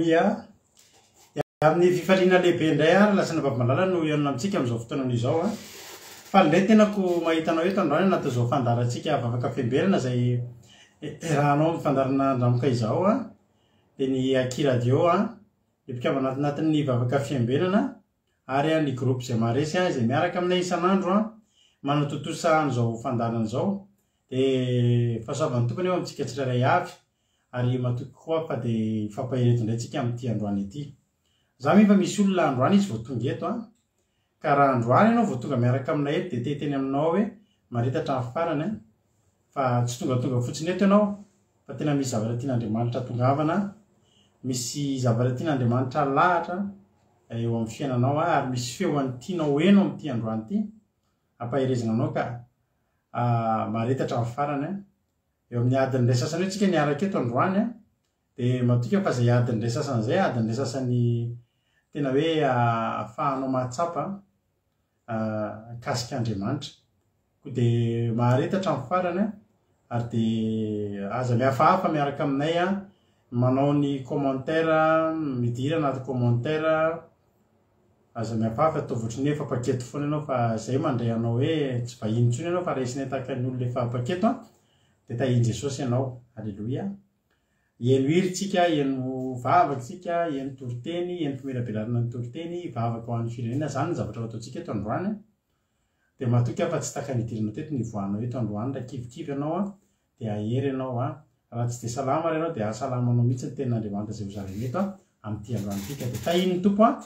Aleloia! Dia amin'ny fifaliana lehibe indray ary Lasana Babimalala no hihaonana amintsika amin'izao fotoana izao a. Faly indray ny tenako mahita anao eto androany anatin'izao fandaharantsika Vavaka Fiambenana izay iarahanao amin'ny fandaharana Andramoka izao a. Dia ny Aky Radio a, ny mpikambana anatin'ny Vavaka Fiambenana ary ny groupe izay maharesy izay miaraka aminay isan'andro manatontosa an'izao fandaharana izao. Dia fahasoavan'ny Tompo anie ho amintsika tsirairay avy ary matoky koa aho fa dia hifampahery eto indray tsika amin'ity androany ity. Za mino fa misy olona androany izy vao tonga eto an! Ka raha androany ianao vao tonga miaraka aminay eto dia te hiteny aminao aho hoe marita hatramin'ny farany an! Fa tsy tongatonga fotsiny eto ianao fa tena misy zavatra tian'Andriamanitra tongavana, misy zavatra tian'Andriamanitra alahatra eo amin'ny fiainanao ary misy feo any tianao heno amin'ity androany ity ampaherezana anao ka mahareta hatramin'ny farany an! Eo amin'ny adiny iray sasany eo tsika niaraka eto androany an, dia matoky aho fa izay adiny iray sasany izay, adiny iray sasany tena hoe ahafahanao mahatsapa mikasika Andriamanitra. Koa dia mahareta hatramin'ny farany an, ary dia aza mihafahafa miaraka aminay an, manao ny commentaire, midira anaty commentaire, Aza mihafahafa ataovy ohatran'ny hoe efa mpaketo foana ianao fa zay mandray anao hoe tsy vahiny intsony ianao fa raisinay tahaka ny olona efa mpaketo an, dia tahian'i Jesosy ianao. Aleloia. Heno hira tsika, heno vavaka tsika, heno toriteny, heno famelabelarana ny toriteny, vavaka ho an'ny firenena, zany ny zavatra ho ataontsika eto androany an. Dia matoky aho fa tsy tahaka ny nidiranao teto ny hivoahanao eto androany raha kivikivy ianao an, dia hahery ianao an. Raha tsy dia salama ary ianao dia hahasalama anao mihitsy ny tenin'Andriamanitra izay hozaraina eto an, amin'ity androany ity. Ka dia tahian'ny Tompo an,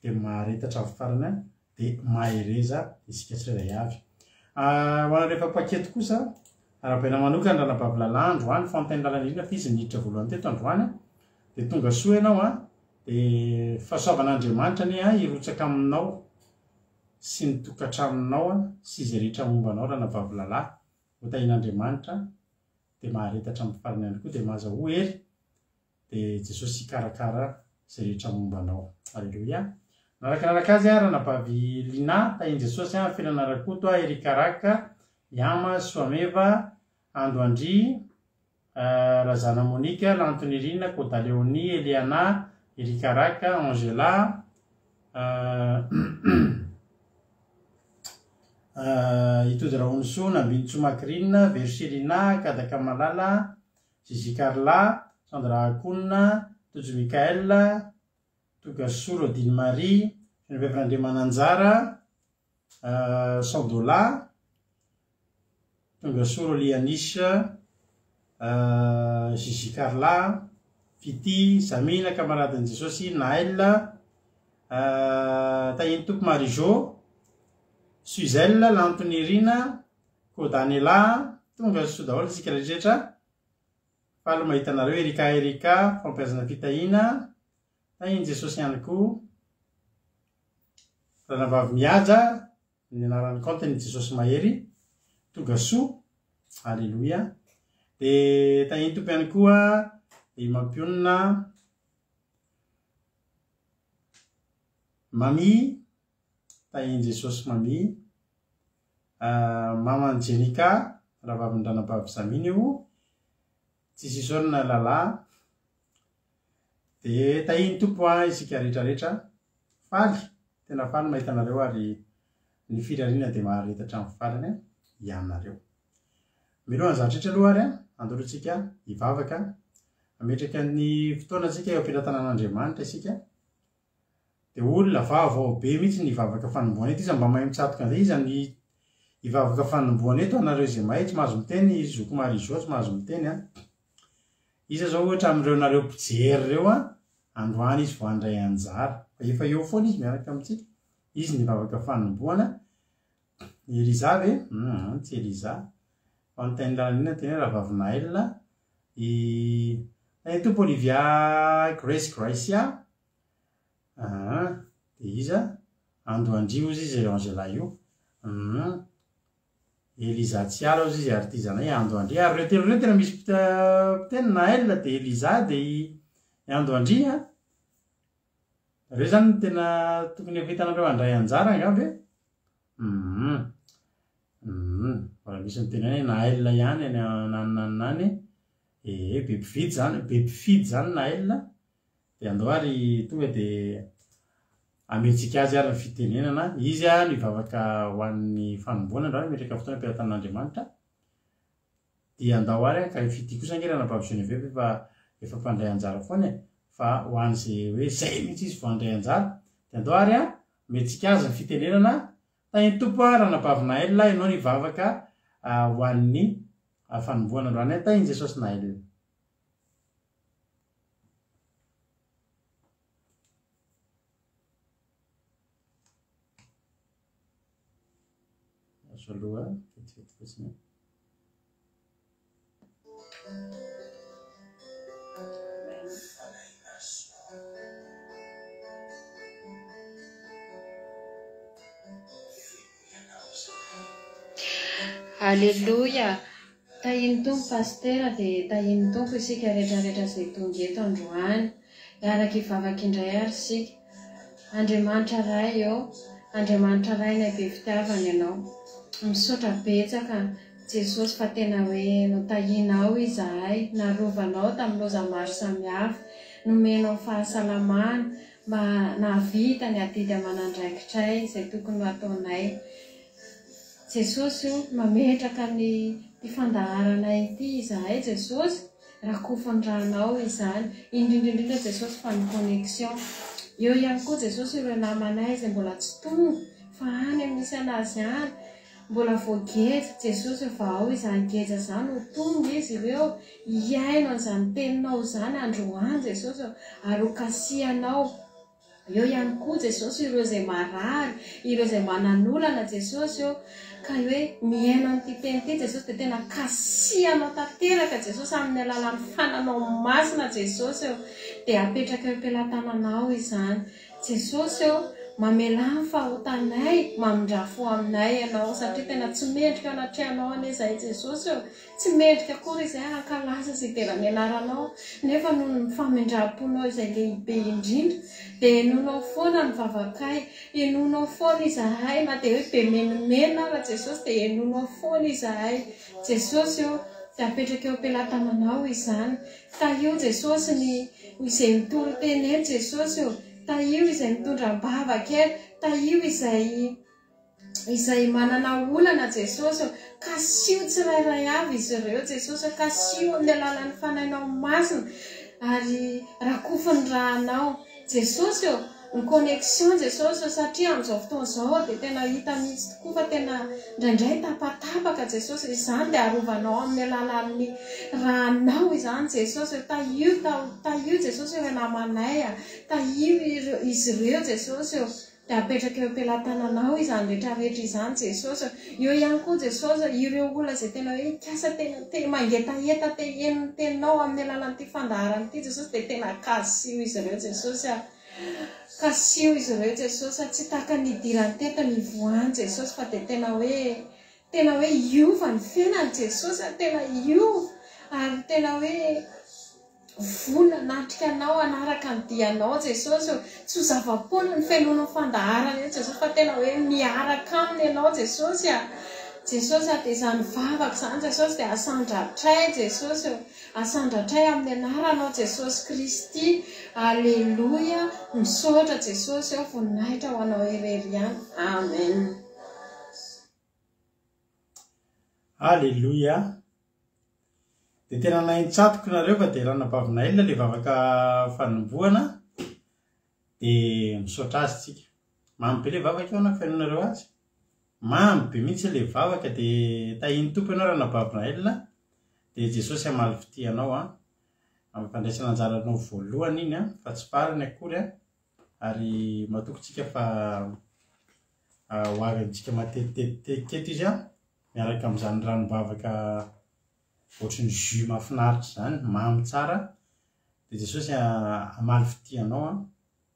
dia mahareta hatramin'ny farany an, dia mahereza isika tsirairay avy. Ho anareo efa mpaketo kosa, arahabaina manokana Ranabavy Lala androany, Fontaine Lalanirina fa izy niditra voalohany teto androany an, dia tonga soa ianao an, dia fahasoavan'Andriamanitra anie an hirotsaka aminao sy ny tokantranonao an, sy izay rehetra momba anao Ranabavy Lala. Ho tahian'Andriamanitra dia mahareta hatramin'ny farany ihany koa dia mahazahoa hery dia Jesosy hikarakara izay rehetra momba anao. Aleloia. Narakanaraka azy aho ranabavy Lina, tahian'i Jesosy aho, Felana Rakoto aho, Eric Raka, Yama, Soameva, Ando Andry, Razana Monica, Lanto Nirina, Koda Leonie, Eliana, Eric Raka, Angela, Itody Rahonisoa, Nambinintsoa Macrine, Vero Selina, Kadaka Malala, Gigi Carla, Sandra Akouna, Tojo Michael, Togasoa Rodine Marie, Geneviève Randriamananjara, Sandola, Tongasoa Rolianis, Gigi Carla, Fitia, Zamina, Kamaradin'i Jesosy, Naël, Tahian'ny Tompo Marie Jo, Suzelle, Lantonirina, Kodanela, tonga soa daholo isika rehetra. Faly mahita anareo Erika Erika, fampiazana fitahiana, Tahian'i Jesosy ihany koa. Ranabavy Mihaja, ny anaran'ny kaontiny Jesosy Mahery, Tonga soa, Aleloia. Dia tahian'ny Tompo ihany koa i Mampionona Mami, tahian'i Jesosy Mami, Maman'i Jenica, rahavavin'i-dranabavy Zamina io, Tsisy isaorana Lala. Dia tahian'ny Tompo an isika rehetra rehetra. Faly, tena faly mahita anareo ary ny firariana dia mahareta hatramin'ny farany ianareo. Mialohan'ny zavatra rehetra aloha ary an, andao aloha tsika hivavaka, hametraka ny fotoana tsika eo am-pelatanan'Andriamanitra isika. Dia olona vaovao be mihitsy ny hivavaka fanombohana eto, iza mba mahay mitsatoka an'izay, iza ny hivavaka fanombohana eto, anareo izay mahay tsy mahazo miteny, zoky Marie Jo tsy mahazo miteny an. Iza zao ohatra amin'ireo nareo mpijery ireo an, androany izy vao handray anjara, fa efa eo foana izy miaraka amintsika, izy ny hivavaka fanombohana, Eliza ve? Hum, tsy Eliza, fa ny Tain'i Lalanina tena hoe Rahavavy Naël, i Tain'i Tompo Olivia Grace Gracia, aa, dia iza? Ando Andria hozy izy ry Angela io, hum. Eliza Tsiara ozy izy ary ity zanay Ando Andria ary ireo telo ireo tena misy mpiteny Naël dia Eliza dia i Ando Andria ireo zany no tena tokony efa hitanareo handray anjara angamba e hum hum mbola misy miteny hoe Naël ihany any anananana any ee be mpividy zany be mpifidy zany Naël. Dia andao ary tonga dia amentsika azy ary ny fitenenana. Izy no hivavaka ho an'ny fanomboana androany, hametraka fotoana am-pelatanan'Andriamanitra. Dia andao ary ka fitia kosa ange ranabavy Geneviève efa efa mpandray anjara foana e, fa ho an'izay hoe zay mihitsy izy vao handray anjara, dia andao ary an, omentsika azy ny fitenenana, Tahin'ny Tompo an ranabavy Naël ianao nivavaka ho an'ny fanombohana androany an, tahin'i Jesosy Naël. Azo aloha vetivety fotsiny. Aleloia! Tahin'ny Tompo Pasitera dia tahin'ny Tompo isika rehetra rehetra izay tonga eto androany. Hiaraka hivavaka indray ary isika. Andriamanitra Ray ô, Andriamanitra Rainay be fitiavana Ianao. Misaotra betsaka Jesosy fa tena hoe notahianao izahay, narovanao tamin'ny loza maro samihafa, nomenao fahasalamana mba nahavita ny adidy aman'andraikitray izay tokony ho ataonay. Jesosy o, mametraka ny ity fandaharana ity izahay Jesosy, rakofin'ny ranao izany, indrindra indrindra Jesosy fa ny connexion. Eo ihany koa Jesosy ireo namanay izay mbola tsy tonga fa any amin'ny misy anazy any, mbola voageja, Jesosy o vahao izany geja izany ho tonga izy ireo hihaino an'izany teninao izany androany Jesosy o, ary ho kasihanao. Eo ihany koa Jesosy ireo izay marary, ireo izay manan'olana Jesosy ô, ka hoe mihaino an'ity teny ity Jesosy dia tena kasihanao tanteraka Jesosy amin'ny alalan'ny fananao masina Jesosy ô, dia apetraka eo am-pelatananao izany. Jesosy ô, mamelà ny fahotanay, mamindrà fo aminay Ianao satria tena tsy mendrika eo anatrehanao anie izahay Jesosy ô. Tsy mendrika akory izahay hankalaza sy hidera ny anaranao, nefa noho ny famindram-ponao izay lehibe indrindra, dia henoinao foana ny vavakay, henoinao foana izahay, na dia hoe be menomenona ara Jesosy dia henoinao foana izahay. Jesosy ô, dia apetraka eo am-pelatananao izany. Tahio Jesosy ny izay mitory teny eto Jesosy ô, tahio izay mitondra am-bavaka eto, tahio izay. izay manana olana Jesosy ô, kasiho tsirairay avy izy ireo Jesosy ô, kasiho amin'ny alalan'ny Fanahinao Masina ary rakofy ny rànao Jesosy ô, ny connexion Jesosy ô, satria amin'izao fotoana izao dia tena hita mihitsy tokoa fa tena indraindray tapatapaka Jesosy, izany dia arovanao amin'ny alalan'ny rànao izany Jesosy ô, tahio tahio Jesosy ireo namanay a, tahio ireo izy ireo Jesosy ô. Dia apetraka eo am-pelatananao izany rehetra rehetra izany Jesosy ô. Eo ihany koa Jesosy ô, ireo olona izay tena hoe mikasa tena te mangetaheta te heno ny teninao amin'ny alalan'ity fandaharana ity Jesosy dia tena kasiho izy ireo Jesosy a. Kasiho izy ireo Jesosy a, tsy tahaka ny nidirany teto ny hivoahany Jesosy fa dia tena hoe tena hoe hiova ny fiainany Jesosy a, tena hiova ary tena hoe Vonona hanatrika Anao, hanaraka ny dianao Jesosy ô. Tsy ho zava-poana ny fenoana ny fandaharana eo Jesosy fa tena hoe miaraka aminy Ianao Jesosy a. Jesosy a, dia izany vavaka izany Jesosy dia asandratray Jesosy ô. Asandratray amin'ny anaranao Jesosy Kristy. Aleloia. Misaotra Jesosy ô. Voninahitra ho Anao irery ihany. Amen. Aleloia. Dia tena nahin-tsatoko nareo fa dia ranabavy Naël le vavaka fanombohana dia misaotra azy tsika. Mamy be le vavaka io anako fenonareo azy. Mamy be mihitsy le vavaka dia tahin'ny Tompo ianao ranabavy Naël dia Jesosy hamaly fitia anao an. Amin'ny fandraisana anjaranao voalohany iny an fa tsy farany akory an. Ary matoky tsika fa ho avy amintsika matetitetika eto izy an. Miaraka amin'izany ranom-bavaka ohatry ny jus mahafinaritra izany, mamy tsara, dia Jesosy hamaly fitia anao an,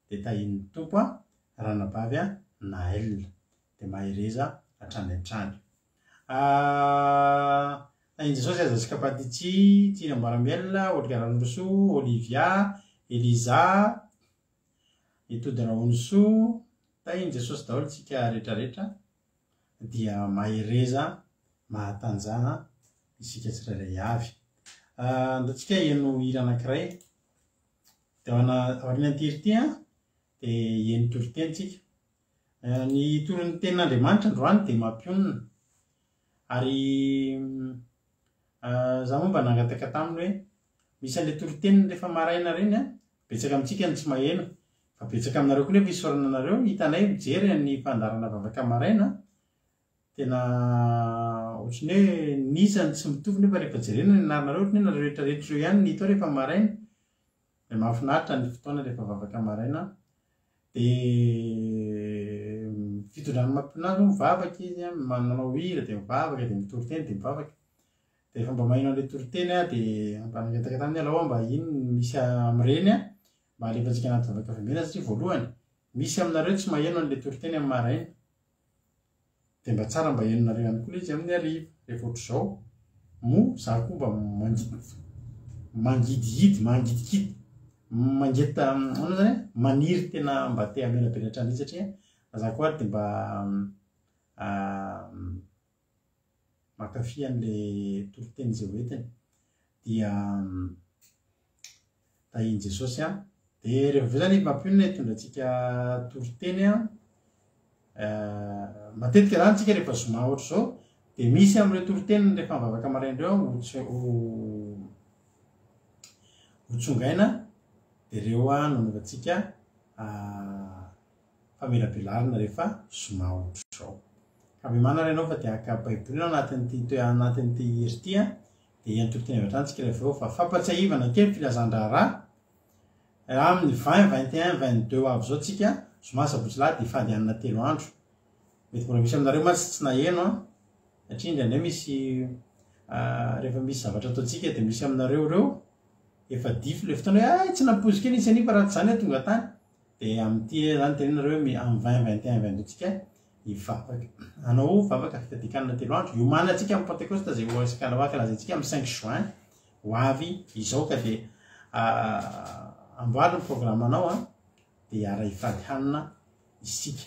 dia tahian'ny Tompo an, ranabavy an, Naël. Dia mahereza hatrany hatrany. Tahian'i Jesosy aza Skapatici, Tsiry Amboaramiel, Olga Ranorosoa, Olivia, Eliza, Itody Rahonisoa, tahian'i Jesosy daholo tsika retraretra. dia mahereza mahatanjaha isika tsirairay avy. Andao tsika heno hira anankiray. Dia aorian'ity hira ity an, dia hihaino toriteny tsika. Ny torin'ny tenin'Andriamanitra androany dia mampionona. Ary za moa mba nangataka taminy hoe misy an'ilay toriteniny rehefa maraina ireny an, betsaka amintsika no tsy maheno, fa betsaka aminareo koa nefa isaorana anareo, hitanay mijery ny fandaharana vavaka maraina, tena ohatran'ny hoe ny isany tsy mitovy nefa rehefa jerena ny anaranareo ohatran'ny hoe nareo rehetra rehetra ireo ihany no hita ao rehefa maraina, dia mahafinaritra ny fotoana rehefa vavaka maraina. Dia fitondrany mampionona azy moa mivavaka izy an, manao hira dia mivavaka dia mitory teny dia mivavaka. Dia rehefa mba maheno an'ilay toriteny aho dia mba nangataka taminy alao mba iny no misy amin'ireny an, mba alefantsika anaty vavaka fiambenana satria voalohany misy aminareo tsy maheno an'ilay toriteny amin'ny maraina. Dia mba tsara mba henonareo ihany koa ilay izy amin'ny hariva rehefa ohatr'izao moa za koa mba mangidy mangidihidy mangidikidy mangeta ahoana zany e maniry tena mba te hamelabelatra an'iny satria za koa ary dia mba mankafy an'ilay toriteny izay hoentiny dia tahin'i Jesosy an. Dia rehefa avy eo zany mampionona hitondra antsika toriteny an. Matetika zany tsika rehefa zoma ohatr'izao dia misy amin'ireo toriteny rehefa mivavaka maraina ireo ho ho tsongaina dia ireo no anaovantsika famelabelarana rehefa zoma ohatr'izao. Ka miomàna ary ianao fa dia haka baiboly ianao anatin'ity toe anatin'ity hira ity an. Dia hiantoriteny avy hatrany tsika rehefa avy eo fa fampatsiahivana kely filazan-draharaha amin'ny 20, 21, 22 ho avy izao tsika zoma, sabotsy, lahady hifady hanina telo andro. Mety mbola misy aminareo mantsy tsy naheno an, satria indraindray misy rehefa misy zavatra ataontsika dia misy aminareo ireo efa dify ilay fotoana hoe ay tsy nampoiziko iny nisy an'iny fa raha tsy izany aho tonga tany. Dia amin'ity izany tenenareo hoe amin'ny 20, 21, 22 tsika hivavaka. Hanao vavaka fifadian-kanina telo andro. Hiomanantsika amin'ny Pentekosta izay ho ankalazaintsika amin'ny 5 juin ho avy izao ka dia amboary ny programme-nao an, dia hiara-hifady hanina isika.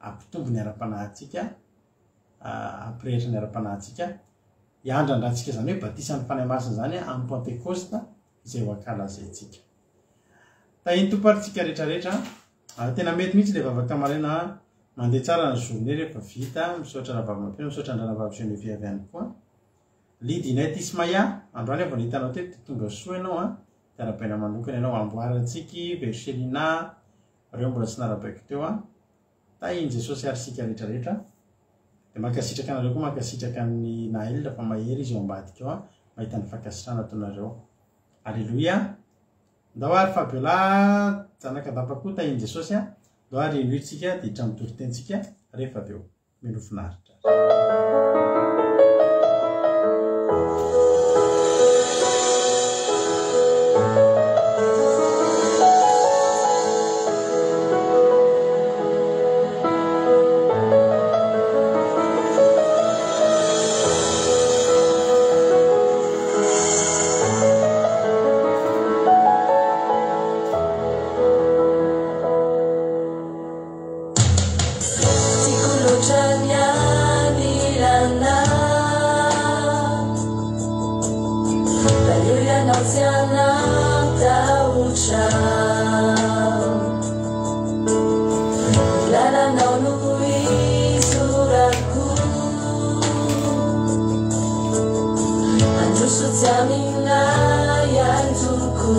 Hampitombo ny ara-panahintsika, hampirehitra ny ara-panahintsika, hiandrandrantsika izany hoe batisan'ny Fanahy Masina izany amin'ny Pentekosta izay ho ankalazaintsika. Tahin'ny Tompo ary tsika rehetra rehetra. Ary tena mety mihitsy le vavaka maraina an! Mandeha tsara ny journée rehefa vita, misaotra rahavavy Mampino, misaotra an-dranabavy Geneviève ihany koa. Lydinette Ismaya, androany aho vao nahita anao teto dia tonga soa ianao an! Dia arahabaina manokana ianao, Amboarantsiky, Verchelina, ireo mbola tsy narahabaiko teo an! Tahin'i Jesosy ary isika rehetra rehetra. Dia mankasitraka anareo koa, mankasitraka an'i Naël fa mahery izy ao ambadika ao an, mahita ny fankasitrahana ataonareo. Aleloia! Ndao ary Fabiola a, zanak'Adampa koa tahin'i Jesosy a, ndao ary henoy tsika dia hiditra amin'ny toritentsika rehefa avy eo. Mino finaritra. Tiako loatra ny anilanao Valio ianao tsy hanan-tahotra Ny lalanao no izorako Handroso tsy aminay antoko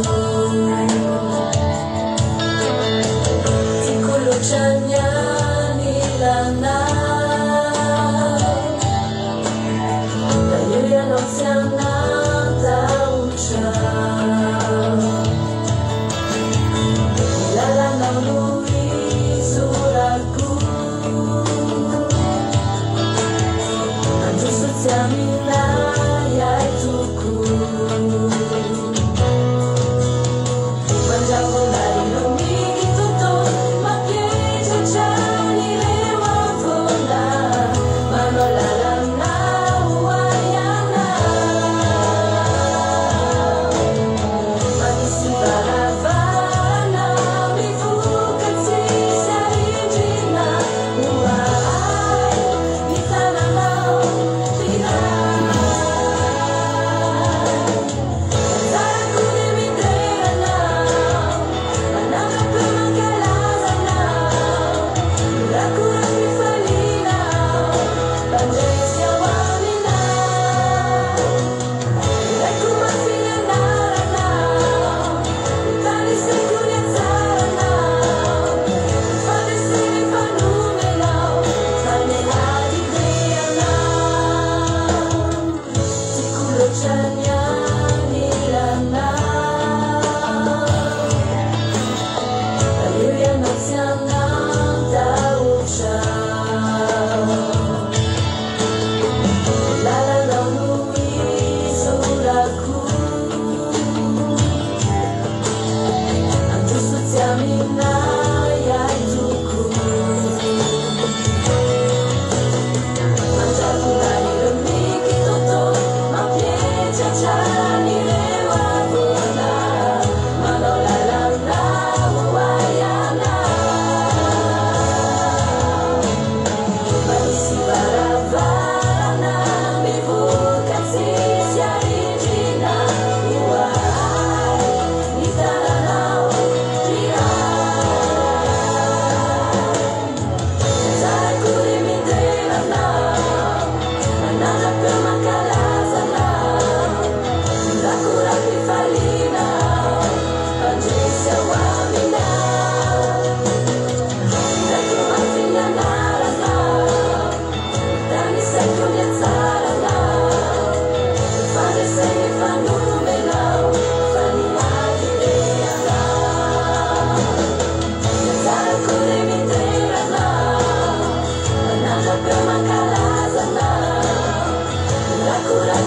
Tiako loatra ny anilanao Valio ianao tsy hanan-tahotra Ny lalanao no izorako Handroso tsy aminay ahy toko Mandrahona ireo mikitoto Mampietry hatrany ireo havoana Manao lalana ho ahy anao Manisy varavarana mivoka tsisy arindrina Ho ahy ny tananao tianao.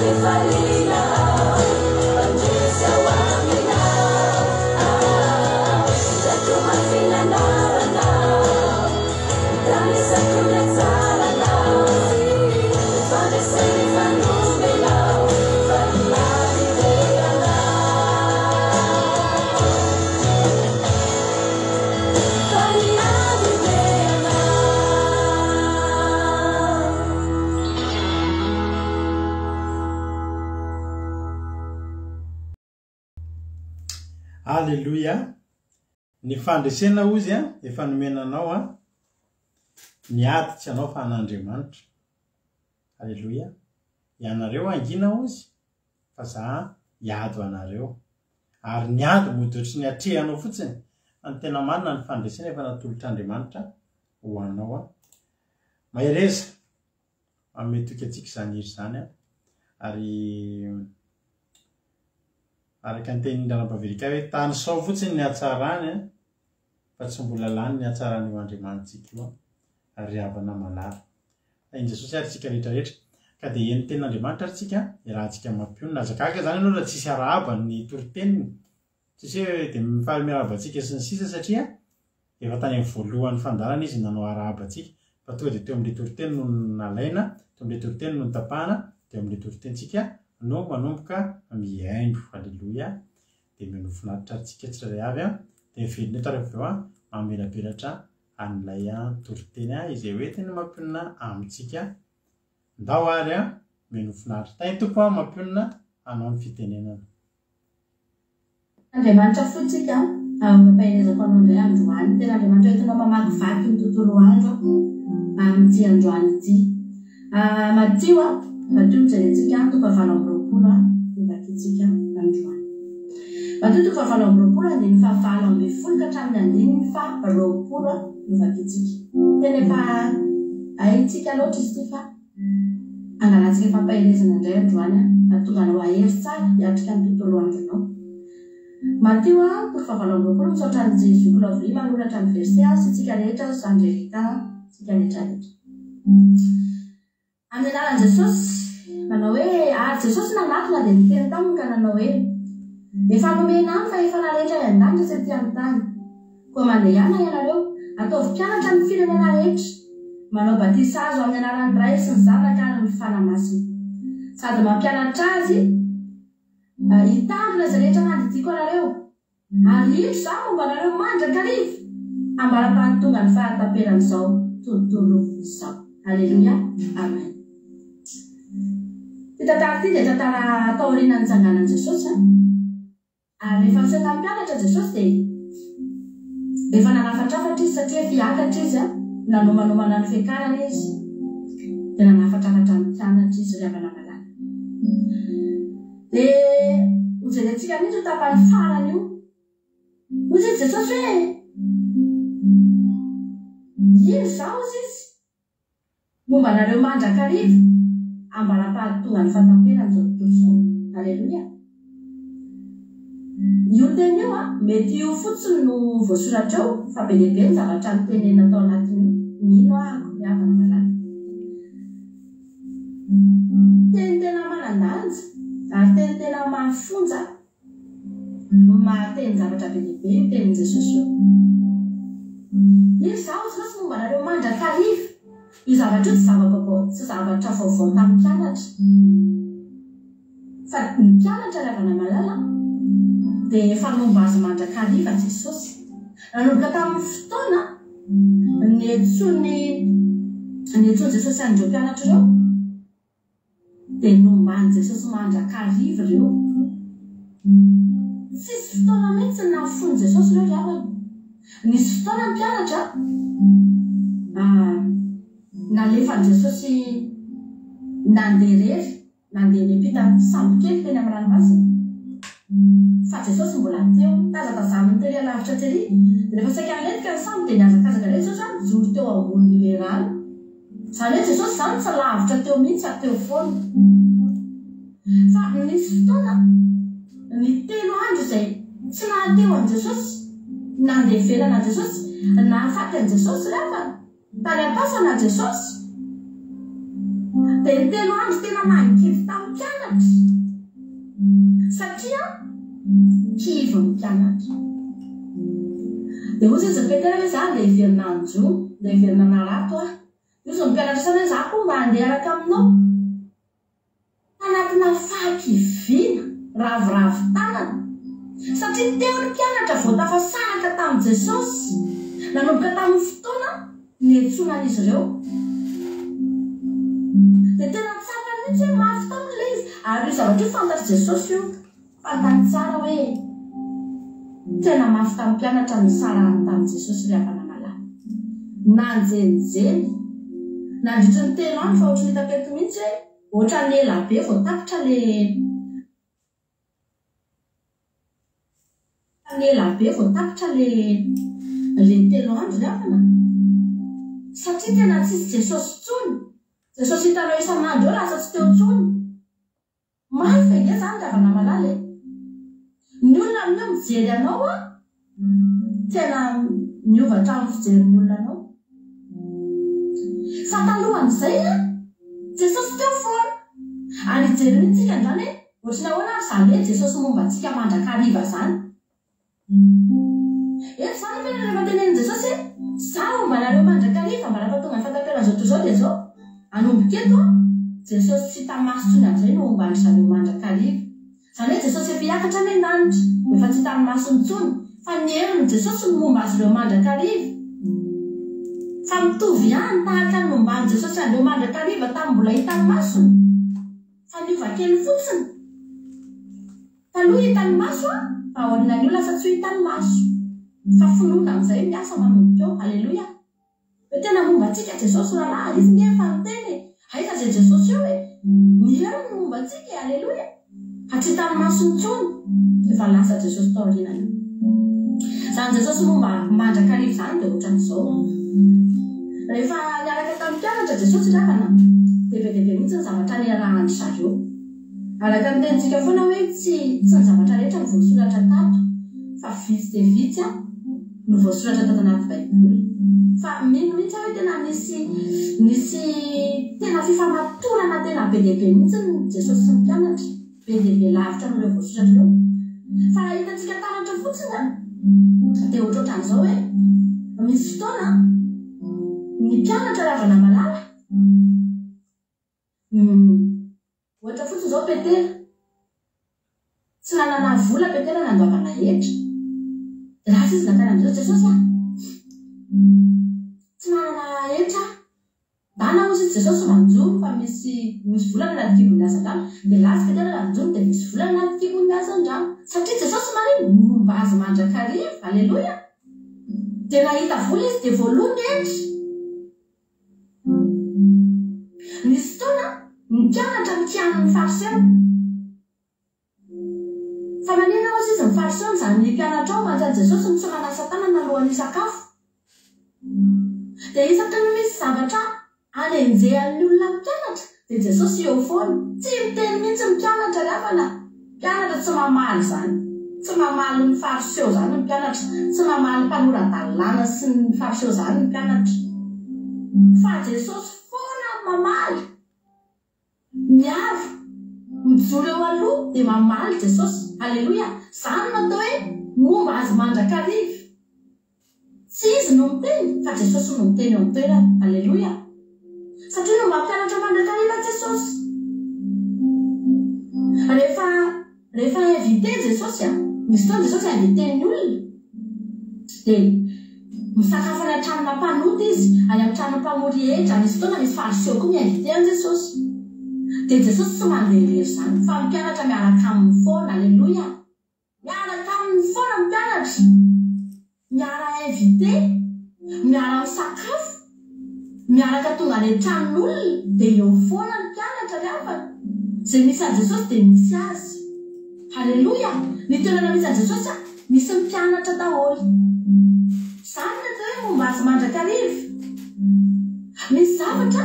fifaliana aho, mpandresy ao aminao aho. Hindrako mafy ny anaranao, Tanisako ny hatsaranao, ny fandresena efa nomenao, fa ny ady be anao. Fa ny ady be anao. Aleloia! Ny fandresena hozy an, efa nomena anao an, ny ady tsy anao fa an'Andriamanitra. Aleloia! Ianareo hangina hozy fa za hiady ho anareo. Ary ny ady mody ohatry ny atrehanao fotsiny fa ny tena marina ny fandresena efa natolotr'Andriamanitra ho anao an. Mahereza! Manome toky antsika izany hira izany an. Ary araka ny tenin'i Ranabaverika hoe tanisao fotsiny ny hatsarany an, fa tsy mbola lany ny hatsaran'io Andriamanitsika io an. Ry havana malala. Tahin'i Jesosy ary tsika rehetra rehetra. Ka dia heno tenin'Andriamanitra ary tsika, iarahantsika mampionona. Aza gaga izany ianao raha tsisy arahaba ny toriteniny. Tsisy hoe dia mifaly miarahaba antsika sy ny sisa satria efa tany amin'ny voalohan'ny fandaharana izy nanao arahaba antsika. Fa tonga dia teo amin'ilay toriteny no nalaina, teo amin'ilay toriteny no notapahana, dia eo amin'ilay toritentsika no manomboka mihaino. Aleloia. Dia mino finaritra ary tsika tsirairay avy an. Dia miverina eto ary avy eo an, mamelabelatra an'ilay toriteny izay hoentiny mampionona amintsika. Ndao ary an, mino finaritra. Tahin'ny Tompo an, mampionona anao ny fitenenana. Andriamanitra fo tsika amin'ny fampaherezako anao indray androany. Tena Andriamanitra entinao mamakivaky ny tontolo andro amin'ity androany ity. Matio a, Matio no jerentsika toko fahavalo amby roapolo no vakintsika androany. Matio toko fahavalo amby roapolo andininy fahavalo ambin'ny folo ka hatramin'ny andininy faharoapolo no vakintsika. Tena efa haintsika loatra izy ity fa Angalantsika fampaherezana indray androany aho, hahatonga anao hahery tsara hiatrika ny tontolo andronao. Matio a, toko fahavalo amby roapolo, Misaotra an'i Jesoa Lovely manoratra ny verset aho sy tsika rehetra zandry Erika tsika rehetra rehetra. Amin'ny anaran'i Jesosy, manao hoe, Ary Jesosy nanatona dia niteny taminy ka nanao hoe, Efa nomena ahy ny fahefana rehetra any an-danitra sy ety amin'ny tany. Koa mandehana ianareo, ataovy mpianatra ny firenena rehetra, manao batisa azy ho amin'ny anaran'ny Ray sy ny Zanaka ary ny Fanahy Masina, sady mampianatra azy hitandrina izay rehetra nandidiako anareo, ary indro Izaho momba anareo mandrakariva, ambara-pahatongan'ny fahataperan'izao tontolo izao. Aleloia. Amen. Ity tantara ity dia tantara taorian'ny nitsanganan'i Jesosy. Ary rehefa niseho tamin'ny mpianatra Jesosy dia efa nanafatrafatra izy satria efa hiakatra izy, nanomanomana ny fiakarana izy, dia nanafatrafatra ny mpianatra izy ry havana malala. Dia hojerentsika mihitsy io tapany farany io. Hoy izy Jesosy hoe, Ino izaho hozy izy? Momba anareo mandrakariva ambara-pahatongan'ny fahataperan'izao tontolo izao. Aleloia! Io teny io an, mety io fotsiny no voasoratra eo fa be dia be ny zavatra notenenina tao anatin'io. Mino ahako ry havana malala. Teny tena manan-danja ary teny tena mahafonja Mahateny zavatra be dia be io tenin'i Jesosy io. Io izaho Jesosy momba anareo mandrakariva. Io zavatra io tsy zava-baovao, tsy zavatra vaovao tamin'ny mpianatra. Fa ny mpianatra ry havana malala dia efa nomba azy mandrakariva Jesosy. Nanomboka tamin'ny fotoana niantsoany niantsoan'i Jesosy an'ireo mpianatra ireo, Dia nomban'i Jesosy mandrakariva ireo. Tsisy fotoana mihitsy nahafoin'i Jesosy ireo ry havana. Nisy fotoana ny mpianatra nalefan'i Jesosy nandeha irery, nandeha niampita sambo kely teny amin'ny ranomasina. Fa Jesosy mbola teo. Tazatazaniny tery alavitra tery. Dia rehefa saika nilentika ny sambo dia nihazakazaka indray Jesosy nijoro teo ambonin'ilay rano. Izany hoe Jesosy izany tsy lavitra teo mihitsy fa teo foana. Fa nisy fotoana, ny telo andro izay tsy nahateo an'i Jesosy, nandevenana an'i Jesosy, nahafaty an'i Jesosy ry havana, tany am-pasana Jesosy, dia ny telo andro tena nangidy tamin'ny mpianatra. Kivy ny mpianatra. Dia hoy izy Petera hoe, Za andeha hiverina hanjono, andeha hiverina hanarato aho. Dia hoy izy ny mpianatra sasany hoe, Za koa mba handeha hiaraka aminao. Tanatina fahakiviana, raviravy tanana, satria teo ny mpianatra vao tafasaraka tamin'i Jesosy, nanomboka tamin'ny fotoana niantsoana an'izy ireo. Dia tena tsapany mihitsy hoe mafy taminy ilay izy, ary io zavatra io fantatr'i Jesosy io. Fantany tsara hoe tena mafy tamin'ny mpianatra ny nisarahany tamin'i Jesosy ry havana malala. Nanjenjeny nandritry ny telo andro fa ohatry ny hitako eto mihitsy hoe ohatran'ny ela be vao tapitra le ohatran'ny ela be vao tapitra le le telo andro ry havana. Satria tena tsisy Jesosy intsony. Jesosy hitanao isan'andro eo lasa tsy teo intsony. Mafy ange zany ry havana malala e! Ny olona amin'io mijery anao an, tena miova hatramin'ny fijerin'ny olona anao. Fa talohan'izay an, Jesosy teo foana. Ary hijery mihitsy tsika androany hoe ohatry ny ahoana ary izany hoe Jesosy momba antsika mandrakariva izany. Eto izany ve rehefa tenenin'i Jesosy hoe, Izaho homba anareo mandrakariva mandra-pahatonga ny fahataperan'izao tontolo izao dia izao, hanomboka eto aho, Jesosy tsy hita maso intsony amin'izay no homba an-dry zareo mandrakariva. Izany hoe Jesosy efa hiakatra any an-danitra, efa tsy hitan'ny masony intsony, fa ny herin'i Jesosy no momba azy ireo mandrakariva. Fa mitovy ihany, tahaka ny nomban'i Jesosy an'ireo mandrakariva tamin'ny mbola hitan'ny masony, fa niova kely fotsiny. Taloha hitan'ny maso an, fa aorianan'io lasa tsy ho hitan'ny maso. Fa finoana amin'izay miasa manomboka eo. Aleloia. Hoe tena momba antsika Jesosy rahalahy, izy nge efa niteny e. Aiza izay Jesosy eo e. Ny heriny no momba antsika e. Aleloia. Fa tsy hitan'ny maso intsony. Efa lasa Jesosy taorianan'io. Izany Jesosy momba mandrakariva izany dia ohatran'izao. Rehefa niaraka tamin'ny mpianatra Jesosy ry havana, dia be dia be mihitsy ny zavatra niarahan-dry zareo. Araka ny tenintsika foana hoe tsy tsy ny zavatra rehetra no voasoratra tato fa vitsy dia vitsy an no voasoratra tato anaty baiboly. Fa mino mihitsy aho hoe tena nisy nisy tena fifamatorana tena be dia be mihitsy ny Jesosy sy ny mpianatra. Be dia be lavitra noho ireo voasoratra ireo. Fa raha hitantsika taratra fotsiny an dia ohatrohatran'izao hoe misy fotoana ny mpianatra ravana malala Ohatra fotsiny izao Petera. Tsy nanana vola Petera nandoavana hetra. Dia lasa izy nankany amin'i Jesosy, Jesosy a! Tsy manana hetra aho. Ndana hozy izy Jesosy manjono fa misy misy vola any anaty kibon'ny hazandrano. Dia lasa Petera nanjono dia nisy vola any anaty kibon'ny hazandrano. Satria Jesosy marina momba azy mandrakariva. Aleloia! Dia nahita vola izy dia voaloa ny hetra. Nisy fotoana, ny mpianatra nikianin'ny Fariseo. Fa maninona hozy izy ny Fariseo izany mpianatrao mantsy an'i Jesosy no tsy manasa tanana alohan'ny hisakafo? Dia isaky ny misy zavatra anenjehan'ny olona ny mpianatra dia Jesosy eo foana. Tsy miteny mihitsy ny mpianatra ry havana. Mpianatra tsy mamaly izany. Tsy mamaly ny Fariseo izany ny mpianatra. Tsy mamaly mpanora-dalàna sy ny Fariseo izany ny mpianatra. Fa Jesosy foana no mamaly. Miaro. Mijoro eo aloha dia mamaly Jesosy. Aleloia. Izany no atao hoe momba Azy mandrakariva. Tsy izy no miteny fa Jesosy no miteny eo an-toerany. Aleloia! Satria no mampianatra mandrakariva Jesosy. Rehefa rehefa invité Jesosy an, misy fotoana Jesosy invité ny olona dia misakafo any an-tranona mpanota izy, any amin'ny tranon'ny mpamory hetra, misy fotoana misy fariseo koa mi-invité an'i Jesosy. Dia Jesosy tsy mandeha irery izany fa ny mpianatra miaraka aminy foana. Aleloia! Miaraka aminy foana ny mpianatra, miara invité, miara misakafo, miaraka tonga any an-tranon'olona dia eo foana ny mpianatra ry havana. Izay misy an'i Jesosy dia misy azy. Haleloia! Ny toerana misy an'i Jesosy an, misy ny mpianatra daholo. Izany no atao hoe momba azy mandrakariva. Misy zavatra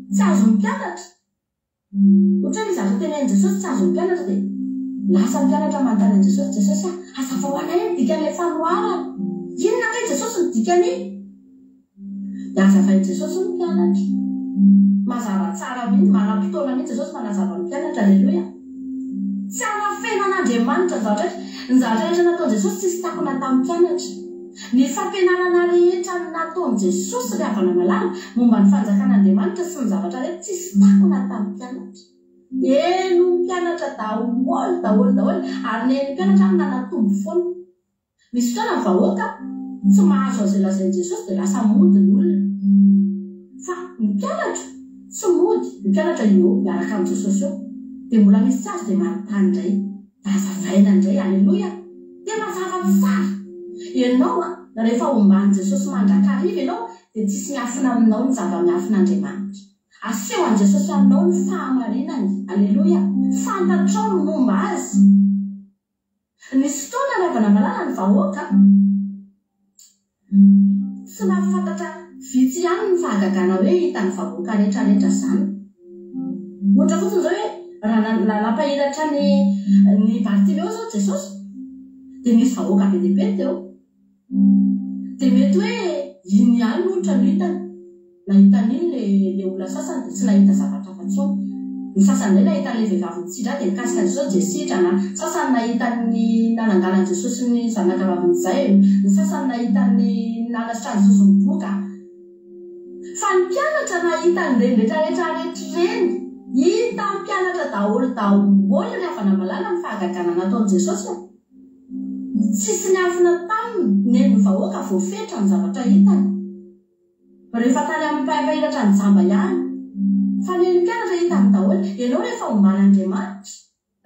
tsy azon'ny mpianatra. Ohatra hoe misy zavatra tenenin'i Jesosy tsy azon'ny mpianatra dia lasa ny mpianatra manontany an'i Jesosy, Jesosy a, hazavao anay ny dikan'ilay fanoharana. Inona kay Jesosy ny dikan'iny? Dia hazavain'i Jesosy ny mpianatra. Mazava tsara mihitsy, manam-potoana mihitsy Jesosy manazava ny mpianatra, aleloia. Tsy anafenan'Andriamanitra ny zavatra rehetra. Ny zavatra rehetra nataon'i Jesosy tsisy takona tamin'ny mpianatra. Ny fampianarana rehetra nataon'i Jesosy ry havana malala momba ny fanjakan'Andriamanitra sy ny zavatra rehetra tsisy takona tamin'ny mpianatra. Henon'ny mpianatra daholo daholo daholo ary ny henon'ny mpianatra ary nanatombo foana. Misy fotoana ny vahoaka tsy mahazo an'izay lazain'i Jesosy dia lasa mody ny olona. Fa ny mpianatra tsy mody, ny mpianatra eo miaraka amin'i Jesosy eo. Dia mbola misy tsy azo dia manontany indray, dia hazavaina indray, Aleloia! Dia mazava tsara. Ianao an, rehefa omban'i Jesosy mandrakariva ianao dia tsisy miafina aminao ny zava-miafin'Andriamanitra. Aseho an'i Jesosy aminao ny fahamarinany, Aleloia! Fantatrao ny momba Azy. Nisy fotoana anaovana malala ny vahoaka, tsy mahafantatra vitsy ihany ny fahagagana hoe hitan'ny vahoaka rehetra rehetra izany. Ohatra fotsiny izao hoe raha nampahiratra ny ny Bartimeo izao Jesosy dia nisy vahoaka be dia be teo. Dia mety hoe iny ihany ohatra no hitany. Nahita an'iny le le olona sasany dia tsy nahita zavatra hafa intsony. Ny sasany indray nahita an'ilay vehivavy nitsidra dia nikasika an'i Jesosy dia sitrana. Sasany nahita ny nananganan'i Jesosy ny zanaka vavin'i Jairo. Ny sasany nahita ny nanasitran'i Jesosy ny boka. Fa ny mpianatra nahita an'ireny retraretra rehetra ireny. Hitan'ny mpianatra daholo daholo ry havana malala ny fahagagana nataon'i Jesosy e. Tsisy niafina taminy nen'ny vahoaka voafetra ny zavatra hitany. Rehefa tany amin'ny mpampahiratra ny jamba ihany. Fa ny mpianatra hitany daholo. Ianao rehefa omban'Andriamanitra,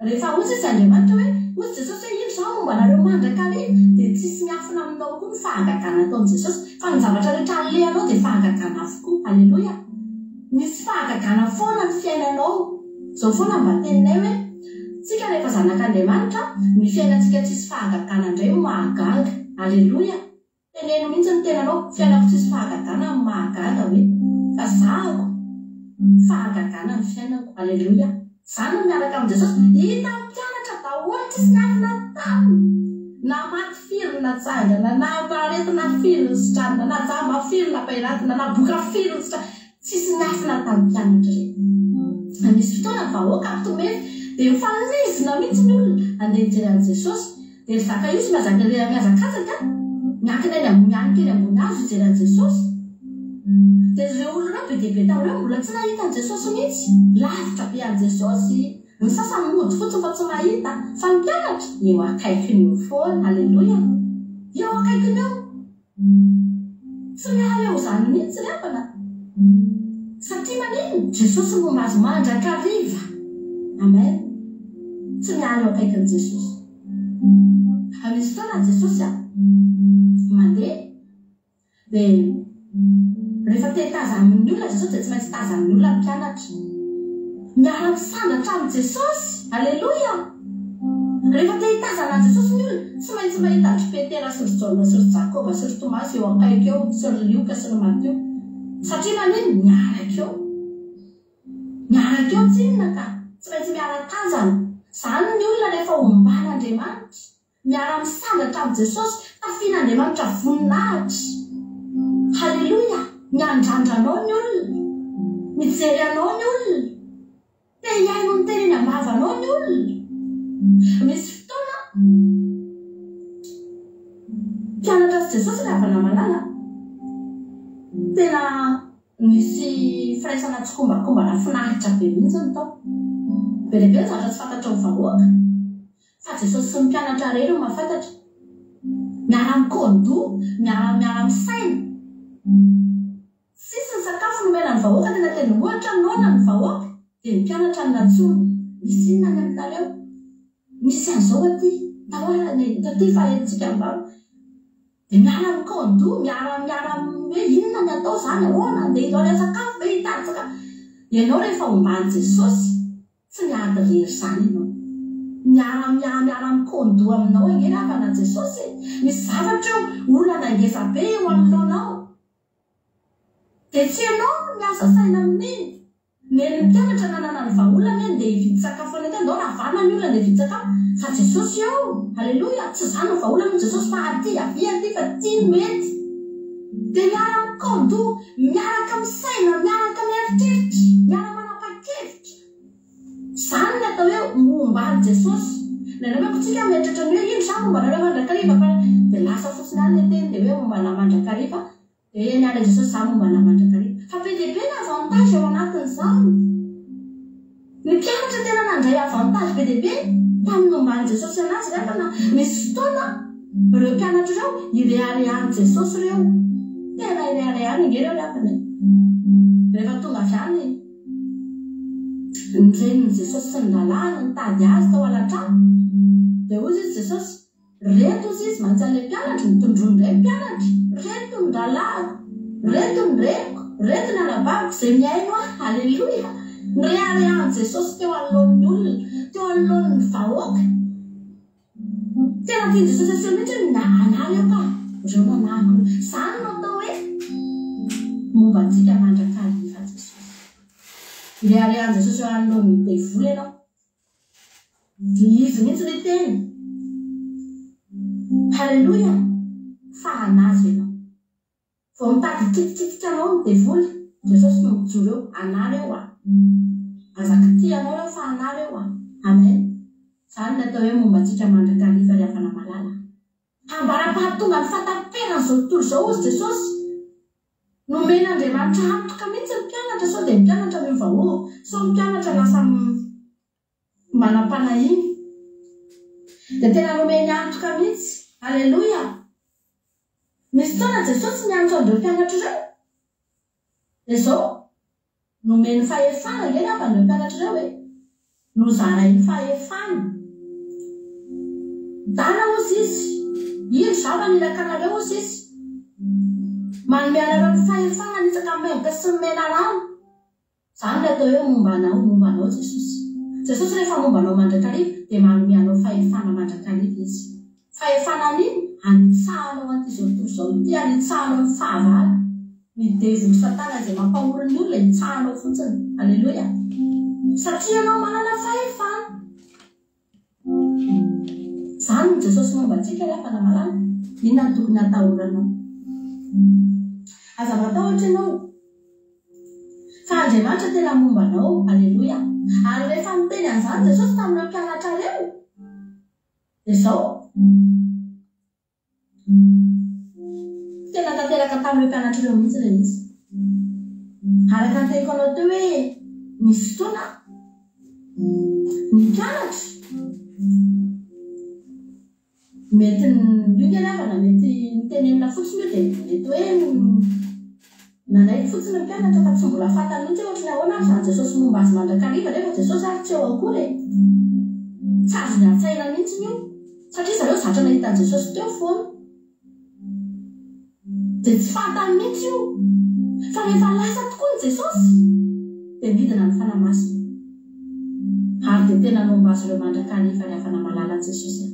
rehefa hozy izy Andriamanitra hoe, hozy Jesosy hoe indro izaho momba anareo mandrakariva, dia tsisy miafina aminao koa ny fahagagana ataon'i Jesosy. Fa ny zavatra rehetra alehanao dia fahagagana avokoa. Aleloia. Misy fahagagana foana ny fiainanao. Izao foana mba teninay hoe, tsika rehefa zanak'Andriamanitra, ny fiainantsika tsisy fahagagana indray no mahagaga. Aleloia. Teneno mihitsy ny tenanao, fiainako tsisy fahagagana no mahagaga hoe fa zahako fahagagana ny fiainako, aleloia, za no miaraka amin'i Jesosy, hitan'ny mpianatra daholo tsisy niafina taminy, na maty firy no natsangana, na aretina firy no sitranina, na jamba firy nampahiratina, na boka firy no sitranina, Tsisy niafina tamin'ny mpianatra ireny. Nisy fotoana ny vahoaka mpitomefy dia mifanizina mihitsy ny olona handeha hijery an'i Jesosy. Dia ry Zakaiosy mihazakazaka miankina eny ambony mianika eny ambony hazo hijery an'i Jesosy. Dia ireo olona ireo be dia be tamin'ireo mbola tsy nahita an'i Jesosy mihitsy. Lavitra be an'i Jesosy. Ny sasany mody fotsiny fa tsy mahita. Fa ny mpianatra eo akaikiny eo foana. Aleloia! Eo akaikiny eo. Tsy miala eo izany mihitsy ry havana. Satria maninona? Jesosy momba azy mandrakariva. Amen. Tsy miala eo akaikin'i Jesosy. Fa misy fotoana Jesosy a, mandeha dia rehefa te hitazamin'ny olona Jesosy dia tsy maintsy tazamin'ny olona ny mpianatra. Miara-misandratra amin'i Jesosy. Aleloia! Rehefa te hitazana an'i Jesosy ny olona, tsy maintsy mahita an-dry Petera sy ry Jaona sy ry Jakoba sy ry Tomasy eo akaiky eo, sy ry Lioka sy ry Matio. Satria maninona? Miaraka eo. Miaraka eo tsinona ka. Tsy maintsy miara-tazana. Izany ny olona rehefa omban'Andriamanitra. Miara-misandratra amin'i Jesosy, tafian'Andriamanitra voninahitra. Haleloia! Miandrandra anao ny olona. Mijery anao ny olona. Te hihaino ny teny eny am-bavanao ny olona. Misy fotoana, mpianatra sy Jesosy ry havana malala, tena nisy firaisana tsikombakomba nahafinaritra be mihitsy ny tao. Be dia be ny zavatra tsy fantatry ny vahoaka, fa Jesosy sy ny mpianatra irery no mahafantatra. Miara-mikaon-doha, miara-miara-misaina. Tsisy ny sakafo nomena ny vahoaka tena tendrombohitra noana ny vahoaka dia ny mpianatra no nantsoina. Misy inona any aminareo? Misy an'izao aty, ndao ary anie eto aty fa henontsika ambany. Dia miara mikaon-doha, miara miara hoe inona ny atao izany, ahoana, andeha hivarotra sakafo ve, hitady sakafo. Ianao rehefa omban'i Jesosy, tsy miady irery izany ianao. Miara miara miara mikaon-doha aminao ange ry havana Jesosy e. Misy zavatra eo, olana ngeza be eo anoloanao. Dia tsy ianao no miasa saina amin'iny. Nen'ny mpianatra nanana ny vahaolana eny dia hividy sakafo any an-tena, ndao ravana ny olona dia hividy sakafo, fa Jesosy eo, Aleloia, tsy izany no vahaolana hoy Jesosy fa aty, avia aty fa ity no mety. Dia miara-mikaon-doha, miaraka misaina, miaraka mieritreritra, miara-manapa-kevitra. Izany ny atao hoe momba an'i Jesosy. Indraindray manko tsika mieritreritra ny hoe ino za momba anareo mandrakariva fa dia lasa fotsiny any ilay teny dia hoe momba anah mandrakariva dia eny ary Jesosy za momba anah mandrakariva. Fa be dia be ny avantage ao anatin'izany. Ny mpianatra tena nandray avantage be dia be tamin'ny nomban'i Jesosy anazy ry havana. Misy fotoana ireo mpianatra ireo ireharehan'i Jesosy ireo. Tena ireharehany ange ireo ry havana e. Rehefa tonga avy any ny renin'i Jesosy sy ny rahalahiny nitady azy tao alatrano dia hoy izy Jesosy, Reto ozy izy mantsy an'ilay mpianatra, nitondroiny indray ny mpianatra, reto ny rahalahiko, reto ny reniko, reto ny anabaviko izay mihaino ahy, aleloia! Nireharehan'i Jesosy teo anoloan'ny olona, teo anoloan'ny vahoaka. Tena tian'i Jesosy aseho mihitsy hoe na anareo ka, ireo no anahako ireo. Izany no atao hoe momba antsika mandrakariva Jesosy. Ireharehan'i Jesosy eo anoloan'ny devoly ianao. Dia izy mihitsy no hiteny. Haleloia! Fa anazy ianao. Vao mitady hikitikitika anao ny devoly, Jesosy no mijoro eo, anah reo a. Aza kitihanao reo fa anah reo a. Amen. Izany ny atao hoe momba antsika mandrakariva ry havana malala. Ambara-pahatonga ny fahataperan'izao tontolo izao hozy Jesosy. Nomen'Andriamanitra antoka mihitsy ny mpianatra sao dia ny mpianatra miovaova, sao ny mpianatra lasa manam-panahiana. Dia tena nomeny antoka mihitsy. Aleloia! Nisy fotoana Jesosy niantso an'ireo mpianatra ireo. Dia izao, Nomeny fahefana ange ny hafan'ireo mpianatra ireo e! Nozarainy fahefana. Dana hozy izy, Indro izaho maniraka anareo hozy izy. Manome anareo ny fahefana hanitsaka ny maingoka sy ny menarana. Izany ilay atao hoe momba anao, momba anao Jesosy. Jesosy rehefa momba anao mandrakariva dia manome anao fahefana mandrakariva Izy. Fahefana an'inona? Hanitsahanao an'ity izao tontolo izao ity, hanitsahanao ny fahavalo. Ny devoly satana izay mampahory ny olona hitsahanao fotsiny. Aleloia. Satria ianao manana fahefana. Izany no Jesosy momba antsika ry havana malala. Inona no tokony hatahoranao? Aza matahotra ianao. Fa Andriamanitra tena momba anao. Aleloia. Ary rehefa niteny an'izany Jesosy tamin'ireo mpianatra ireo, dia izao. Tena tanteraka tamin'ireo mpianatra ireo mihitsy ilay izy. Araka ny teniko anao teo hoe misy fotoana ny mpianatra mety io nge angamba na mety nitenenina fotsiny io dia mety hoe Nanaiky fotsiny ny mpianatra fa tsy mbola fantany mihitsy hoe ohatry ny ahoana ary izany Jesosy momba azy mandrakariva nefa Jesosy ary tsy eo akory e! Tsy azony an-tsaina mihitsy io satria zareo zatra nahita an'i Jesosy teo foana. Dia tsy fantany mihitsy io. Fa rehefa lasa tokoa ny Jesosy dia nidina ny Fanahy Masina. Ary dia tena nomba azy ireo mandrakariva ry havana malala Jesosy a!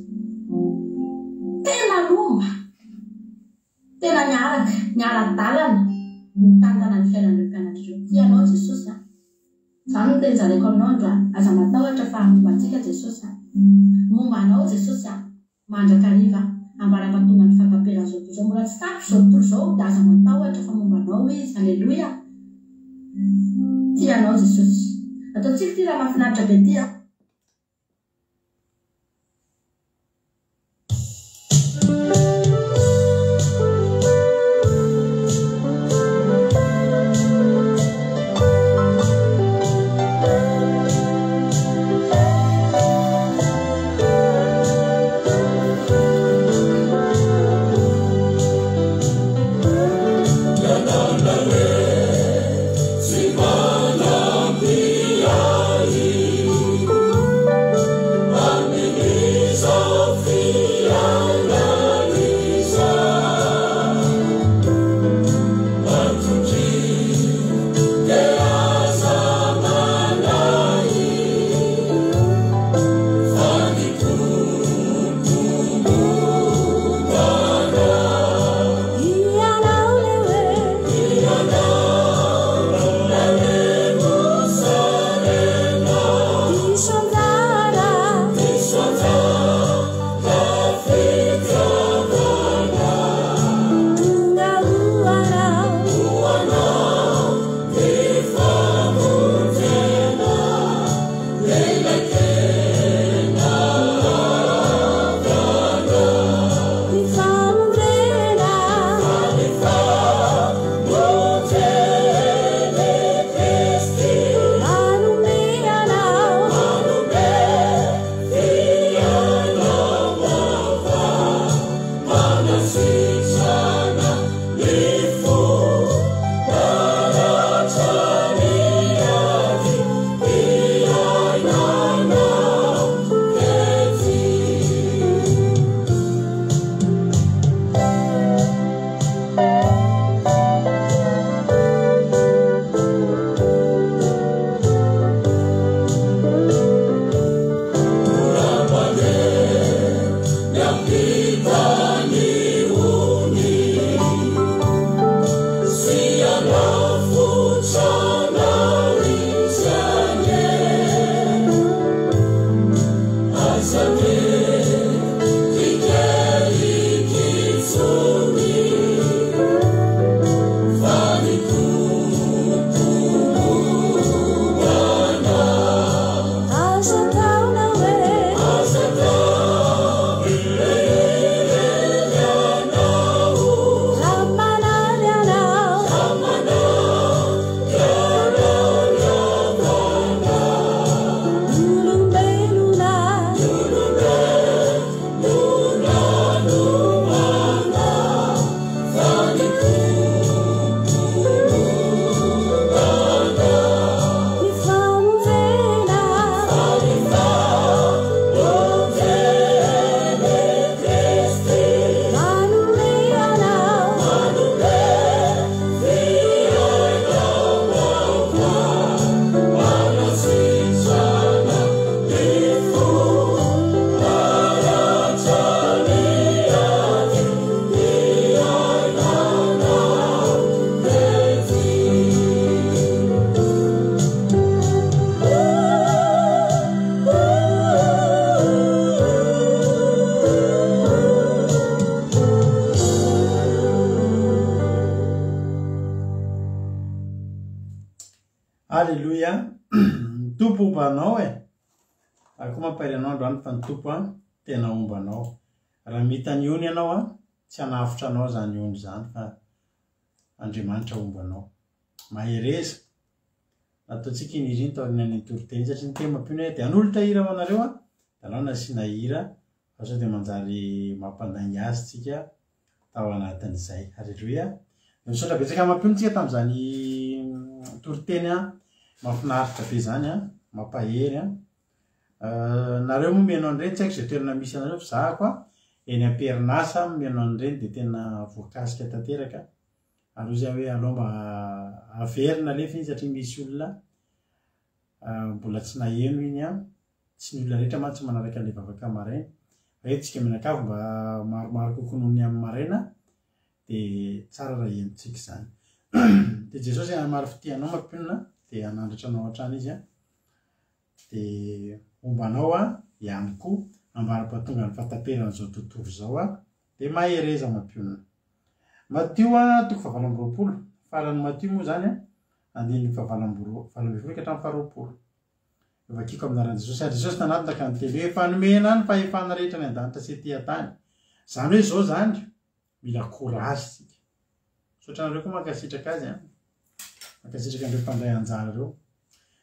Tena nomba! Tena niaraka, niara-dalana nitantana ny fiainan'ireo mpianatra ireo. Tia anao Jesosy a! Izany no teny zaraiko aminao androany. Aza matahotra fa momba antsika Jesosy a! Momba anao Jesosy a! Mandrakariva, ambara-pahatonga ny fahataperan'izao tontolo izao. Mbola tsy tapitra izao tontolo izao dia aza matahotra fa momba anao Izy. Aleloia! Tia anao Jesosy. Ataontsika ity raha mahafinaritra be ity a! homba anao e! Ary koa mampahery anao androany fa ny Tompo an, tena homba anao. Raha mita ny ony ianao an, tsy hanavotra anao izany ony izany fa Andriamanitra homba anao. Mahereza. Nataontsika iny hira iny taorianan'iny toriteny iny satria ny teny mampino hoe dia hanolotra hira ho anareo an, dia alao nasiana hira fa sao dia manjary mampandainga azy tsika tao anatin'izay. Aleloia. Dia misaotra betsaka mampino tsika tamin'izany toriteny an, mahafinaritra be izany an, mampahery an. Nareo moa mihaino an'ireny, tsy haiko izay toerana misy anareo fa zahako an, eny am-perinasa mihaino an'ireny dia tena voakasika tanteraka. Ary hoy izy hoe alao mba averina alefa iny satria misy olona mbola tsy naheno iny an. Tsy ny olona rehetra mantsy manaraka an'ilay vavaka maraina. Fa eto isika mianakavy mba maromaro kokoa noho ny amin'ny maraina dia tsara raha henontsika izany. Dia Jesosy hanamaro fitia anao mampionona dia hanandratra anao hatrany Izy an. Dia homba anao aho ihany koa ambara-pahatonga ny fahataperan'izao tontolo izao aho. Dia mahereza mampionona. Matio toko fahavalo amby 20, faran'ny Matio moa izany andininy fahavalo amby 18 ka hatramin'ny faharoapolo. Vakiko amin'ny anaran'i Jesosy. Ary Jesosy nanatona ka niteny hoe, Efa nomena ahy ny fahefana rehetra any an-danitra sy ety an-tany. Izany hoe izao izany, mila courage isika. Misaotra anareo koa mankasitraka azy an. Mankasitraka an'ireo mpandray anjara ireo.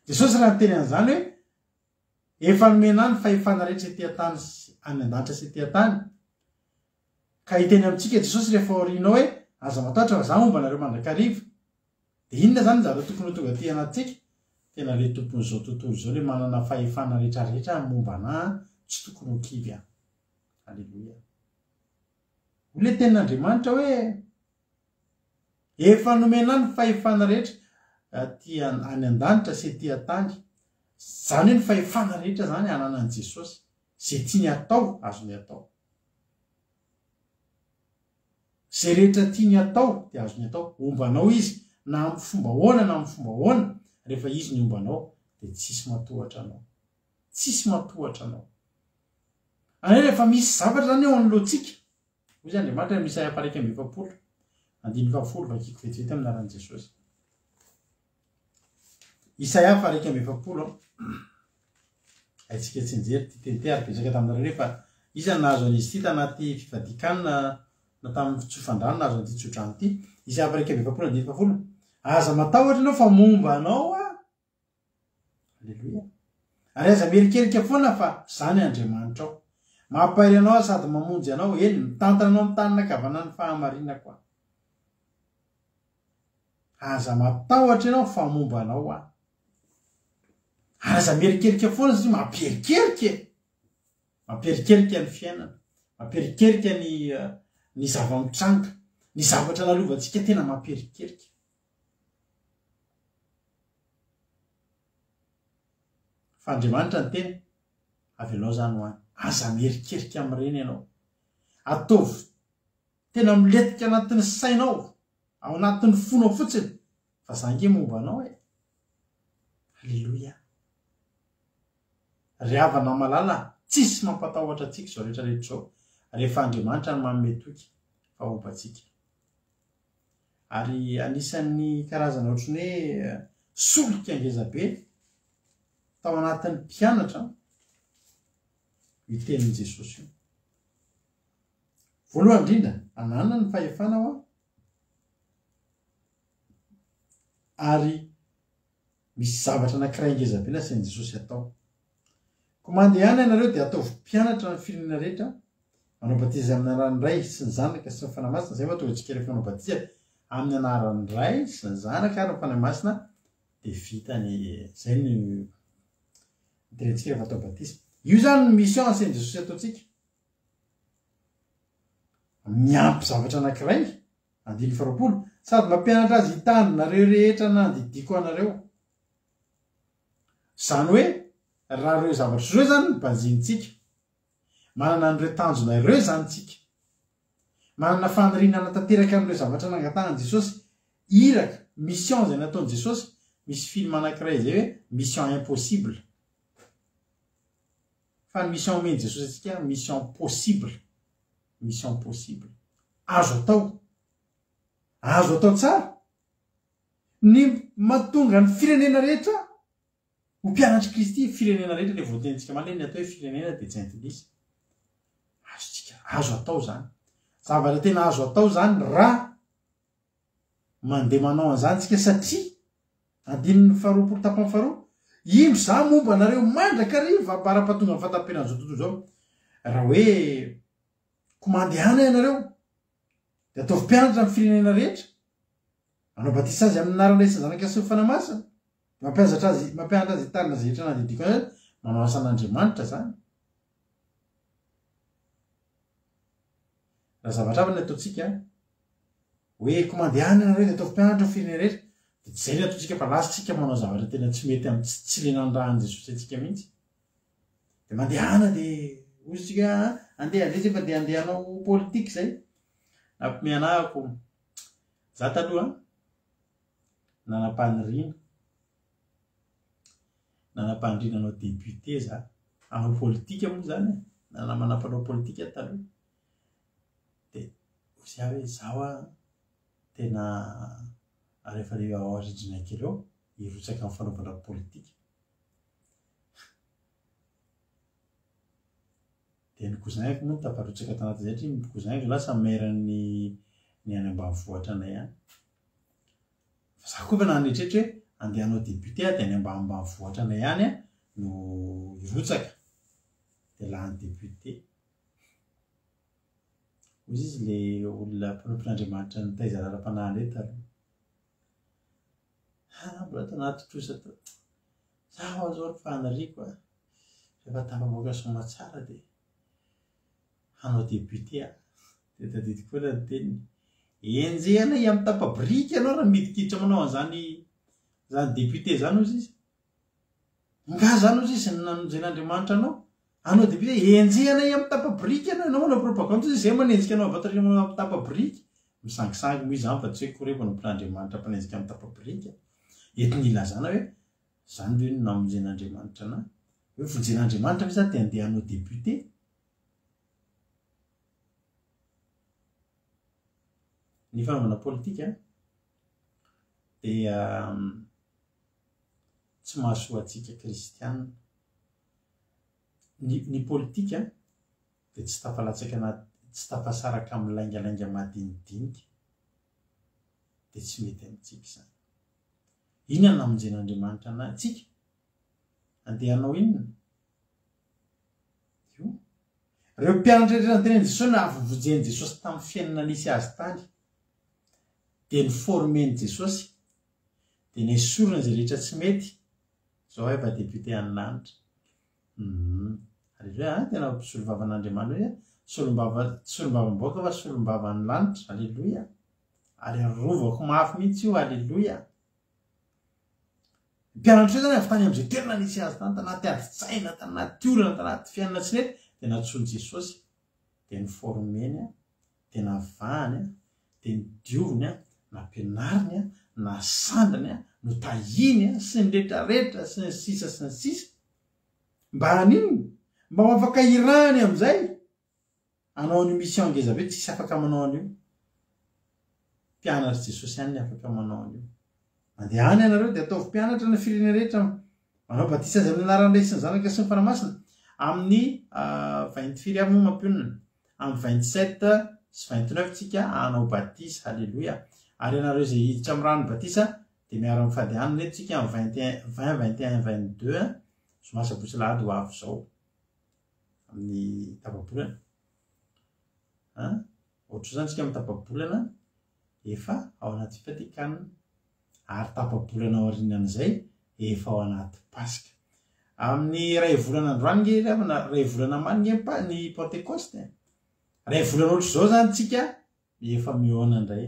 Jesosy raha niteny an'izany hoe efa nomena ahy ny fahefana rehetra ety an-tany sy any an-danitra sy ety an-tany. Ka hiteny amintsika Jesosy rehefa aorianao hoe aza matahotra fa za momba anareo mandrakariva. Dia inona izany ny zavatra tokony ho tonga aty anatintsika? Tena ilay tompon'izao tontolo izao ilay manana fahefana rehetra rehetra momba anà tsy tokony ho kivy aho. Aleloia. Hoy ilay tenin'Andriamanitra hoe efa nomena ahy ny fahefana rehetra aty any an-danitra sy ety an-tany. Izany hoe ny fahefana rehetra izany ananan'i Jesosy. Izay tiany hatao, azony atao. Izay rehetra tiany hatao dia azony atao. Homba anao Izy na amin'ny fomba ahoana na amin'ny fomba ahoana, rehefa Izy ny homba anao dia tsisy matohatra anao. Tsisy matohatra anao. Ary rehefa misy zavatra izany eo anoloantsika, hoy izy Andriamanitra amin'ny Isaia faha 41, andininy fahafolo, vakiko vetivety amin'ny anaran'i Jesosy. Isaia faha 41, haintsika tsianjery ity teny ity ary betsaka taminareo nefa iza no nahazo an'izy ity tanaty fifadian-kanina na tamin'ny fitsofan-drano nahazo an'ity tsodrano ity. Isaia faha 41, andininy fahafolo, aza matahotra ianao fa momba anao aho. Aleloia. Ary aza mierikerika foana fa za ny Andriamanitrao. Mampahery anao aho sady mamonjy anao, eny, mitantana anao amin'ny tanana ankavanan'ny fahamarinako aho. Aza matahotra ianao fa momba anao aho. Ary aza mierikerika foana satria mampierikerika e. Mampierikerika ny fiainana, mampierikerika ny ny zava-mitranga, ny zavatra lalovantsika tena mampierikerika. Fa Andriamanitra niteny, avelao izany ho any. Aza mierikerika amin'ireny ianao. Ataovy tena milentika anatin'ny sainao, ao anatin'ny fonao fotsiny, fa za ange momba anao e. Aleloia. Ry havana malala, tsisy mampatahotra antsika izao rehetra rehetra izao, rehefa Andriamanitra no manome toky fa homba antsika. Ary anisan'ny karazana ohatran'ny hoe solika ngeza be tao anatin'ny mpianatra io tenin'i Jesosy io. Voalohany indrindra, ananany ny fahefana hoa ary misy zavatra anankiray ngeza be nasain'i Jesosy atao. Koa mandehana ianareo dia ataovy mpianatra ny firenena rehetra, manao batisa amin'ny anaran'ny Ray sy ny Zanaka sy ny Fanahy Masina, izay mahatonga antsika rehefa manao batisa amin'ny anaran'ny Ray sy ny Zanaka ary ny Fanahy Masina dia vita ny izay no terentsika rehefa atao batisa. Io izany ny mission asain'i Jesosy ataontsika. Miampy zavatra anankiray, andininy faharoapolo, sady mampianatra azy hitandrina ireo rehetra nandidiako anareo. Izany hoe raha ireo zavatra ireo izany no banjinintsika, manana an'ireo tanjona ireo izany tsika, manana faniriana hanatanteraka an'ireo zavatra nangatahan'i Jesosy, iraka, mission izay nataon'i Jesosy, misy film anankiray izay hoe mission impossible, fa ny mission omen'i Jesosy antsika mission possible, mission possible, azo atao, azo atao tsara ny mahatonga ny firenena rehetra. Ho mpianatr'i Kristy firenena rehetra ilay voatenintsika omaly hoe ny atao hoe firenena dia jentilisa. Azontsika, azo atao izany. Zavatra tena azo atao izany raha mandeha manao an'izany tsika satria andininy faharoapolo tapany faharoa, indro izaho momba anareo mandrakariva ambara-pahatonga ny fahataperan'izao tontolo izao. Raha hoe ko mandehana ianareo dia ataovy mpianatra ny firenena rehetra, manao batisa azy amin'ny anaran'ny Ray sy ny Zanaka sy ny Fanahy Masina, mampianatra azy mampianatra azy hitarina izay rehetra nandidiako azy, manao asan'Andriamanitra izany. Raha zavatra hafa ny ataontsika, hoe ko mandehana ianareo dia ataovy mpianatra ny firenena rehetra, dia tsy izay ny ataontsika fa lasa tsika manao zavatra tena tsy mety amin'ny tsy tsy le nanirahan'i Jesosy antsika mihitsy. Dia mandehana dia hoy isika andeha andeha zay fa dia andeha hanao politique zay. Nampime anahako za taloha nanam-paniriana nanam-paniriana hanao député za, hanao politika moa zany e, nanamana mpanao politika aho taloha. Dia hoy aho hoe izaho an tena rehefa ao rindrina kely ao hirotsaka amin'ny fanaovana politika. Dia ny cousin-ko moa no tafarotsaka tanatin'izay satria ny cousin-ko lasa maire-n'ny ny any ambanivohitra anay any. Fa za koa efa nanetretra hoe andeha hanao député aho dia any ambanimbanivohitra anay any no hirotsaka. Dia lany député. Hoy izy le olona mpanompon'Andriamanitra nitaiza lalam-panahy anay taloha. Ha, mbola tanaty trosa tao. Za ho'a zao ry faniriako a, rehefa tafavoaka soamatsara dia hanao député aho. Dia tadidiko foana ny teniny, enjehina i amin'ny tapa-biriky ianao raha midikiditra manao an'izany izany député izany hozy izy. Nga zany hozy izy no namonjen'Andriamanitra anao? Hanao député, enjehina i amin'ny tapa-biriky ianao, ianao manao propagande hozy izy, izay manenjika anao avy ato aoriana manao amin'ny tapa-biriky. Misangisangy moa izany fa tsy hoe koa re mpanompon'Andriamanitra mpanenjika amin'ny tapa-biriky. Eto ny ilazana hoe Zany ve no namonjen'Andriamanitra anah? Hoe vonjen'Andriamanitra ve za dia andeha hanao député? Ny fanaovana politika dia tsy mahasoa antsika kristiana. Ny, ny politika dia tsy tafalatsaka anaty, tsy tafasaraka amin'ny laingalainga madinidinika. Dia tsy mety amintsika izany. Inona no namonjen'Andriamanitra antsika? Andeha hanao inona? Io. Ireo mpianatra rehetra notenenin'i Jesosy no avy novonjen'i Jesosy tamin'ny fiainana nisy azy tany. Dia noformen'i Jesosy. Dia nesorina izay rehetra tsy mety. Izao aho efa député any lanitra. Hum. Aleloia, ah, tena mpisolovavan'Andriamanitra hoe solombava, tsy solombavambahoaka fa solombavan'ny lanitra. Aleloia. Ary arovako mafy mihitsy io, aleloia. Mpianatra io zany avy tany amin'izay toerana nisy azy tany, tanaty adin-tsaina, tanaty olana, tanaty fiainana tsy nety, dia nantsoin'i Jesosy, dia noformeny, dia navahany, dia nodioviny, nampianariny, nasandrany, notahiny, sy ny rehetrarehetra, sy ny sisa sy ny sisa. Mba haninona? Mba ho afaka hirahany amin'izay. Hanao an'io mission ngeza be tsisy afaka manao an'io. Mpianatr'i Jesosy ihany ny afaka manao an'io. Mandehana ianareo dia ataovy mpianatra ny firenena rehetra manao batisa azy amin'ny anaran'ny Ray sy ny Zanaka sy ny Fanahy Masina. Amin'ny vingt firy avy moa mampionona? Amin'ny 27 sy 29 tsika hanao batisa. Haleloia. Ary ianareo izay hiditra amin'ny rano batisa dia miara-mifady hanina eto tsika amin'ny 21 20 21 22 zoma sabotsy alahady ho avy izao. amin'ny tapa-bolana an ohatr'izany tsika amin'ny tapa-bolana efa ao anaty fifadian-kanina ary tapa-bolana aorianan'izay efa ao anaty paska amin'ny iray volana androany nge ry havana iray volana amaly nge ny pentekoste iray volana ohatr'izao zany tsika efa mihaona indray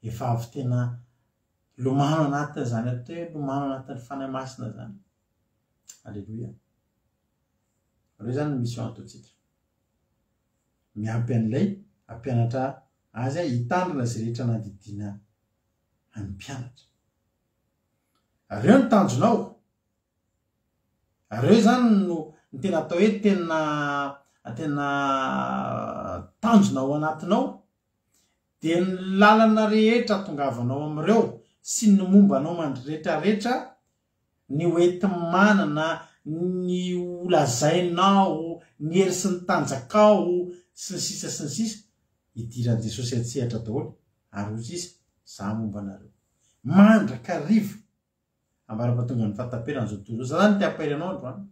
efa avy tena lomano anatin'izany atao hoe lomano anatin'ny fanahy masina zany aleloia Ireo izany ny mission ataontsika. Miampy an'ilay hampianatra azy hitandrina izay rehetra nandidiana an'ny mpianatra. Ireo ny tanjonao. Ireo izany no ny tena atao hoe tena tena tanjona ao anatinao. Dia ny lalana rehetra atongavanao amin'ireo sy ny momba anao mandretraretra. Ny ho enti-manana, ny ho lazainao, ny hery sy ny tanjakao, sy ny sisa sy ny sisa, idiran'i Jesosy an-tsehatra daholo, ary hoy Izy, Za momba anareo. Mandrakariva! Ambara-pahatongan'ny fahataperan'izao tontolo izao. Za zany te hampahery anao androany.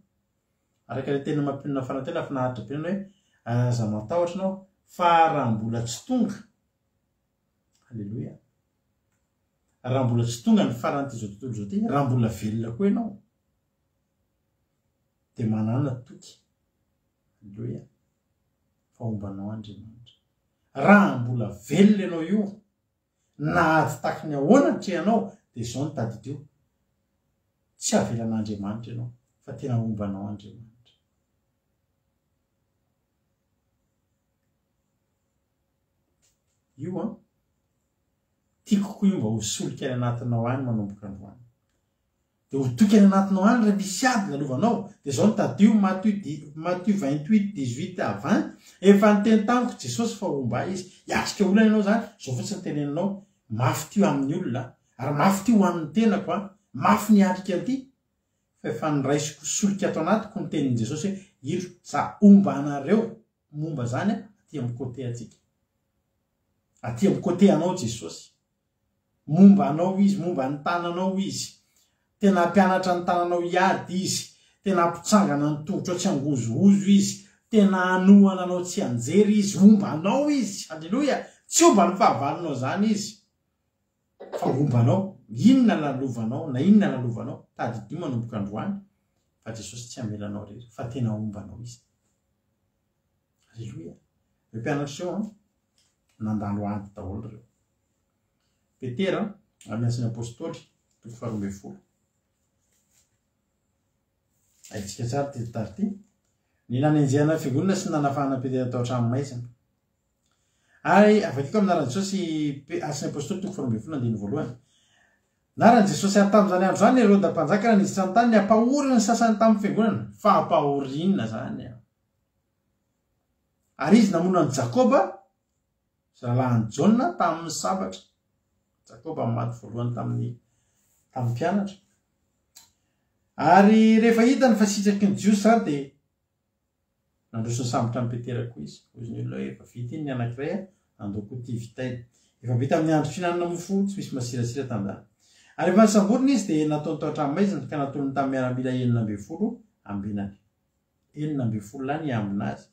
Araka ilay teny mampionona fanantena finaritra be ny hoe, aza matahotra ianao, fa raha mbola tsy tonga, Aleloia, raha mbola tsy tonga ny faran'ity izao tontolo izao ity, raha mbola velona koa ianao, dia manàna toky, Aleloia, fa homba anao Andriamanitra. Raha mbola velona ianao io, na ady taky ny ahoana atrehanao, dia izao no tadidio, tsy avelan'Andriamanitra ianao, fa tena homba anao Andriamanitra. Io an! Tiako koa io mba ho solika any anatinao any manomboka androany. Dia ho toky any anatinao any raha misy ady lalovanao. Dia izao no tadidio, Mathieu di, Mathieu 28, 18 à 20, Efa niteny tamiko Jesosy fa homba ahy Izy. Hiatrika olana ianao izany, izao fotsiny no teneninao, mafy ity amin'ny olona, ary mafy ity ho an'ny tenako an, mafy ny hiatrika an'ity, fa efa noraisiko solika ato anatiko ny tenin'i Jesosy hoe, indro, za homba anareo. Momba izany aty amin'ny côté antsika. Aty amin'ny côté anao Jesosy. Momba anao Izy, momba ny tananao Izy. Tena hampianatra ny tananao hiady Izy. Tena hampitsangana ny tongotrao tsy hangozohozo Izy. Tena hanohana anao tsy hianjera Izy. Homba anao Izy. Aleloia! Tsy homba ny fahavalonao izany Izy. Fa homba anao. Inona lalovanao na inona lalovanao, tadidio manomboka androany fa Jesosy tsy hamela anao irery fa tena homba anao Izy. Aleloia! Ireo mpianatra ireo an, nandalo ady daholo ireo. Petera, amin'ny Asan'ny Apostoly, toko faharoa ambin'ny folo. Haintsika tsara ity tantara ity. Ny nanenjehana ny fiangonana sy ny nanafahana an'i Petera tao an-tranomaizina. Ary avakiko amin'ny anaran'i Jesosy Asan'ny Apostoly toko faharoa ambin'ny folo andininy voalohany. Naran'i Jesosy ary tamin'izany andro izany Heroda mpanjaka naniditra ny tany hampahory ny sasany tamin'ny fiangonana. Fampahoriana izany. Ary izy namono an'i Jakoba, rahalahin'i Jaona, tamin'ny sabatra. Jakoba maty voalohany tamin'ny tamin'ny mpianatra. Ary rehefa hitany fa sitraky ny Jiosy izany dia Nandroso nisambotra an'i Petera koa izy. Hoy ny olona hoe, Efa vita iny ny anankiray, andao koa ity vitaina. Efa vita amin'ny andro fihinanana mofo tsy misy masirasira tamin'izany. Ary rehefa nosamborina izy, dia nataony tao an-tranomaizina, ka natolony tamin'ny miaramila 16 ambenany. 16 lahy niambina azy.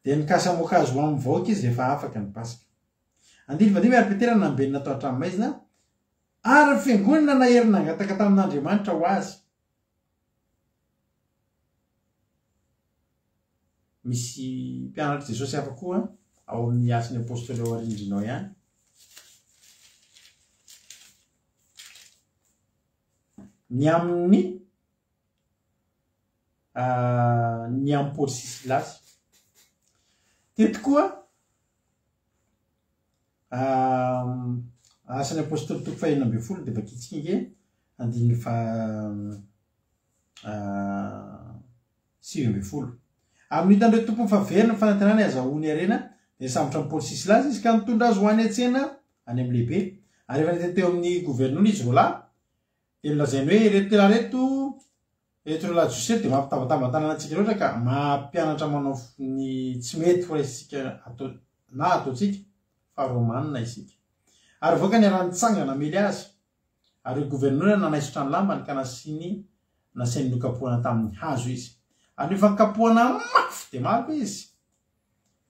Dia nikasa hamoaka azy ho amin'ny vahoaka izy rehefa afaka ny Paska. Andininy fahadimy Ary Petera nambenina tao an-tranomaizina, ary ny fiangonana nahery nangataka tamin'Andriamanitra ho azy. Misy mpianatr'i Jesosy hafa koa ao amin'ny Asan'ny Apostoly ao arindrina ao ihany. Ny amin'ny ah, ny amin'i Paoly sy Silasy. Teto koa Asan'ny Apostoly toko faha-16 dia vakintsika ange andininy faha 19. Ary nony hitan'ireo tompony fa very ny fanantenany hazahoany harena, dia nisambotra an'i Paoly sy Silasy izy ka nitondra azy ho any an-tsena any amin'ny lehibe. Ary rehefa niteny teo amin'ny governora izy roalahy, dia nolazainy hoe, Ireto lehilahy ireto Eto ry Lajose dia mampitabataba tanana antsika loatra ka mampianatra manao ny tsy mety ho raisintsika atao na ataontsika fa Romana isika. Ary voaka niara-nitsangana hamely azy. Ary io governora nanaisotra ny lambany ka nasiany nasainy nokapohana tamin'ny hazo izy. Ary nofa nikapohana mafy dia mafy izy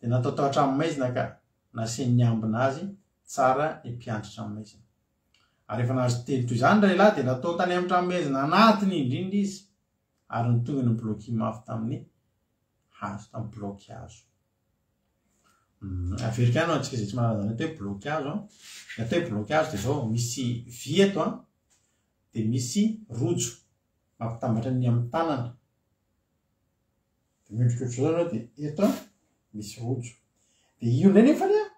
dia natao tao an-tranomaizina ka nasainy niambina azy tsara ny mpiandry tranomaizina. Ary rehefa nahazo teny toy izany ralehilahy dia natao tany amin'ny tranomaizina anatiny indrindra izy ary ny tongony nibloquer mafy tamin'ny hazo, tamin'ny bloc hazo. Hmm, averiko ihany ho antsika izay tsy mahalala izany atao hoe bloc hazo an. Ny atao hoe bloc hazo dia izao, misy vy eto an, dia misy rojo mampitambatra ny amin'ny tanana. Dia miondrika ohatr'izao ianao dia eto an, misy rojo. Dia io indray nefany an,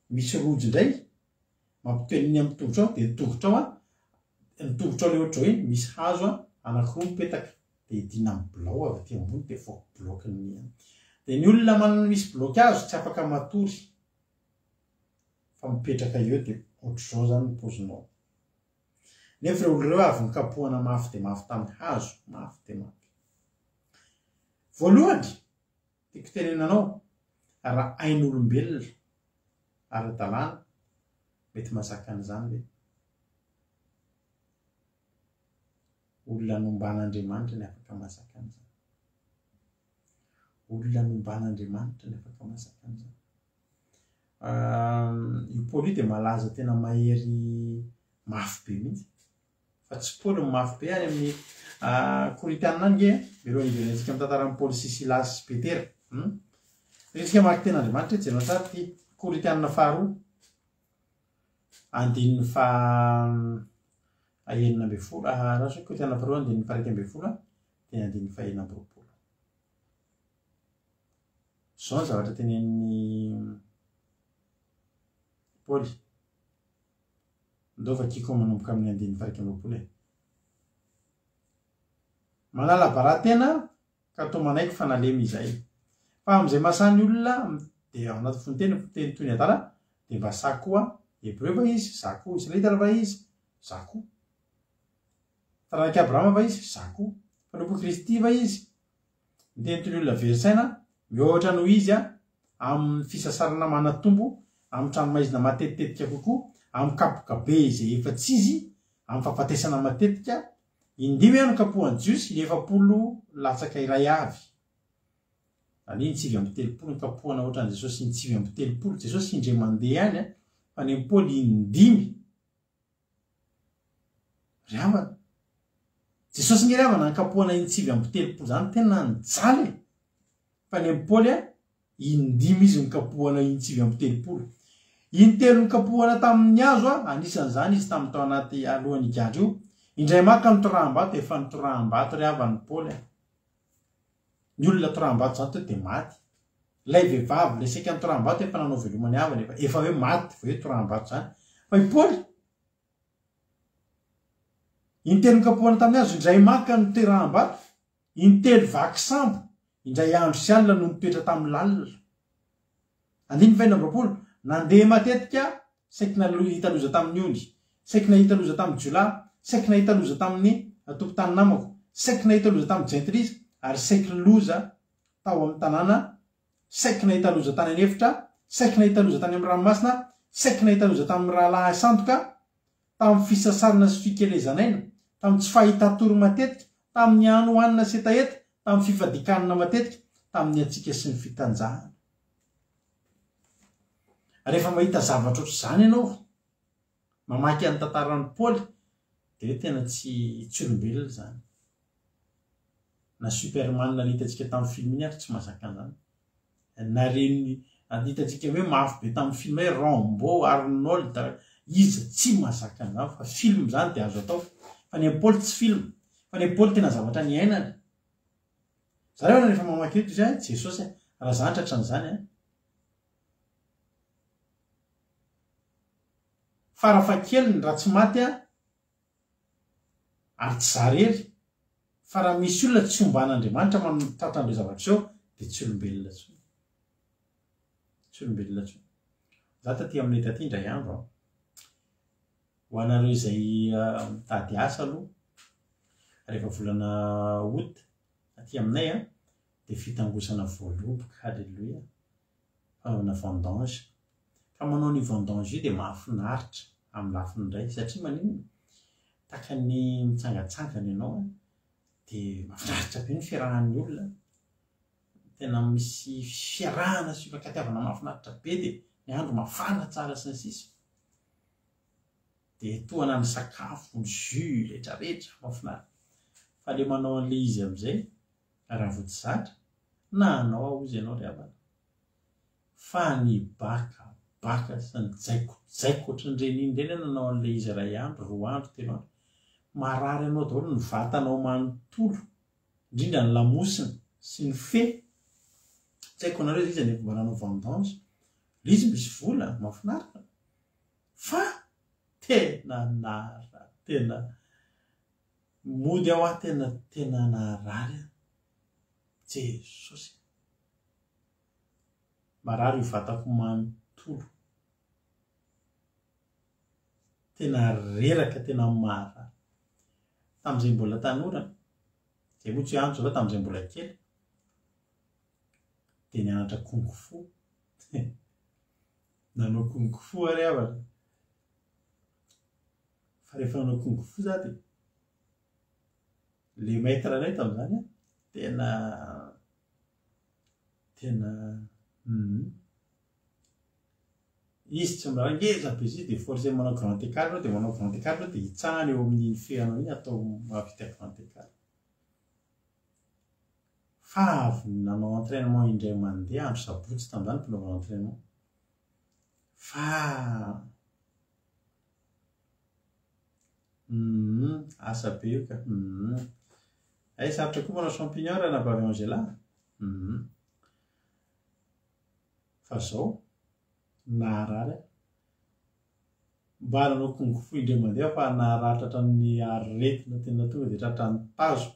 Misy rojo indray mampitohy ny amin'ny tongotrao dia ny tongotrao an, ny tongotrao ilay ohatr'izao iny misy hazo an anankiroa mipetaka dia idina amin'ny bilao avy aty ambony dia voa-bloque ny an. Dia ny olona manana misy blocage tsy afaka matory fa mipetraka eo dia ohatr'izao izany ny paozinao. Nefa ireo olona ireo avy nokapohana mafy dia mafy tamin'ny hazo, mafy dia mafy. Voalohany, tiako tenenina anao, raha ain'olombelona ara-dalàna, mety mahazaka an'izany ve? Olona nomban'Andriamanitra ny afaka mahazaka an'izany. Olona nomban'Andriamanitra ny afaka mahazaka an'izany. Io Paoly io dia malaza tena mahery mafy be mihitsy. Fa tsy Paoly no mafy be any amin'ny Korintianina any nge, mialohan'ny hiverenantsika amin'ny tantaran'i Paoly sy Silasy sy Petera. Hmm? Isika mamaky tenin'Andriamanitra, jereo tsara ity Korintianina faharoa, andininy faha 16, raha hoe Korintianina faharoa andininy faha 11 dia andininy faha 26. Izao ny zavatra tenenin'i Paoly. Ndao vakiko manomboka amin'ny andininy faha 21 e. Manala bara-tena ka toa manaiky fa nalemy izahay. Fa amin'izay mahasahy ny olona dia ao anaty fononteny miteny toy ny adala dia mba sahy koa, Hebreo va izy? Za koa. Israelita va izy? Za koa. Taranak'i Abrahama va izy? Za koa. Mpanompon'i Kristy va izy? Miteny toy ny olona very saina, mihoatra noho izy amin'ny fisasarana manan-tombo, amin'ny tranomaizina matetitetika kokoa, amin'ny kapoka be izay efa tsy izy, amin'ny fahafatesana matetika, Indimy aho nokapohan'ny Jiosy, ny 40 latsaka iray avy. Izany hoe in-39 nokapohana hoatran'i Jesosy in-39. Jesosy indray mandeha ihany an, fa ny an'i Paoly indimy. Ry havana, Jesosy nge ry havana nikapohana in-39 izany tena nijaly e. Fa ny an'i Paoly an, Indimy izy nokapohana in-39. Intelo nokapohana tamin'ny hazo, anisan'izany izy tamin'ny tao anaty alohan'ny higadra io. Indray maka notoraham-bato, efa notoraham-bato ry havana i Paoly a. Ny olona toraham-bato izany teo dia maty. Ilay vehivavy ilay saika notoraham-bato efa nanao veloma ny havany, efa efa hoe maty vao hoe toraham-bato izany. Fa i Paoly, intelo nokapohana tamin'ny hazo, indray maka noteraham-bato, Intelo vaky sambo, indray andro sy alina no nitoetra tamin'ny lalina. Andininy faha-26, Nandeha matetika, saiky nahita loza tamin'ny ony, saiky nahita loza tamin'ny jiolahy, saiky nahita loza tamin'ny tompon-tany namako, saiky nahita loza tamin'ny jentilisa, ary saiky loza tao amin'ny tanàna, saiky nahita loza tany an'efitra, saiky nahita loza tany amin'ny ranomasina, saiky nahita loza tamin'ny rahalahy sandoka, tamin'ny fisasarana sy fikelezan'aina, tamin'ny tsy fahitan-tory matetika, tamin'ny hanoanana sy hetaheta, tamin'ny fifadian-kanina matetika, tamin'ny hatsiaka sy ny fitanjahana. Rehefa mahita zavatra ohatr'izany ianao, mamaky an'ny tantaran'i Paoly, dia hoe tena tsy tsy olombelona izany. Na Superman le hitantsika tamin'ny film iny ary tsy mahazaka an'izany. Na reny hitantsika hoe mafy be tamin'ny film hoe Rambo, Arnold, iza tsy mahazaka an'izany fa film izany dia azo atao. Fa ny an'i Paoly tsy film. Fa ny an'i Paoly tena zavatra niainany. Zareo rehefa mamaky eto izy hoe Jesosy raha zany tratran'izany an. Farafahakeliny raha tsy maty aho Ary tsy za rery fa raha misy olona tsy omban'Andriamanitra tratra an'ireo zavatra ireo dia tsy olombelona intsony. Tsy olombelona intsony. Za taty aminay taty indray andro an, ho anareo izay mitady asa aloha, rehefa volana août aty aminay an, dia fitangosana voaloboka, haleloia, fanaovana vendange. Ka manao an'io vendange io dia mahafinaritra amin'ny lafiny iray satria maninona? Tahaka ny mitsangantsangana ianao an, dia mahafinaritra be ny fiarahan'ny olona, tena misy fiarahana sy fifankatiavana mahafinaritra be dia ny andro mafana tsara sy ny sisa. Dia tohana ny sakafo, ny jus retraretra, mahafinaritra. Fa le manao an'ilay izy amin'izay raha vao tsy zatra, na hanao aho hozy ianao ry havana, Fa ny baka baka sy ny jaikojaiko ohatran'ireny iny ireny nanao an'ilay izy iray andro, roa andro, telo andro. Marary anao daholo ny vatanao manontolo, indrindra ny lamosina sy ny fe. Tsy haiko anareo iza no efa mba nanao vendange. Ilay izy misy vola, mahafinaritra. Fa tena narary, tena mody aho aho tena tena narary aho. Jesosy. Marary io vatako manontolo. Tena reraka, tena marary. Tamin'izay mbola tanora, izay moa tsy antso fa tamin'izay mbola kely, dia nianatra kung fu. Nanao kung fu ary havana. Fa rehefa nanao kung fu za dia le maître anay tamin'izany an, tena tena hum izy tsy mba ngeza be izy dia forcé manao grand écart aloha dia manao grand écart aloha dia hitsahana eo amin'iny feanao iny atao mahavita grand écart. Fa avy nanao entrainement indray mandeha andro sabotsy tamin'izany mpanaovana entrainement. Fa Humm asa be io ka humm. Hay sarotra koa manao champignon ranabavy Angela a! Humm. Fa zao, naharary aho. Mba nanao kung fu indray mandeha aho fa naharary tratran'ny aretina tena tonga dia tratran'ny tazo,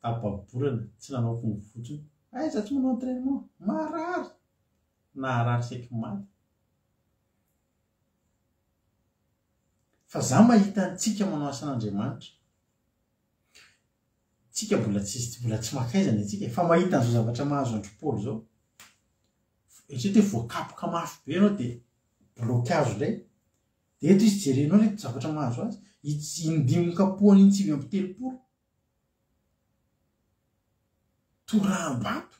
tapa-bolana, tsy nanao kung fu intsony. Aiza tsy manao entrainement? Marary! Naharary saiky maty. Fa za mahita antsika manao asan'Andriamanitra. Tsika mbola tsy mbola tsy makaiza ny antsika e, fa mahita an'izao zavatra mahazo an-dry Paoly izao. Eritrereto hoe voakapoka mafy be ianao dia blocage indray. Dia eto izy jerenao ireto zavatra mahazo azy. Indimy nokapohany iny 39. Toraham-bato.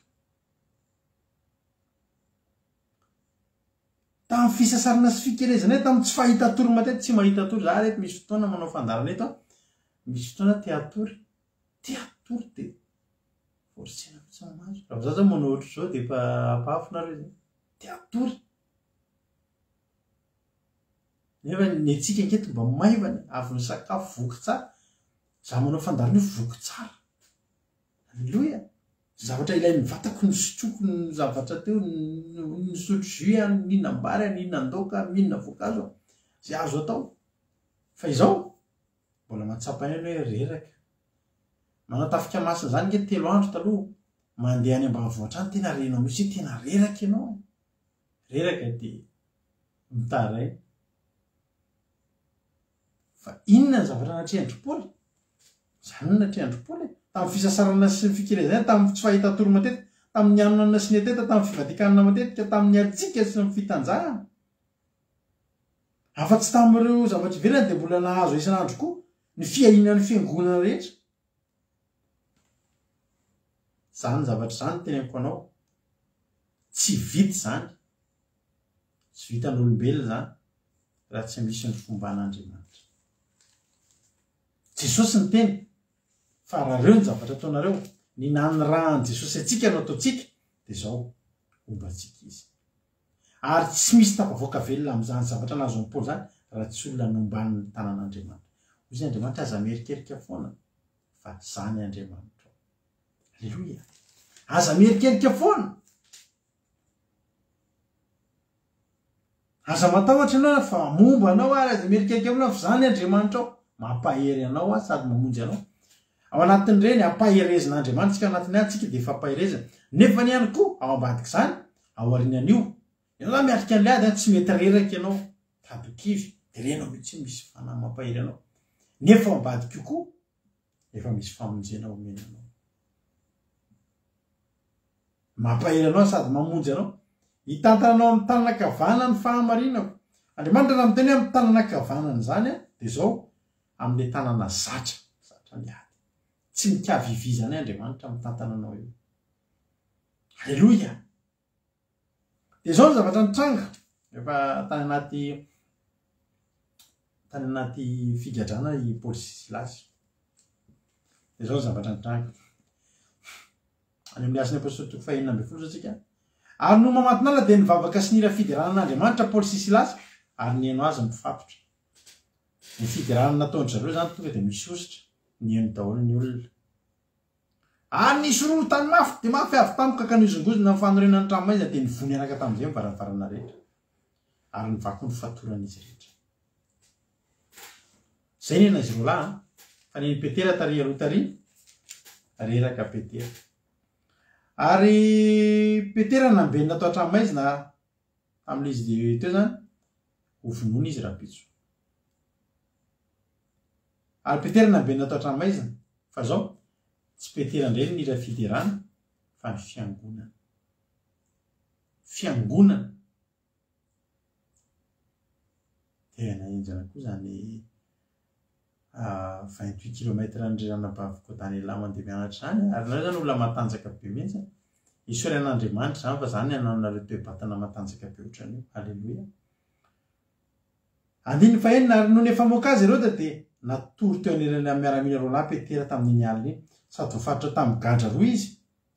Tamin'ny fisasarana sy fikelezana eto, tamin'ny tsy fahitan-tory matetika, tsy mahita tory, za reto misy fotoana manao fandaharana eto aho, misy fotoana te hatory, te hatory dia forcena fotsiny ny maso. Raha vao za zao manao ohatr'izao dia efa hafahafa nareo zay, te hatory. Nefa ny antsika ange to mba maivana e, avy nisakafo voky tsara, za manao fandaharana io voky tsara. Aleloia! Zavatra ilain'ny vatako nosotroiko ny zavatra teo, nisotro jus aho, nihinam-bary aho, nihinan-daoka aho, mihinana voankazo aho, izay azo atao. Fa izao, mbola mahatsapa ihany hoe reraka. Manao tafika masina izany nge telo andro taloha, mandeha any ambanivohitra any tena renao mihitsy hoe tena reraka ianao e. Reraka dia mitaraina. Fa inona ny zavatra natrehan-dry Paoly? Izany no natrehan-dry Paoly e! Tamin'ny fisasarana sy ny fikelezana, tamin'ny tsy fahitan-tory matetika, tamin'ny hanonanana sy ny hetaheta, tamin'ny fivadian-kanina matetika, tamin'ny hatsiaka sy ny fitanjahana. Afa-tsy tamin'ireo zavatra ivelany dia mbola nahazo isan'andro koa ny fiahiana ny fiangonana rehetra. Izany zavatra izany teneniko anao, tsy vita izany. Tsy vitan'olombelona izany raha tsy misy ny fomban'Andriamanitra. Jesosy niteny fa raha reo ny zavatra ataonareo, ny nanirahan'i Jesosy antsika no ataontsika, dia izao, homba antsika Izy. Ary tsy misy tafavoaka velona amin'izany zavatra nahazo an'i Paoly izany raha tsy olona nomban'ny tanan'Andriamanitra. Hoy izy, Andriamanitra aza mierikerika foana fa za ny Andriamanitrao. Aleloia! Aza mierikerika foana! Aza matahotra ianao fa momba anao ary aza mierikerika foana fa za ny Andriamanitrao. Mampahery anao aho sady mamonjy anao. Ao anatin'ireny ampaherezin'Andriamanitra tsika anatin'ny ady tsika dia efa ampaherezina. Nefany ihany koa ao ambadik'izany, ao aorianan'io, ianao zany miatrika an'ilay ady an, tsy mety reraka ianao, tady ho kivy, dia renao mihitsy hoe misy fanahy mampahery anao. Nefa ao ambadik'io koa efa misy famonjena omena anao. Mampahery anao sady mamonjy anao. Hitantana anao amin'ny tanana ankavanana ny fahamarinako. Andriamanitra raha miteny hoe amin'ny tanana ankavanana izany dia izao, amin'ilay tanana zatra, zatra miady. Tsy mikavivy izany Andriamanitra mitantana anao eo. Aleloia! Dia izao ny zavatra nitranga rehefa tany anaty tany anaty figadrana i Paoly sy Silasy. Dia izao ny zavatra nitranga. Any amin'ny Asan'ny Apostoly toko fahenina ambin'ny folo izao tsika. Ary nony mamatonalina dia nivavaka sy nihira fiderana an'Andriamanitra Paoly sy Silasy ary nihaino azy ny mpifatotra. Ny fiderana nataon-dry zareo izany tonga dia misy hosotra, nihaino daholo ny olona. Ary nisy rorontany mafy dia mafy avy tampoka ka nihozongozona ny fanorenan'ny tranomaizina dia nivoha niaraka tamin'izay ny varavarana rehetra ary nivaky ny fatoran'izy rehetra. Izay ny an'izy roalahy an! Fa ny an'i Petera tary aloha tary, reraka Petera. Ary Petera nambenina tao an-tranomaizina tamin'ilay izy dia teo izany, hovonoina izy rahampitso. Ary Petera nambenina tao an-tranomaizina. Fa izao, tsy Petera indray no nila fiderana, fa ny fiangonana. Fiangonana. Tena henjana koa izany 28 kilomètre an-dry ranabaviko Daniela mandeha mianatra izany. Ary nareo izany olona matanjaka be mihitsy. Isaory an'Andriamanitra izany fa izany anananareo toe-batana matanjaka be ohatran'io. Aleloia. Andininy fahenina, Ary nony efa moka azy Heroda dia natory teo anelan'ny miaramila roalahy Petera tamin'iny alina iny, sady voafatotra tamin'ny gadra roa izy,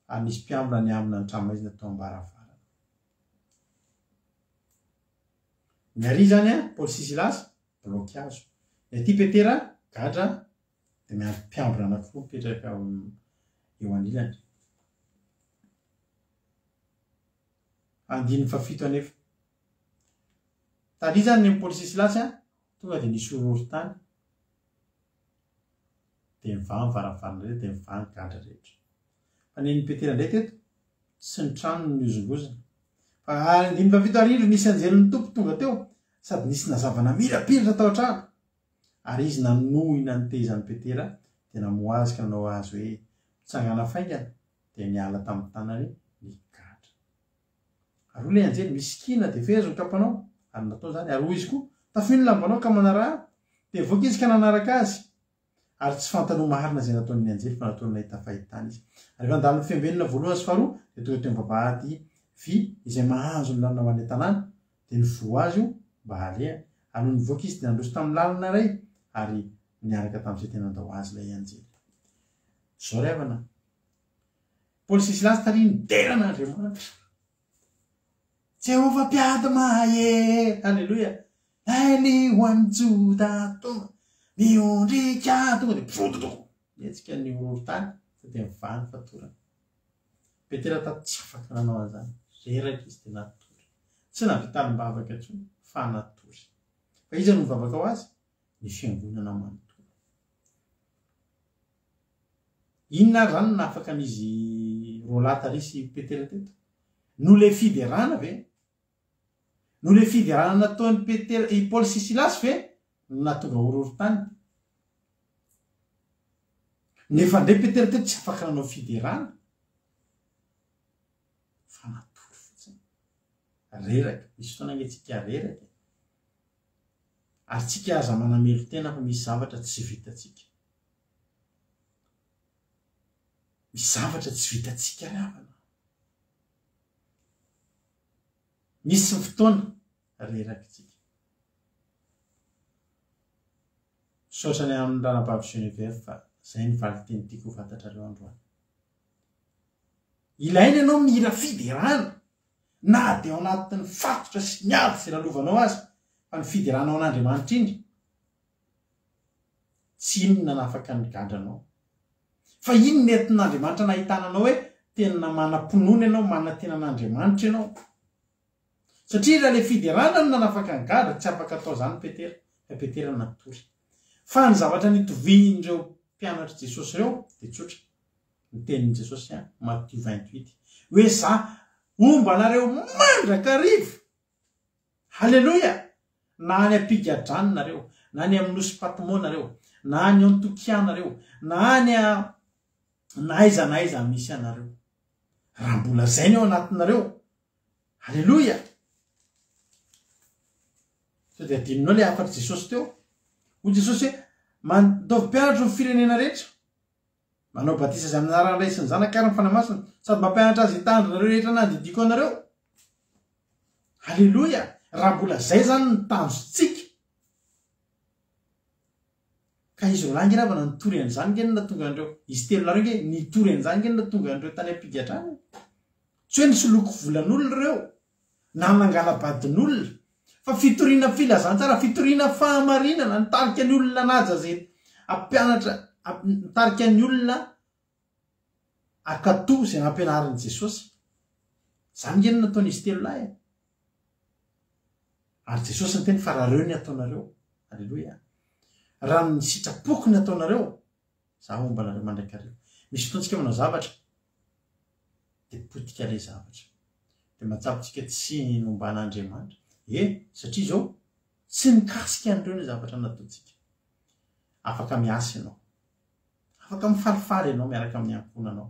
ary nisy mpiambina niambina ny tranomaizina teo am-baravarana. Ny ary izany an, Paoly sy Silasy, bloky hazo. Ny aty Petera, gadra, dia miandry mpiambina anankiroa mipetraka eo anilany. Andininy fahafito anefa. Tary izany ny Paoly sy Silasy an, tonga dia nisy horohorontany, dia nivaha ny varavarana rehetra, dia nivaha ny gadra rehetra. Fa nen'i Petera indray teto, tsy ny trano no nihozongozona. Fa ary andininy fahafito, ary indro nisy anjelin'ny Tompo tonga teo, sady nisy nazava namirapiratra tao an-trano. Ary izy nanohina ny tehezan'i Petera, dia namoha azy ka nanao azy hoe, Mitsangàna faingana, dia niala tamin'ny tanany ny gadra. Ary hoy ilay anjely, Misikina, dia fehezo ny kapanao. Ary natao izany. Ary hoy izy koa, Tafio ny lambanao ka manaraha ahy. Dia nivoaka izy ka nanaraka azy. Ary tsy fantany ho marina izay nataon'ny anjely, fa nataony nahita fahitana izy. Ary rehefa nandalo ny fiambenana voalohany sy faharoa, dia tonga teo amin'ny vavahady vy izay mahazo ny lalana ho any an-tanàna, dia nivoha azy io mba halehany. Ary nony nivoaka izy, dia nandroso tamin'ny lalana iray, ary niaraka tamin'izay tena nandao azy ilay anjely. Izao ry havana, Paoly sy Silasy tary nidera an'Andriamanitra. Jehovah mpiady mahery, Aleloia. Ilay lihoan'i Joda tonga, miondrika tonga dia pfododoko. Nihetsika ny horohorontany fa dia nivaha ny fatorana. Petera tato tsy afaka nanao an'izany. Reraka izy dia natory. Tsy nahavita alim-bavaka intsony fa natory. Fa iza no nivavaka ho azy? Ny fiangonana manontolo. Inona ary izany no nahafaka an'izy roalahy tary sy Petera teto? Noho ilay fiderana ve? Noho ilay fiderana nataon'i Petera, i Paoly sy Silasy ve no nahatonga horohorontany? Nefa indray Petera teto tsy afaka nanao fiderana fa natory fotsiny. Reraka. Misy fotoana ange tsika reraka e. Ary tsika aza manamelo-tena fa misy zavatra tsy vitantsika. Misy zavatra tsy vitantsika ry havana. Misy ny fotoana rerakitsika. Misaotra ny amin'ny ranabavy Geneviève fa zay ny valinteny tiako ho fantatrareo androany. Ilaina ianao mihira fiderana na dia ao anatin'ny fatotra sy ny ady izay lalovanao aza fa ny fideranao an'Andriamanitra iny Tsy iny no nanafaka ny gadranao. Fa iny nentin'Andriamanitra nahitana anao hoe tena manam-pinoana ianao, manantena an'Andriamanitra ianao. Satria raha ilay fiderana no nanafaka ny gadra, tsy afaka atao izany Petera, fa Petera natory. Fa ny zavatra nitovian'ireo mpianatr'i Jesosy ireo dia tsotra, ny tenin'i Jesosy ihany, Matio 28, hoe za homba anareo mandrakariva. Haleloia! Na any am-pigadrana nareo, na any amin'ny nosy Patmo nareo, na any Antokia nareo, na any a na aiza na aiza misy anareo. Raha mbola zay ny ao anatinareo. Haleloia! Sao dia adinonao ilay hafatr'i Jesosy teo? Hoy Jesosy hoe, Mandaovy mpianatro ny firenena rehetra. Manao batisa azy amin'ny anaran'ny Ray sy ny Zanaka ary ny Fanahy Masina, sady mampianatra azy hitandrina ireo rehetra nandidiako anareo. Aleloia! Raha mbola izay izany ny tanjontsika, ka izy roalahy nge ravana nitory an'izany nge no nahatonga an'ireo, izy telolahy ireo nge nitory an'izany nge no nahatonga an'ireo tany am-pigadrana e. Tsy hoe nisoloky volan'olona ireo, na nangala-badin'olona, fa fitoriana filazantsara, fitoriana fahamarinana, nitarika ny olona hanaja izay hampianatra, nitarika ny olona hankatò izay nampianarin'i Jesosy. Izany nge no nataon'izy telolahy e. Ary Jesosy niteny fa raha reo ny ataonareo, aleloia, raha ny sitrapoko ny ataonareo, za homba anareo mandrakariva. Misy fotoana tsika manao zavatra, dia potika ilay zavatra. Dia mahatsapa tsika tsy nomban'Andriamanitra. E, satria izao, tsy nikasika an'ireo ny zavatra nataontsika. Afaka miasa ianao. Afaka mifalifaly ianao miaraka amin'ny ankohonanao.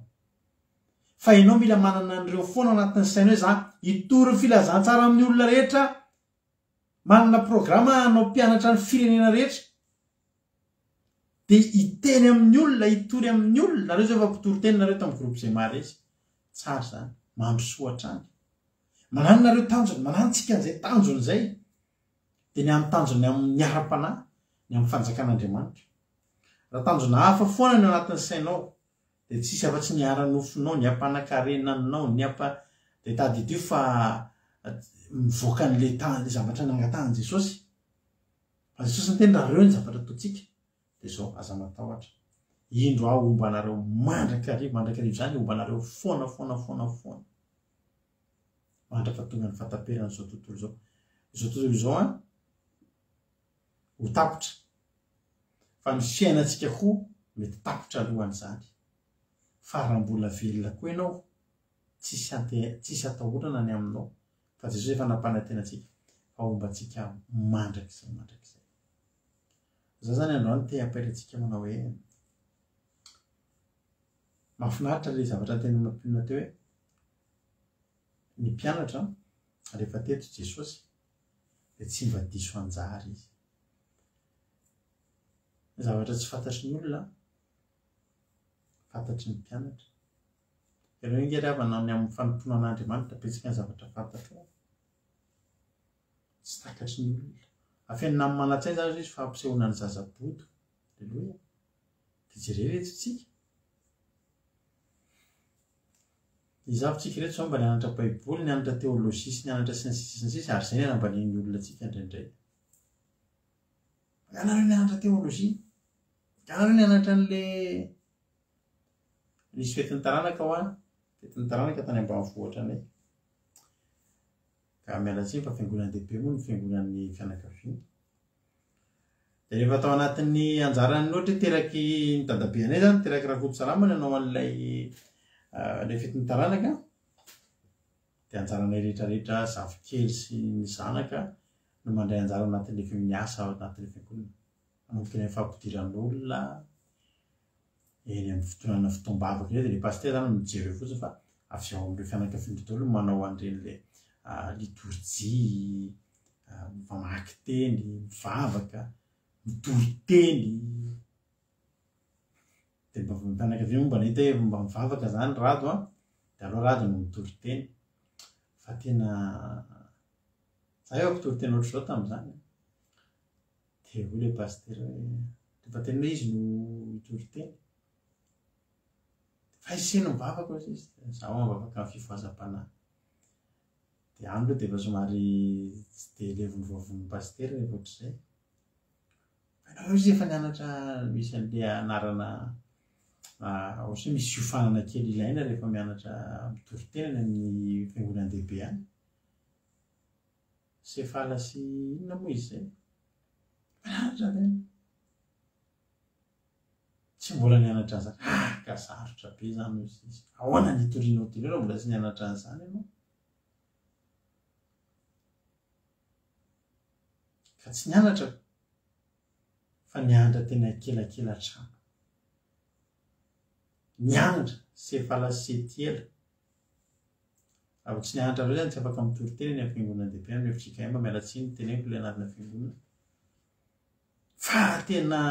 Fa ianao mila manana an'ireo foana ao anatin'ny sainao hoe za hitory ny filazantsara amin'ny olona rehetra, manana programa hanao mpianatra ny firenena rehetra. Dia hiteny amin'ny olona, hitory amin'ny olona. Nareo izao efa mpitory teny nareo tamin'ny groupe izay maharesy. Tsara izany. Mandrosoa hatrany. Manano nareo tanjona, manano tsika an'izay tanjona izay. Dia ny amin'ny tanjona amin'ny ara-panahy, ny amin'ny fanjakan'Andriamanitra. Raha tanjona hafa foana ny ao anatin'ny sainao, dia tsisy afa-tsy ny ara-nofonao, ny hampanankarenanao, ny hampa dia tadidio fa mivoaka an'ilay ta- ilay zavatra nangatahan'i Jesosy. Fa Jesosy niteny raha ireo ny zavatra ataontsika, dia izao, aza matahotra. Indro aho homba anareo mandrakariva, mandrakariva izany homba anareo foana, foana, foana, foana. Mandra-pahatonga ny fahataperan'izao tontolo izao. Izao tontolo izao an, ho tapitra. Fa ny fiainantsika koa mety tapitra alohan'izany. Fa raha mbola velona koa ianao, tsisy ante, tsisy atahorana ny aminao, fa Jesosy efa nampanantena antsika fa homba antsika mandrakizay mandrakizay. Za zany androany te hampahery antsika manao hoe mahafinaritra le zavatra ntenin'i Mampionona teo hoe ny mpianatra rehefa teto Jesosy dia tsy mba diso anjara izy. Ny zavatra tsy fantatry ny olona, fantatry ny mpianatra. Ianao ange ry havana ny amin'ny fanompoana an'Andriamanitra, betsaka ny zavatra fantatrao. Tsy takatry ny olona. Afenina amin'ny manan-tsaina izany izy fa ampisehoana ny zaza bodo. Aleloia. Dia jereo ireto tsika. Iza avy tsika ireto izao mba nianatra baiboly, nianatra teolojia sy nianatra sy ny sisa sy ny sisa ary izay ny anambanian'ny olona antsika indraindray. Ianareo nianatra teolojia, ianareo nianatra an'le nisy fetin'ny taranaka hoa, fetin'ny taranaka tany ambanivohitra anay. Ka miala tsiny fa fiangonan-dehibe moa ny fiangonan'ny fianakaviana. Dia rehefa tao anatin'ny anjaran'ny ohatra hoe teraky ny dadabe anay zany, teraky Rakotosalama nanao an'ilay ilay fetin'ny taranaka, dia anjaranay rehetra rehetra, zafikely sy ny zanaka no mandray anjara anatin'ilay fi- miasa ao anatin'ilay fiangonana. Manomboka eny amin'ny fampidiran'olona, eny amin'ny fitondrana fotoam-bavaka eny, dia ilay pasitera zany mijery eo fotsiny fa avy ao amin'ireo fianakaviana daholo no manao an'ireny ilay litorjia, mamaky teny, mivavaka, mitory teny. Dia mba ny fianakaviana moa mba nahita hoe mba mivavaka zany Rado an, dia aleo Rado no mitory teny. Fa tena za efa mpitory teny ohatr'izao tamin'izany. Dia hoy ilay pasitera hoe rehefa tena hoe izy no hitory teny. Fa izy no mivavaka hoy izy. Zaho mivavaka amin'ny fifohazam-panahy. Dia any aloha dia efa somary tsy dia levon'ny vavon'ny pasitera rehefa ohatr'izay. Fa ianao izy efa nianatra misy an'ilay anarana ohatry hoe misy fiofanana kely ilaina rehefa mianatra mitory teny any amin'ny fiangonan-dehibe any. Sefala sy inona moa izy izay? Mianatra ve? Tsy mbola nianatra an'izany. Ah, ka sarotra be izany hoy izy. Ahoana ny hitorianao teny eo raha mbola tsy nianatra an'izany ianao? Ka tsy nianatra fa nianatra teny ankelakela-trano. Nianatra sefala sy setiela. Raha vao tsy nianatra ireo izany tsy afaka mitory teny any amin'ny fiangonan-dehibe amin'ny fjkm, miala tsiny teneniko ilay anarana fiangonana. Fa tena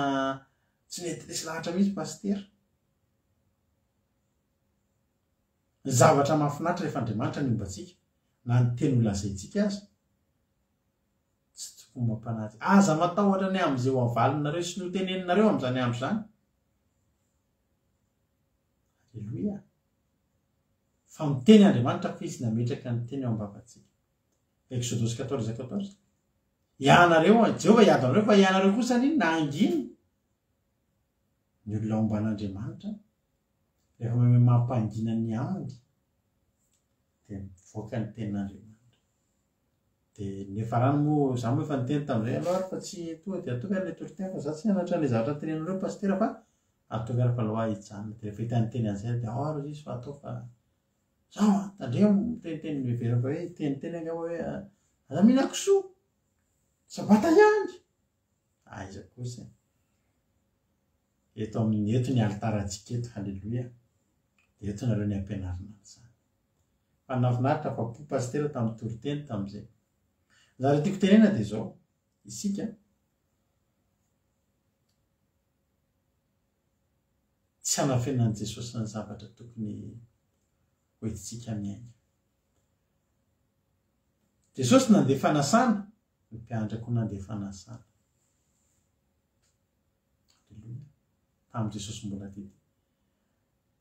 tsy nety resy lahatra mihitsy pasitera. Ny zavatra mahafinaritra rehefa Andriamanitra ny homba antsika, na ny teny holazaintsika aza, tsy tokony mampanahy antsika. Aza matahotra ny amin'izay ho avalinareo sy ny hoteneninareo amin'izany andro izany. Aleloia. Fa miteny Andriamanitra fa Izy nametraka ny teny ao am-bavantsika. Exodosy 14 14. Ianareo, Jehovah hiady aminareo, fa ianareo kosa ny nangina. Ny olona omban'Andriamanitra, rehefa mahay mampangina ny aminy, dia mivoaka ny tenin'Andriamanitra. Dia ny niafarany moa, za moa efa niteny tamin'izay, aleo ary fa tsy tonga dia ataovy ary ilay toriteny fa za tsy nianatra an'ilay zavatra teneninareo pasitera fa ataovy ary fa aleo aho hijanona. Dia rehefa hita niteny an'izay dia ao ary izy fa atao fa zao an, tandremo miteniteny miheverina fa hoe hiteniteny angamba hoe aza mihinan-kisoa, sabata ihany. Aiza kosa e. Eto amin'ny eto ny alitarantsika eto, haleloia. Dia eto nareo ny ampianarina an'izany. Fa nahafinaritra afa-po pasitera tamin'ny toriteny tamin'izay. Ny zavatra tiako tenena dia izao, isika tsy hanafenan'i Jesosy ny zavatra tokony hoentintsika miainga. Jesosy nandeha fanasana, ny mpianatra koa nandeha fanasana. Aleloia. Tamin'i Jesosy mbola tety.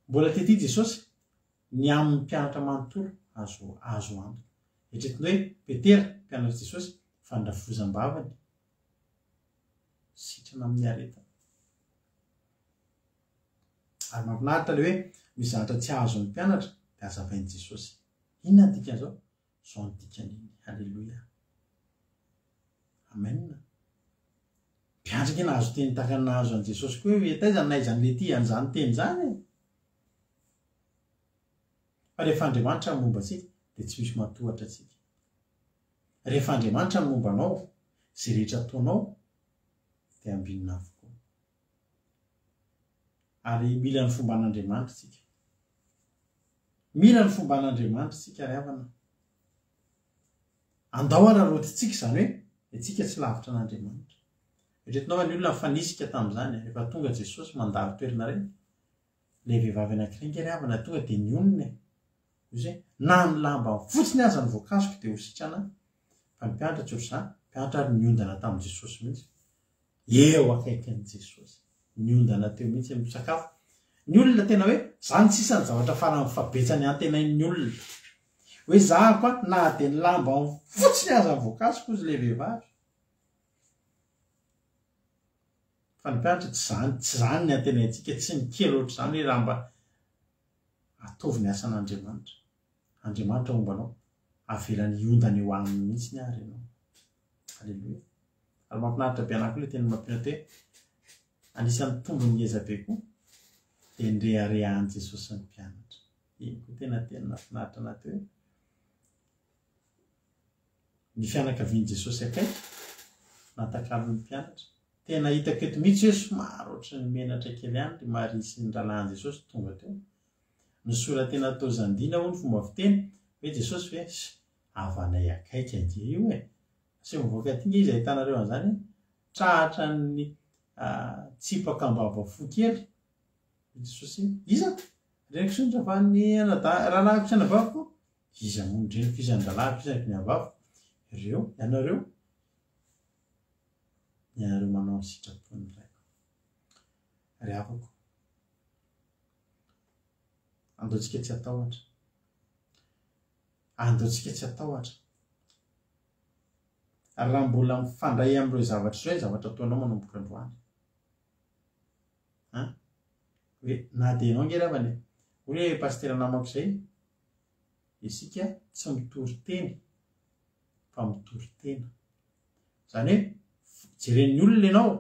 Mbola tety Jesosy, ny amin'ny mpianatra manontolo azo azo antoka. Eritreretina hoe Petera, mpianatr'i Jesosy, fa nirafozam-bavany, sitrana amin'ny aretina. Ary mahafinaritra ilay hoe misy zavatra tsy azon'ny mpianatra dia hazavain'i Jesosy. Inona ny dikan'izao? Izao ny dikan'iny. Haleloia. Amen. Mpianatra ange nahazo teny tahaka ny nahazo an'i Jesosy koa hoe taiza no nahaizan'i Lety an'izany teny izany e? Fa rehefa Andriamanitra no momba antsika dia tsy misy mahatohatra antsika. Rehefa Andriamanitra no momba anao, izay rehetra ataonao dia ambinina avokoa. Ary mila ny fomban'Andriamanitra isika. Mila ny fomban'Andriamanitra isika ry havana. Andao araraotintsika izany hoe isika tsy lavitra an'Andriamanitra. Eritreretinao fa ny olona nifanisika tamin'izany rehefa tonga Jesosy mandalo toerana ireny. Ilay vehivavy anankiray ange ry havana tonga dia nionona e. Hoy izy hoe na ny lambany fotsiny aza no voakasiko dia ho sitrana aho. Fa ny mpianatra tsy ohatr'izany. Mpianatra ary niondana tamin'i Jesosy mihitsy. Eo akaikin'i Jesosy. Niondana teo mihitsy misakafo. Ny olona tena hoe, zany sisa ny zavatra farany fabetsany antenain'ny olona. Hoe zahako an, na dia ny lambany fotsiny aza no voakasiko hozy ilay vehivavy. Fa ny mpianatra tsy zany, tsy zany ny antenaintsika, tsy ny kely ohatr'izany hoe raha mba ataovy ny asan'Andriamanitra. Andriamanitra homba anao, avelany hiondana eo aminy mihitsy ary ianao. Aleloia. Ary mahafinaritra be anah koa ilay teny mampianatra hoe anisan'ny tombony ngeza be koa dia ny reharehan'i Jesosy ny mpianatra. Iny koa tena teny nahafinaritra anah teo hoe ny fianakavian'i Jesosy akaiky natakalon'ny mpianatra. Tena hitako eto mihitsy hoe somary ohatran'ny menatra kely ihany ry Maria sy ny rahalahin'i Jesosy tonga teo. Nisoratena tao Zandina hoy ny fomba fiteny hoe Jesosy ve? Havanay akaiky ange io e! Aseho mivoaka aty nge izy ahitanareo an'izany e! Tratran'ny tsipaka am-bava fo kely i Jesosy hoe, Iza? Reniko sy ny ravan'ny anadahy, rahalahiko sy anabaviko? Iza moa ny reniko, iza ny rahalahiko, iza ny anabaviko? Ireo, ianareo, ianareo manao ny sitrapon'ny Raiko. Ry havako, andao tsika tsy hatahotra. Andao tsika tsy hatahotra. Ary raha mbola mifandray amin'ireo zavatra ireo ny zavatra ataonao manomboka androany. An? Hoe na dia ianao ange ry havana e. Hoy ilay pasitera namako izay, isika tsy mitory teny fa mitory tena. Izany hoe jeren'ny olona ianao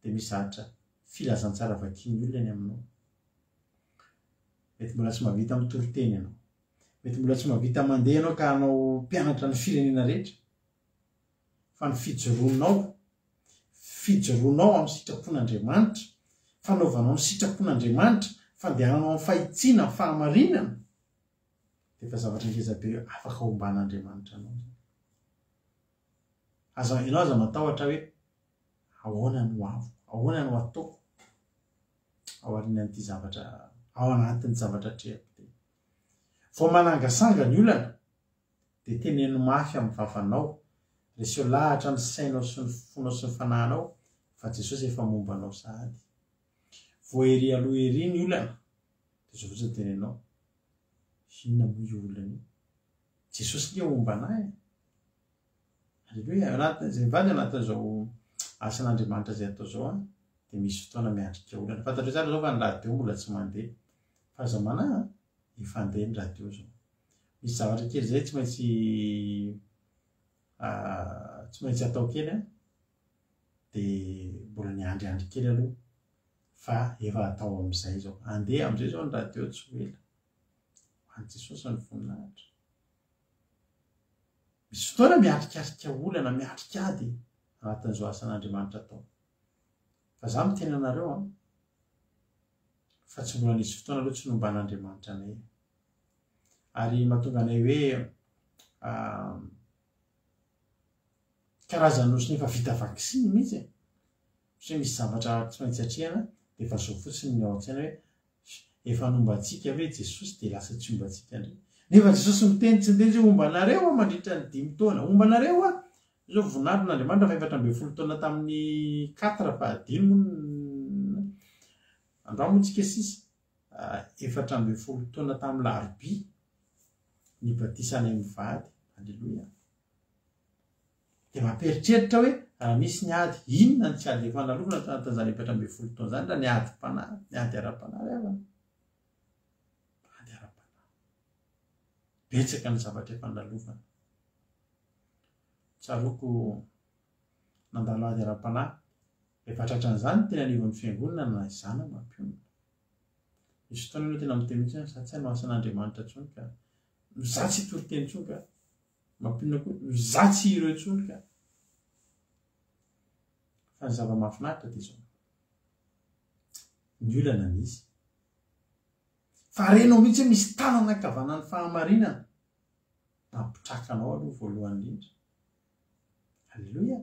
dia misy zavatra filazantsara vakian'ny olona eny aminao. Mety mbola tsy mahavita mitory teny ianao. Mety mbola tsy mahavita mandeha ianao ka hanao mpianatra ny firenena rehetra. Fa ny fijoroanao, fijoroanao amin'ny sitrapon'Andriamanitra, fanaovanao ny sitrapon'Andriamanitra, fandehananao amin'ny fahitsiana, amin'ny fahamarinana, dia efa zavatra ngeza be afaka homban'Andriamanitra anao izany. Aza, ianao aza matahotra hoe ahoana no avoko, ahoana no ataoko aorianan'ity zavatra, ao anatin'ny zavatra atrehako ity. Vao manangasanga ny olana dia teneno mafy amin'ny vavanao, reseo lahatra ny sainao sy ny fonao sy ny fanahinao fa Jesosy efa momba anao sahady. Vao ery aloha ery ny olana dia izao fotsiny tenenao, inona moa io olana io? Jesosy nge homba anah e! Aleloia! Ao anatin', izay mivady ao anatin'izao asan'Andriamanitra izay atao izao an, dia misy fotoana miatrika olana. Fantatrao tsara izao fa ny radio mbola tsy mandeha. Fa aza manahy an, efa handeha ny radio izao. Misy zavatra kely izay tsy maintsy tsy maintsy atao kely an, dia mbola niandriandry kely aloha fa efa atao amin'izay izao. Handeha amin'izay izao ny radio tsy ho ela. Ho an'i Jesosy ny voninahitra. Misy fotoana miatrikarika olana, miatrika ady anatin'izao asan'Andriamanitra atao. Fa za miteny anareo an. Fa tsy mbola nisy fotoana aloha tsy nomban'Andriamanitra anay e. Ary mahatonga anay hoe karazan'ny ohatran'ny efa vita vaksiny mihitsy e. Satria misy zavatra tsy maintsy atrehana dia efa zao fotsiny ny ao an-tsaina hoe efa nomba antsika ve Jesosy dia lasa tsy homba antsika indray. Nefa Jesosy miteny tsy niteny hoe homba anareo aho mandritra ny dimy taona. Homba anareo aho. Izao voninahitr' Andriamanitra fa 14 taona tamin'ny quatre fahadimy moa androany moa tsika sisa 14 taona tamin'ny larobia ny batisanay mivady. Aleloia. Dia mampieritreritra hoe raha misy ny ady, inona no tsy ady efa nalovana tanatin'izany 14 taona izany raha ny adim-panahy, ny ady ara-panahy ry havana. Ady ara-panahy. Betsaka ny zavatra efa nalovana. Tsaroako nandalo ady ara-panahy. Rehefa tratran'izany teny anivon'ny fiangonana na izany aho mampionona. Misy fotoana ianao tena miteny mihitsy hoe za tsy hanao asan'Andriamanitra intsony ka. Za tsy hitory teny intsony ka. Mampionona koa, za tsy ireo intsony ka. Fa ny zava-mahafinaritra dia izao. Ny olana nisy. Fa renao mihitsy hoe misy tanana ankavanan'ny fahamarinana. Mampitraka anao aloha voalohany indrindra. Aleloia.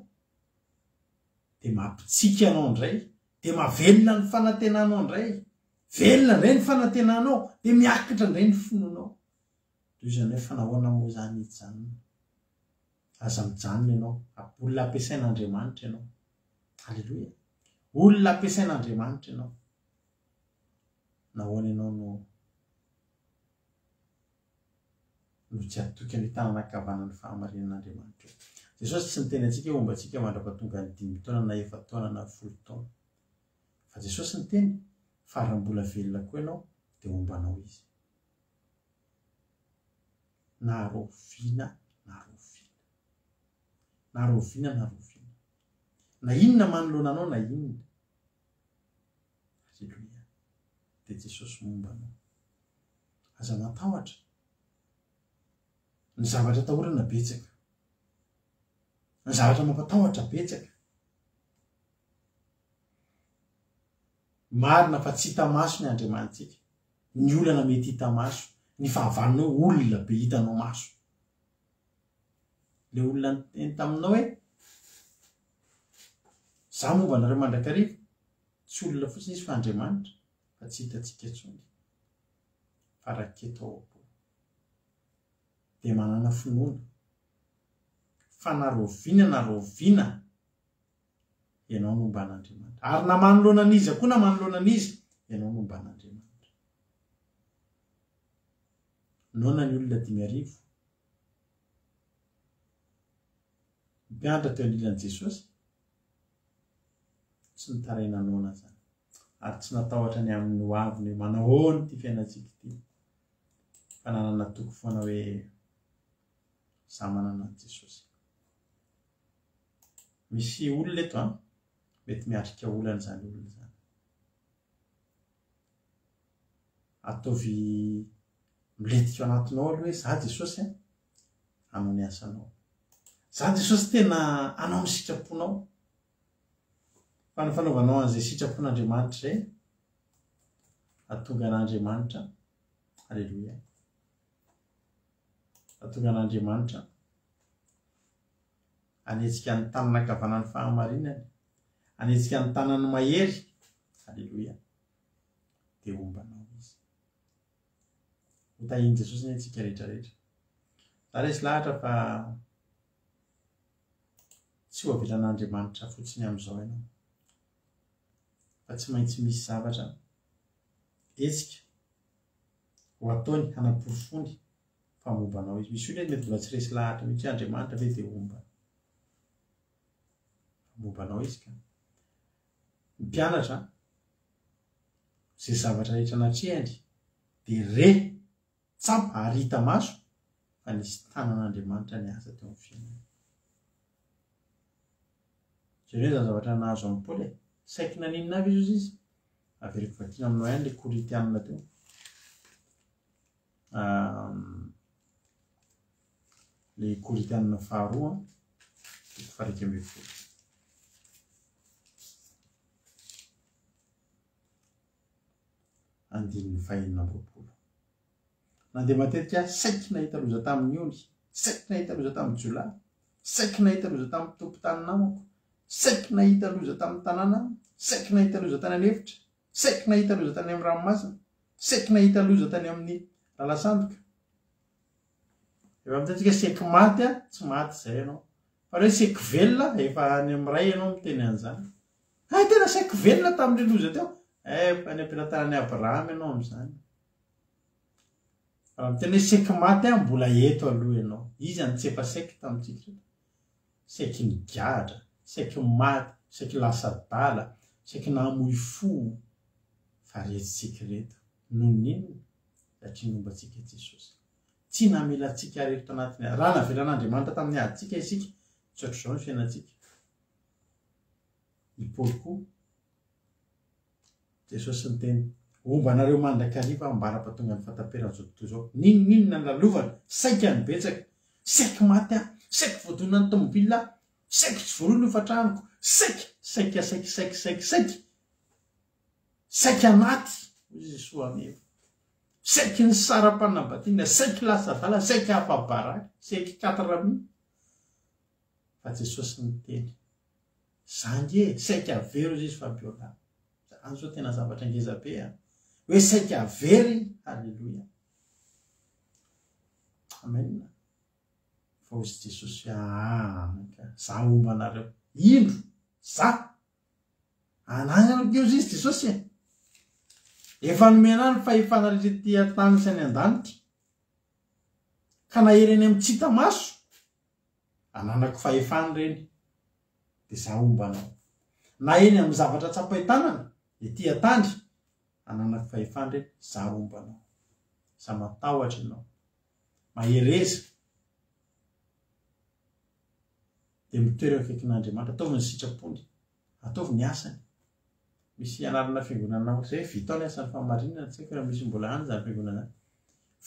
Dia mampitsiky anao indray. Dia mahavelona ny fanantenanao indray. Velona indray ny fanantenanao. Dia miakatra indray ny finoanao. Toy izany hoe fa nahoana moa izany hijanona? Aza mijanona ianao. Olona ampiasain'Andriamanitra ianao. Aleloia. Olona ampiasain'Andriamanitra ianao. Nahoana ianao no no tsy hatoky an'io tanana ankavanan'ny fahamarinan'Andriamanitra io? Jesosy tsy niteny antsika hoe homba antsika mandra-pahatonga ny dimy taona na efa-taona na folo taona. Fa Jesosy niteny fa raha mbola velona koa ianao dia homba anao Izy. Na rahoviana na rahoviana. Na rahoviana na rahoviana. Na inona manoloana anao na inona. Aleloia. Dia Jesosy momba anao. Aza matahotra. Ny zavatra atahorana betsaka. Ny zavatra mampatahotra betsaka. Marina fa tsy hita maso ny Andriamanitsika. Ny olana mety hita maso, ny fahavalonao olona be hitanao maso. Le olona niteny taminao hoe za momba anareo mandrakariva, tsy olona fotsiny izy fa Andriamanitra, fa tsy hitantsika intsony. Fa raketo ao am-po. Dia manana finoana fa na raoviana na raoviana ianao no homba an'Andriamanitra. Ary na manoloana an'iza koa na manoloana an'iza, ianao no homba an'Andriamanitra. Noana ny olona 5000. Mpianatra teo anilan'i Jesosy, tsy nitaraina noana izany. Ary tsy natahotra ny amin'ny ho aviny hoe manao ahoana ity fiainantsika ity. Fa nanana toky foana hoe za manana an'i Jesosy. Misy olona eto an, mety miatrika olana izany olona izany. Ataovy milentika ao anatinao aloha hoe za Jesosy an, hanao ny asanao. Za Jesosy tena hanao ny sitraponao. Fa ny fanaovanao an'izay sitrapon'Andriamanitra izay, hahatonga an'Andriamanitra, Aleloia, hahatonga an'Andriamanitra Hanetsika ny tanana ankavanan'ny fahamarinany, hanetsika ny tanany mahery, Aleloia, dia homba anao Izy. Ho tahian'i Jesosy anie antsika rehetra rehetra. Za resy lahatra fa tsy ho avelan'Andriamanitra fotsiny amin'izao ianao. Fa tsy maintsy misy zavatra hetsika ho ataony hanaporofoany fa momba anao izy. Misy olona mety mbola tsy resy lahatra mihitsy hoe Andriamanitra ve dia homba. Fa momba anao izy ka. Ny mpianatra, izay zavatra rehetra natrehany dia re, tsapa ary hita maso fa nisy tanan'Andriamanitra niasa teo amin'ny fiainany. Jereo izany zavatra nahazo an'i Paoly e. Saiky naninona avy izy ozy izy? Averiko vakiana aminao ihany ilay Korintianina teo. Ilay Korintianina faharoa, toko faha 11. andininy fahenina amby 20. Nandeha matetika aho, saiky nahita loza tamin'ny ondry, saiky nahita loza tamin'ny jiolahy, saiky nahita loza tamin'ny tompon-tany namako, saiky nahita loza tamin'ny tanàna, saiky nahita loza tany an'efitra, saiky nahita loza tany amin'ny ranomasina, saiky nahita loza tany amin'ny lalasandoka. Efa miteny tsika saiky maty a, tsy maty izay ianao. Fa raha hoe saiky velona, efa any amin'ny Ray ianao miteny an'izany. Hay tena saiky velona tamin'ilay loza teo. Eh, efa any am-pelatanan'i Abrahama ianao amin'izany. Raha miteny hoe saiky maty aho, mbola eto aloha ianao. Iza no tsy efa saiky tamintsika ireto? Saiky nigadra, saiky maty, saiky lasa adala, saiky namoy fo. Fa retintsika ireto. Noho ny inona? Satria nomba antsika Jesosy. Tsy namela antsika ireto tanatin'ny ady. Raha navelan'Andriamanitra tamin'ny adintsika isika, tsy ohatr'izao ny fiainantsika. I Paoly koa, Jesosy niteny, Homba anareo mandrakariva aho ambara-pahatonga ny fahataperan'izao tontolo izao. N'inon'inona nolalovana, saika ny betsaka. Saiky maty aho, saiky voadonan'ny tomobile aho, saiky tsy voaloa ny hofan-tranoko, saiky, saika, saiky, saiky, saiky, saiky. Saika anaty, hoy Jesoa Ameva. Saiky nisara-panambadiana, saiky lasa adala, saiky afa-baraka, saiky quatre mille. Fa Jesosy niteny, Za nge saika very hozy izy Fabiola. Zany zao tena zavatra ngeza be a. Hoe saika very, haleloia. Amen. Fa hozy Jesosy hoe aa, za homba anareo. Indro, za. Ananako io hozy izy Jesosy e. Efa nomena ahy ny fahefana rehetra ety an-tany sy any an-danitra. Ka na ery any amin'ny tsy hita maso, Ananako fahefana ireny, dia izaho homba anao. Na eny amin'ny zavatra tsapain-tanana, ety an-tany, ananako fahefana ireny, izaho homba anao. Aza matahotra ianao. Mahereza. Dia mitoera eo akaikin'Andriamanitra. Ataovy ny sitrapony. Ataovy ny asany. Misy anarana fiangonana ohatr'izay hoe vitao ny asan'ny fahamarinana, tsy haiko raha misy mbola any izany fiangonana izany.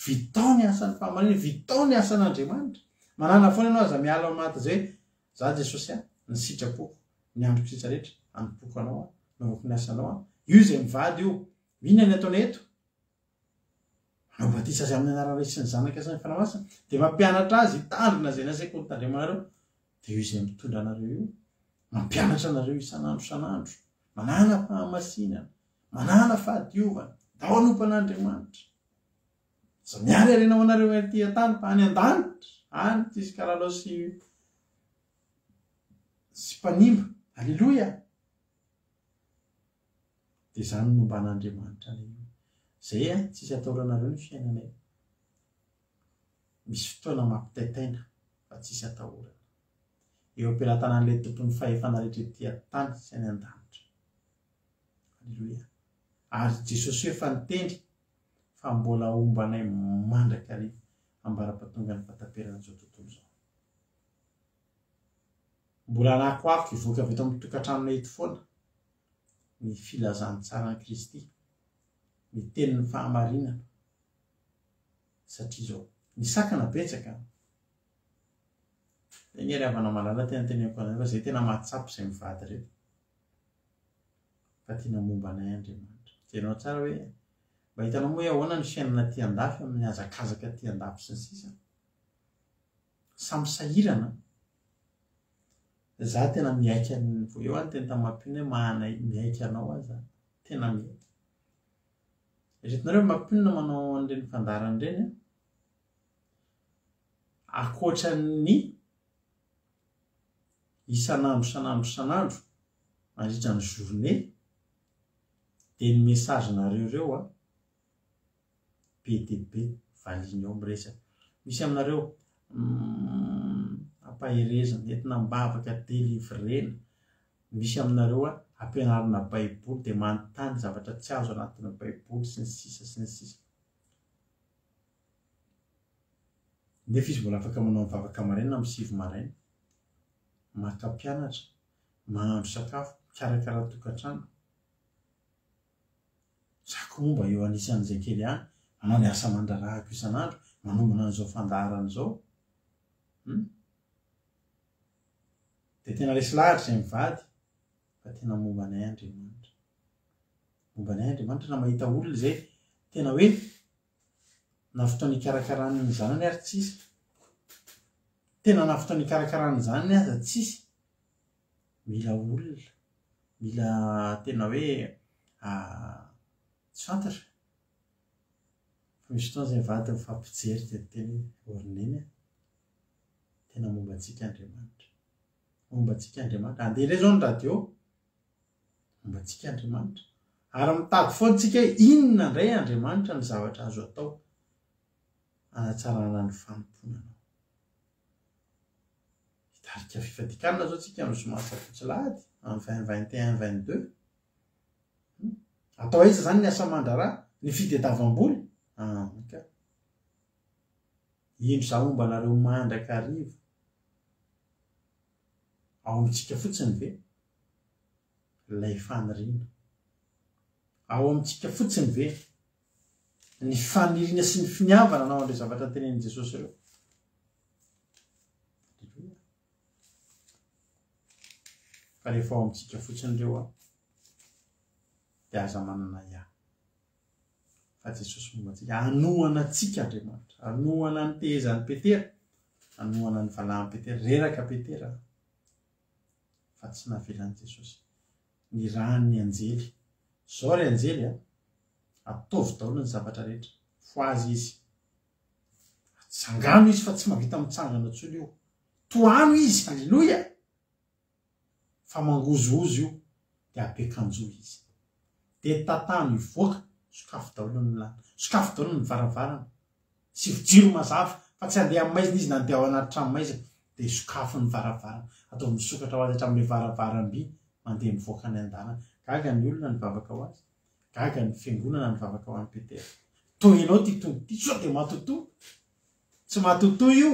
Vitao ny asan'ny fahamarinana, vitao ny asan'Andriamanitra. Manana foana ianao, aza miala ao anatin'izay hoe za Jesosy a, ny sitrapoko, ny androko sisa rehetra, anompoako anao aho, anaovako ny asanao aho. Io izay mivady io. Inona ny ataonay eto? Manao batisa azy amin'ny anaran'ny Ray sy ny Zanaka sy ny Fanahy Masina, dia mampianatra azy hitandrina izay nasaiko notandremanareo. Dia io izay mitondra anareo io, mampianatra anareo isan'andro isan'andro, manana fahamasinana, manana fahadiovana, ndao hanompo an'Andriamanitra. Aza miary harena ho anareo aty an-tany fa any an-danitra, any tsisy kalalao sy sy mpanimba. Aleloia! Dia izany no nomban'Andriamanitra anay io. Izay an, tsisy atahoranareo ny fiainanay. Misy fotoana mampitaitaina fa tsisy atahorana. Eo am-pelatanan'ilay Tompon'ny fahefana rehetra ety an-tany sy any an-danitra. Aleloia. Ary Jesosy efa niteny fa mbola homba anay mandrakariva ambara-pahatongan'ny fahataperan'izao tontolo izao. Mbola hanakoako hivoaka avy eto amin'ny tokantranonay eto foana ny filazantsaran'i Kristy, ny tenin'ny fahamarinana, satria izao, ny sakana betsaka an! Zay nge ry havana malala tena teneniko anareo fa zay tena mahatsapa izay mivady ireto fa tena momba anay Andriamanitra. Jerenao tsara hoe mba hitanao moa hoe ahoana ny fiainana aty andafy amin'ny hazakazaka aty andafy sy ny sisa. Samy sahirana. Za tena miaiky an'i vao eo aho niteny tamin'i Mampionona hoe mahanay miaiky anao aho za. Tena miaiky. Eritreretinareo hoe Mampionona manao an'ireny fandaharana ireny an? Ankoatran'ny isan'andro isan'andro isan'andro mandritra ny journée dia ny message-nareo ireo an, be dia be valiany ao miresaka. Misy aminareo ampaherezana, entina am-bavaka, delivrena. Misy aminareo ampianarina baiboly dia manontany zavatra tsy azo anatin'ny baiboly sy ny sisa sy ny sisa. Nefa izy mbola afaka manao ny vavaka maraina amin'ny 9 maraina. Maka mpianatra, mahandro sakafo, mikarakara tokantrano. Za koa moa mba eo anisan'izay kely ihany, manao ny asa aman-draharahako isan'andro, manomana an'izao fandaharana izao. Hum. Dia tena resy lahatra izay mivady fa tena momba anay Andriamanitra. Momba anay Andriamanitra raha mahita olona izay. Tena hoe na fotoana hikarakarany ny zanany ary tsisy. Tena na fotoana hikarakarany ny zanany aza tsisy. Mila olona, mila tena hoe tsy fantatra. Fa misy fotoana izay mivady mifampijery dia miteny hoe, ô ry neny a, tena momba antsika Andriamanitra. Momba antsika Andriamanitra. Andeha indray izao ny radio. Momba antsika Andriamanitra. Ary mitady foana tsika hoe inona indray Andriamanitra ny zavatra azo atao hanatsarana ny fanompoana anao. Hitarika fifadikanana izao tsika amin'ny zoma sabotsy alahady amin'ny 20 21 22. Hmm? Atao aiza izany ny asa aman-draharaha? Ny fitediavam-bola? Ah, ka. Indro izaho momba anareo mandrakariva. Ao amintsika fotsiny ve ilay faniriana? Ao amintsika fotsiny ve ny faniriana sy ny finiavana hanao an'ireo zavatra notenenin'i Jesosy ireo? Aleloia. Fa rehefa ao amintsika fotsiny ireo an, dia aza manana ahiahy. Fa Jesosy momba antsika. Hanohana antsika Andriamanitra. Hanohana ny tehezan'i Petera. Hanohana ny valahan'i Petera. Reraka Petera. Fa tsy navelan'i Jesosy. Nirahany ny anjely. Zao ry anjely a. Ataovy daholo ny zavatra rehetra. Fohazy izy. Atsangano izy fa tsy mahavita mitsangana intsony io. Tohano izy. Aleloia. Fa mangozohozo io dia apekanjo izy. Dia tatano hivoaka, sokafy daholo ny lana, sokafy daholo ny varavarana. Asio jiro mazava fa tsy handeha amin'ny maizina izy na handeha ao anaty trano maizina. Dia sokafy ny varavarana, ataovy misokatra ho azy hatramin'ilay varavaram-by mandeha mivoaka any an-dalana. Gaga ny olona nivavaka ho azy, gaga ny fiangonana nivavaka ho an'i Petera. Toa ianao ity Tompo ity, sao dia matotoa? Tsy matotoa io.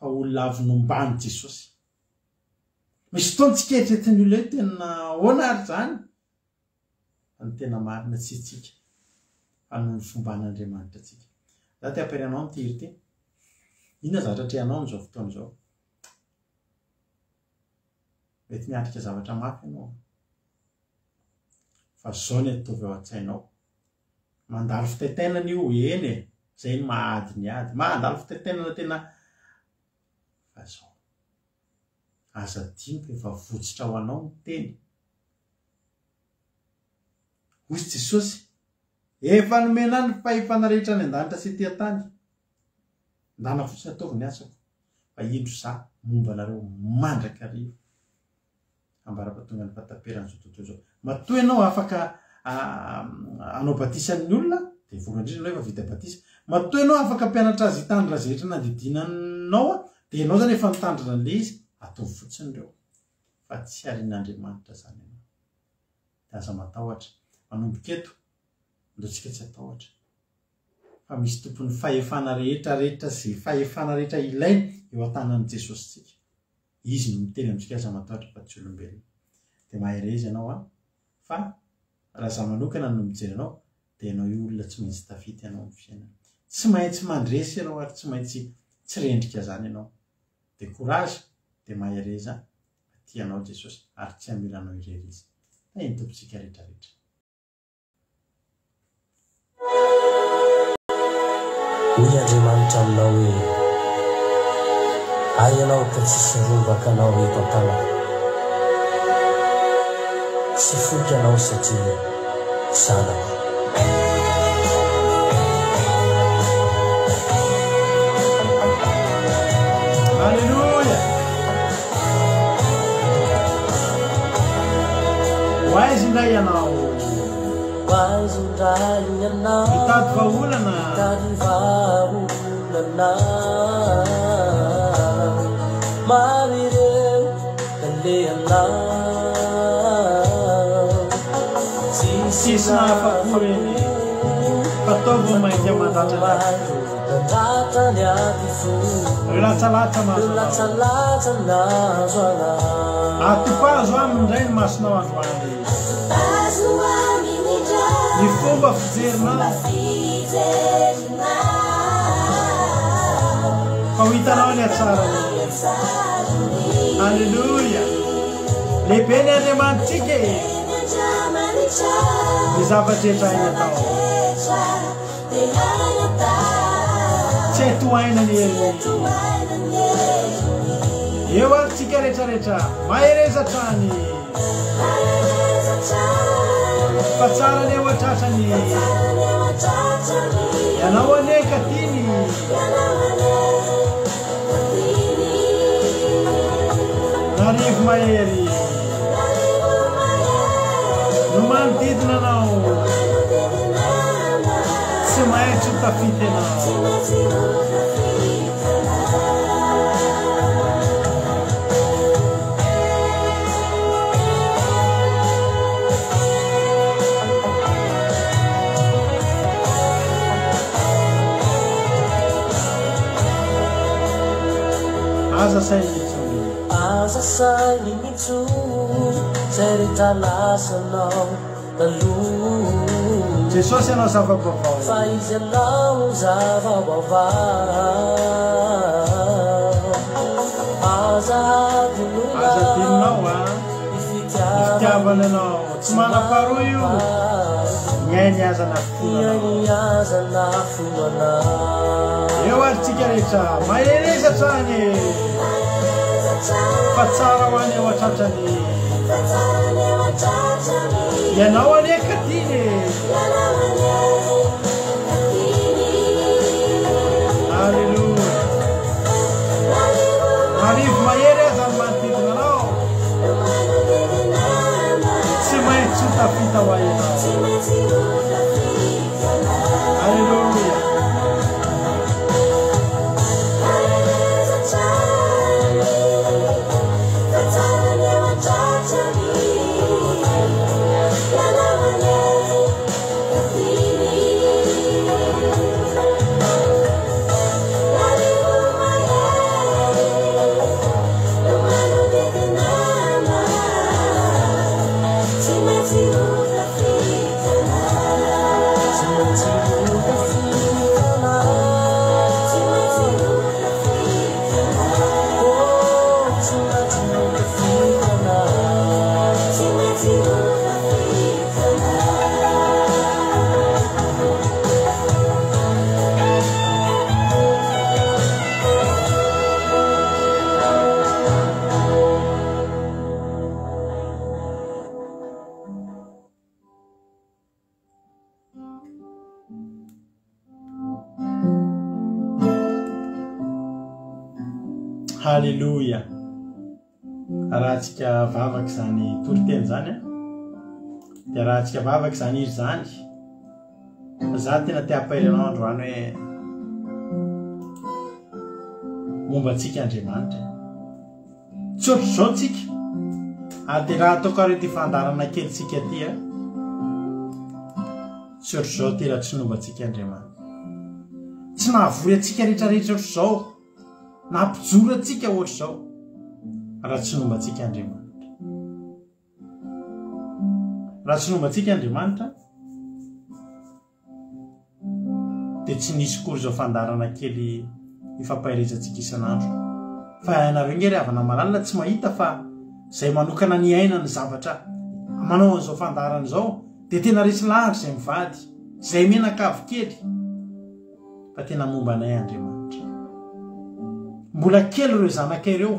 fa olona avy nomban'i Jesosy. Misy fotoana tsika eritreretin'ny olona hoe tena ahoana ary izany? Fa ny tena marina tsy itsika fa noho ny fomban'Andriamanitra antsika. Za te hampirena anao amin'ity hira ity. Inona zavatra atrehanao amin'izao fotoana izao? Mety miatrika zavatra mafy ianao. Fa izao ny ataovy ao an-tsainao. Mandalo fitaitainana io, eny e, zay no maha ady ny ady. Mandalo fitaitainana tena fa zao. Aza adino fa efa votsitra ho anao ny teny. Hoy Jesosy, Efa nomena ahy ny fahefana rehetra any an-danitra sy ety an-tany. Ndana fotsiny ataovy ny asako, fa indro za momba anareo mandrakariva. ambara-pahatonga ny fahataperan'izao tontolo izao. Matoa ianao afaka hanao batisa ny olona, dia voalohany indrindra ianao efa vita batisa. Matoa ianao afaka hampianatra azy hitandrina izay rehetra nandidiana anao, dia ianao izany efa nitandrina an'ilay izy, ataovy fotsiny ireo. Fa tsy arian'Andriamanitra izany ianao. Dia aza matahotra. Manomboka eto, andao tsika tsy hatahotra. Fa misy tompon'ny fahefana rehetra rehetra izay fahefana rehetra ilaina eo an-tanan'i Jesosy tsika. Izy no miteny amintsika aza matahotra fa tsy olombelona. Dia mahereza ianao an! Fa raha za manokana no mijery anao dia ianao io olona tsy maintsy tafita ianao amin'ny fiainana. Tsy maintsy mandresy ianao ary tsy maintsy tsy rendrika zany ianao. Dia courage dia mahereza fa tia anao Jesosy ary tsy hamela anao irery Izy. Tahin'ny Tompontsika rehetra rehetra. Hoy Andriamanitra aminao hoe, Hay ianao ka tsisy rombaka anao eto an-tanako. Tsy foiko ianao satria zanako. Alléluia. Ho aiza indray ianao? Ho aiza indray ianao? Mitady vahaolana. Mitady vahaolana. Maro ireo nalehanao. Tsisy nahafa-po ireny. Fa tao vao mainka mandratra ny ati-fo. Nandratra ny ati-fo. Ireo latsalatsa Ireo nahazo anao. latsalatsa nahazo anao. Atopazo aminy indray ny masonao androany. Atopazo aminy indray Ny fomba ny fijerinao. fomba fijerinao. Fa ho hitanao Fa ny ho hitanao hatsarany. ny hatsarany. Alléluia. Lehibe ny Andriamanitsika e. Lehibe ny Andriamanitra. Ny zava-drehetra hainy atao. Tsy hay tohaina ny heriny. Eo ary tsika rehetra rehetra, mahereza hatrany. Fa tsara ny eo an-tratrany. Ianao anie ka tiany. Narivo mahery no manodidina anao. Tsy maintsy ho tafita ianao. Aza sainina intsony. Aza sainina intsony zay rehetra lasanao taloha. Jesosy hanao zava-baovao. Fa Izy hanao zava-baovao. Aza hadinoina. Aza adinonao a. Ny Ny fitiavana anao. Tsy manam-paharoa io. Ny ainy aza nafoana anao. Eo ary tsika rehetra. Mahereza hatrany e. Fa tsara ho any eo an-tratrany. Ianao anie ka tiany e. Alléluia. Marivo mahery aza ny manodidina anao. Tsy maintsy ho tafita ho ahy ianao. Alléluia. Haleloia. Arahantsika vavaka izany toriteny izany a. Dia arahantsika vavaka izany hira izany. Za tena te hampahery anao androany hoe momba antsika Andriamanitra. Tsy ohatr'izao tsika. Ary dia raha ataoko ary ity fandaharana kely tsika ity a. Tsy ohatr'izao ity raha tsy nomba antsika Andriamanitra. Tsy nahavory antsika rehetrarehetra ohatr'izao. Nampijoro antsika ohatr'izao raha tsy nomba antsika Andriamanitra. Raha tsy nomba antsika Andriamanitra dia tsy nisy kory izao fandaharana kely ifampaherezantsika isan'andro. Fa ianareo nge ry havana malala tsy mahita fa izay manokana ny aina ny zavatra manao an'izao fandaharana izao dia tena resy lahatra izay mivady, izay mianakavy kely. Fa tena momba anay Andriamanitra. Mbola kely ireo zanakay ireo.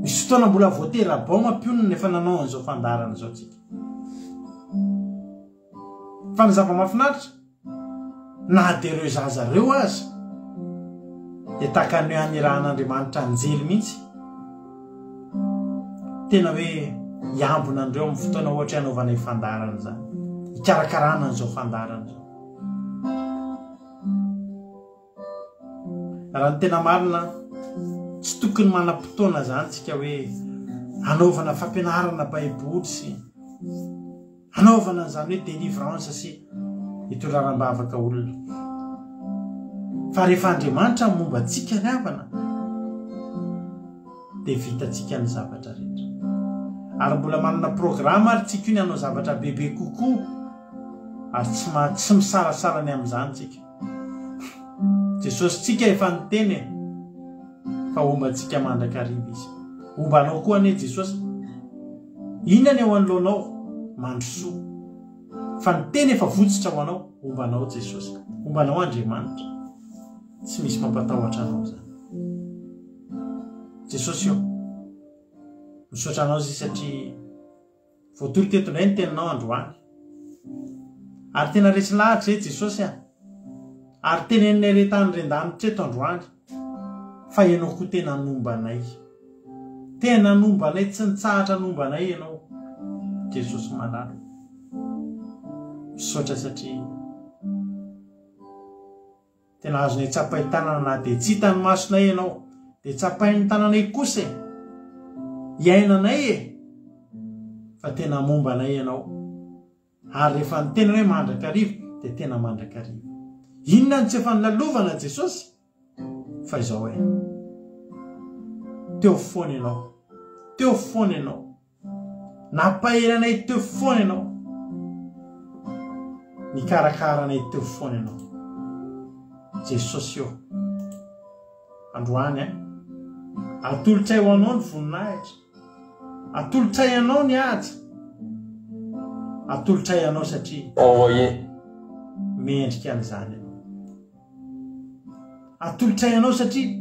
Misy fotoana mbola voatera-bao mampionona efa nanao an'izao fandaharana izao tsika. Fa ny zava-mahafinaritra, na dia ireo zaza ireo aza, dia tahaka ny hoe anirahan'Andriamanitra anjely mihitsy. Tena hoe hiambina an'ireo amin'ny fotoana ohatra hanaovana io fandaharana izany, hikarakarana an'izao fandaharana izao. Raha ny tena marina, tsy tokony manam-potoana izany tsika hoe hanaovana fampianarana baiboly sy hanaovana an'izany hoe délivrance sy hitondraram-bavaka olona. Fa rehefa Andriamanitra ny momba antsika ry havana, dia vitantsika ny zavatra rehetra. Ary mbola manana programa ary tsika io ny hanao zavatra bebe kokoa, ary tsy tsy misalasala ny amin'izany tsika. Jesosy tsika efa niteny e, fa homba antsika mandrakariva Izy. Homba anao koa anie Jesosy. Inona ny eo anoloanao? Mandrosoa. Fa ny teny efa votsotra ho anao, homba anao Jesosy, homba anao Andriamanitra. Tsy misy mampatahotra anao izany. Jesosy ô, misaotra anao izy satria voatory teto indray ny teninao androany. Ary tena resy lahatra izay Jesosy a. Ary teneninay re tany ren-danitra eto androany fa ianao koa tena nomba anay. Tena nomba anay tsy nitsahatra nomba anay ianao Jesosy malala. Misaotra satria tena azonay tsapain-tanana na dia tsy hitan'ny masonay ianao dia tsapain'ny tananay kosa e. Iainanay e. Fa tena momba anay ianao. Ary rehefa niteny hoe mandrakariva dia tena mandrakariva. Inona no tsy efa nolalovana Jesosy? Fa izao e. Teo foana ianao. Teo foana ianao. Nampahery anay teo foana ianao. Nikarakara anay teo foana ianao. Jesosy ô. Androany a. Atolotray ho anao ny voninahitra. Atolotray anao ny haja. Atolotray anao satria Envoyer. mendrika an'izany ianao. Atolotray anao satria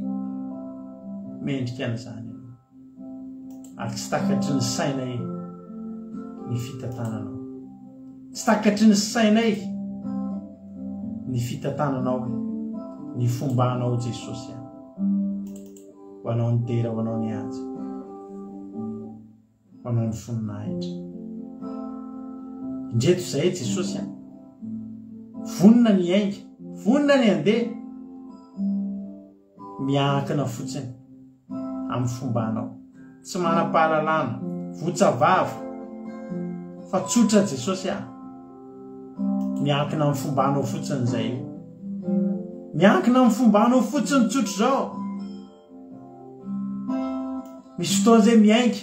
mendrika an'izany ianao. Ary tsy takatry ny sainay ny fitantananao. Tsy takatry ny sainay ny fitantananao, ny fombanao Jesosy a. Ho anao ny dera, ho anao ny haja, ho anao ny voninahitra. Indreto izahay Jesosy a. Vonona ny hiainga, vonona ny handeha. Miankina fotsiny amin'ny fombanao. Tsy manam-pahalalana, votsa vava, fa tsotra Jesosy a. Miankina amin'ny fombanao fotsiny izay io. Miankina amin'ny fombanao fotsiny tsotra izao. Misy fotoana izay miainga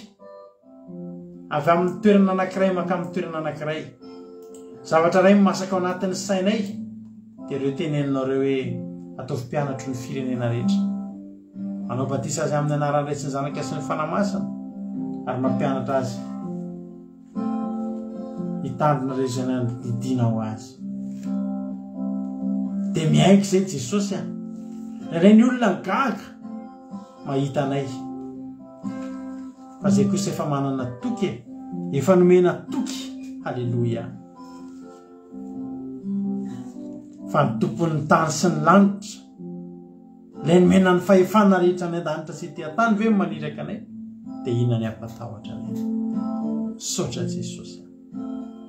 avy amin'ny toerana anankiray mankamin'ny toerana anankiray. Zavatra iray masaka ao anatin'ny sainay dia ireo teneninareo hoe ataovy mpianatro ny firenena rehetra. Manao batisa azy amin'ny anaran'ny Ray sy ny Zanaka sy ny Fanahy Masina ary mampianatra azy hitandrina ireo izay nandidiana ho azy. Dia miaiky izay Jesosy a. Indraindray ny olona gaga mahita anay. Fa izay kosa efa manana toky e. Efa nomena toky. Haleloia. Fa ny tompon'ny tany sy ny lanitra Ilay nomena ny fahefana rehetra any an-danitra sy ety an-tany ve no maniraka anay? Dia inona ny hampatahotra anay? Misaotra Jesosy a.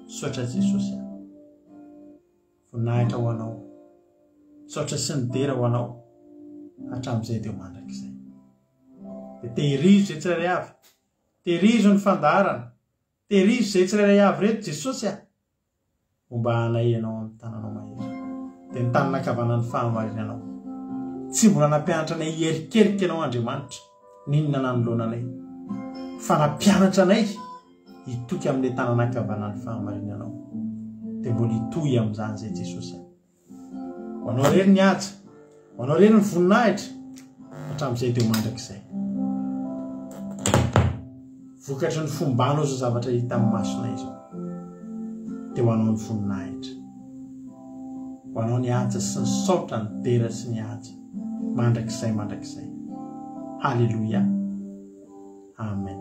Misaotra Jesosy a. Voninahitra ho anao. Misaotra sy ny dera ho anao hatramin'izay dia ho mandrakizay. Dia tehirizo izay tsirairay avy. Tehirizo ny fandaharana. Tehirizo izay tsirairay avy reto Jesosy a. Homba anay Ianao amin'ny tananao mahery, dia ny tanana ankavanan'ny fahamarinanao. Tsy mbola nampianatra anay hierikerika Ianao Andriamanitra, n'inona nanoloana anay, fa nampianatra anay hitoky amin'ilay tanana ankavanan'ny fahamarinanao. Dia mbola hitohy amin'izany izay Jesosy a. Ho anao irery ny haja, ho anao irery ny voninahitra, hatramin'izay dia ho mandrakizay. Vokatry ny fombanao izao zavatra hita amin'ny masonay izao. Dia ho anao ny voninahitra. Ho anao ny haja sy ny saotra, ny dera sy ny haja. Mandrakizay mandrakizay. Haleloia. Amen.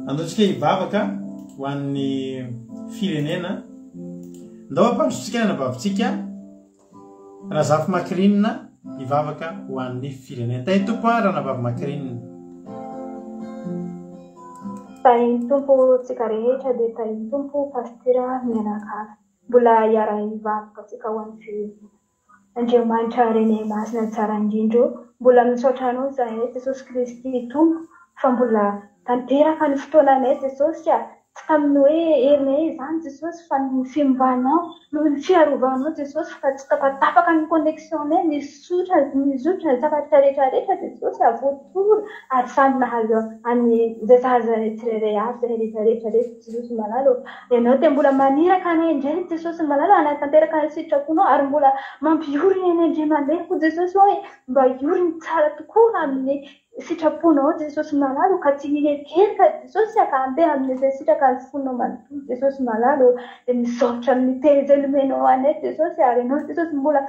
Andao tsika hivavaka ho an'ny firenena. Ndao hampandrosotsika ny anabavintsika Razafy Macrine hivavaka ho an'ny firenena. Tahin'ny Tompo an Ranabavy Macrine. Tahin'ny Tompo tsika rehetra dia tahin'ny Tompo Pasitera mianakavy. Mbola hiara-hivavaka tsika ho an'ny firenena. Andriamanitra Renay Masina tsara indrindra ô, mbola misaotra Anao izahay Jesosy Kristy Tompo fa mbola tanteraka ny fotoananay Jesosy a! Tsy tamin'ny hoe herinay izany Jesosy fa noho ny fiombànao, noho ny fiarovanao Jesosy fa tsy tapatapaka ny connexion-nay, nizotra nizotra ny zavatra rehetra rehetra Jesosy a, voatory ary samy nahazo an'ny izay sahaza anay tsirairay avy izay rehetra rehetra rehetra Jesosy malala ô. Ianao dia mbola maniraka anay indray Jesosy malala hanatanteraka ny sitraponao ary mbola mampiorina anay indray mandeha koa Jesosy ô mba hiorina tsara tokoa amin'ny sitraponao Jesosy malala o ka tsy hierikerika Jesosy a ka handeha amin'izay sitraka ny fonao manontolo Jesosy malala o dia misaotra amin'ny teny izay nomenao anay Jesosy ary ianao Jesosy mbola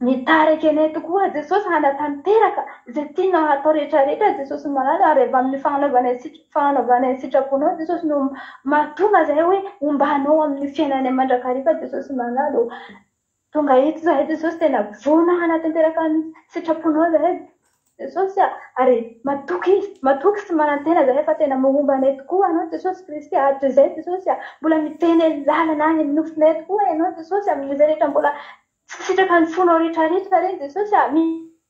mitarika anay tokoa Jesosy hanatanteraka izay tianao hatao rehetra rehetra Jesosy malala ary avy amin'ny fagnanaovanay fagnanaovanay ny sitraponao Jesosy no mahatonga izay hoe hombanao amin'ny fiainanay mandrakariva Jesosy malala o Tonga eto izahay Jesosy tena vonona hanatanteraka ny sitraponao izahay Jesosy a! Ary matoky matoky sy manantena izahay fa tena momba anay tokoa Ianao Jesosy Kristy hatrizay Jesosy a! Mbola miteny lalana any amin'ny nofinay tokoa Ianao Jesosy amin'izay rehetra mbola tsy sitraka ny fonao rehetra rehetra ireny Jesosy a!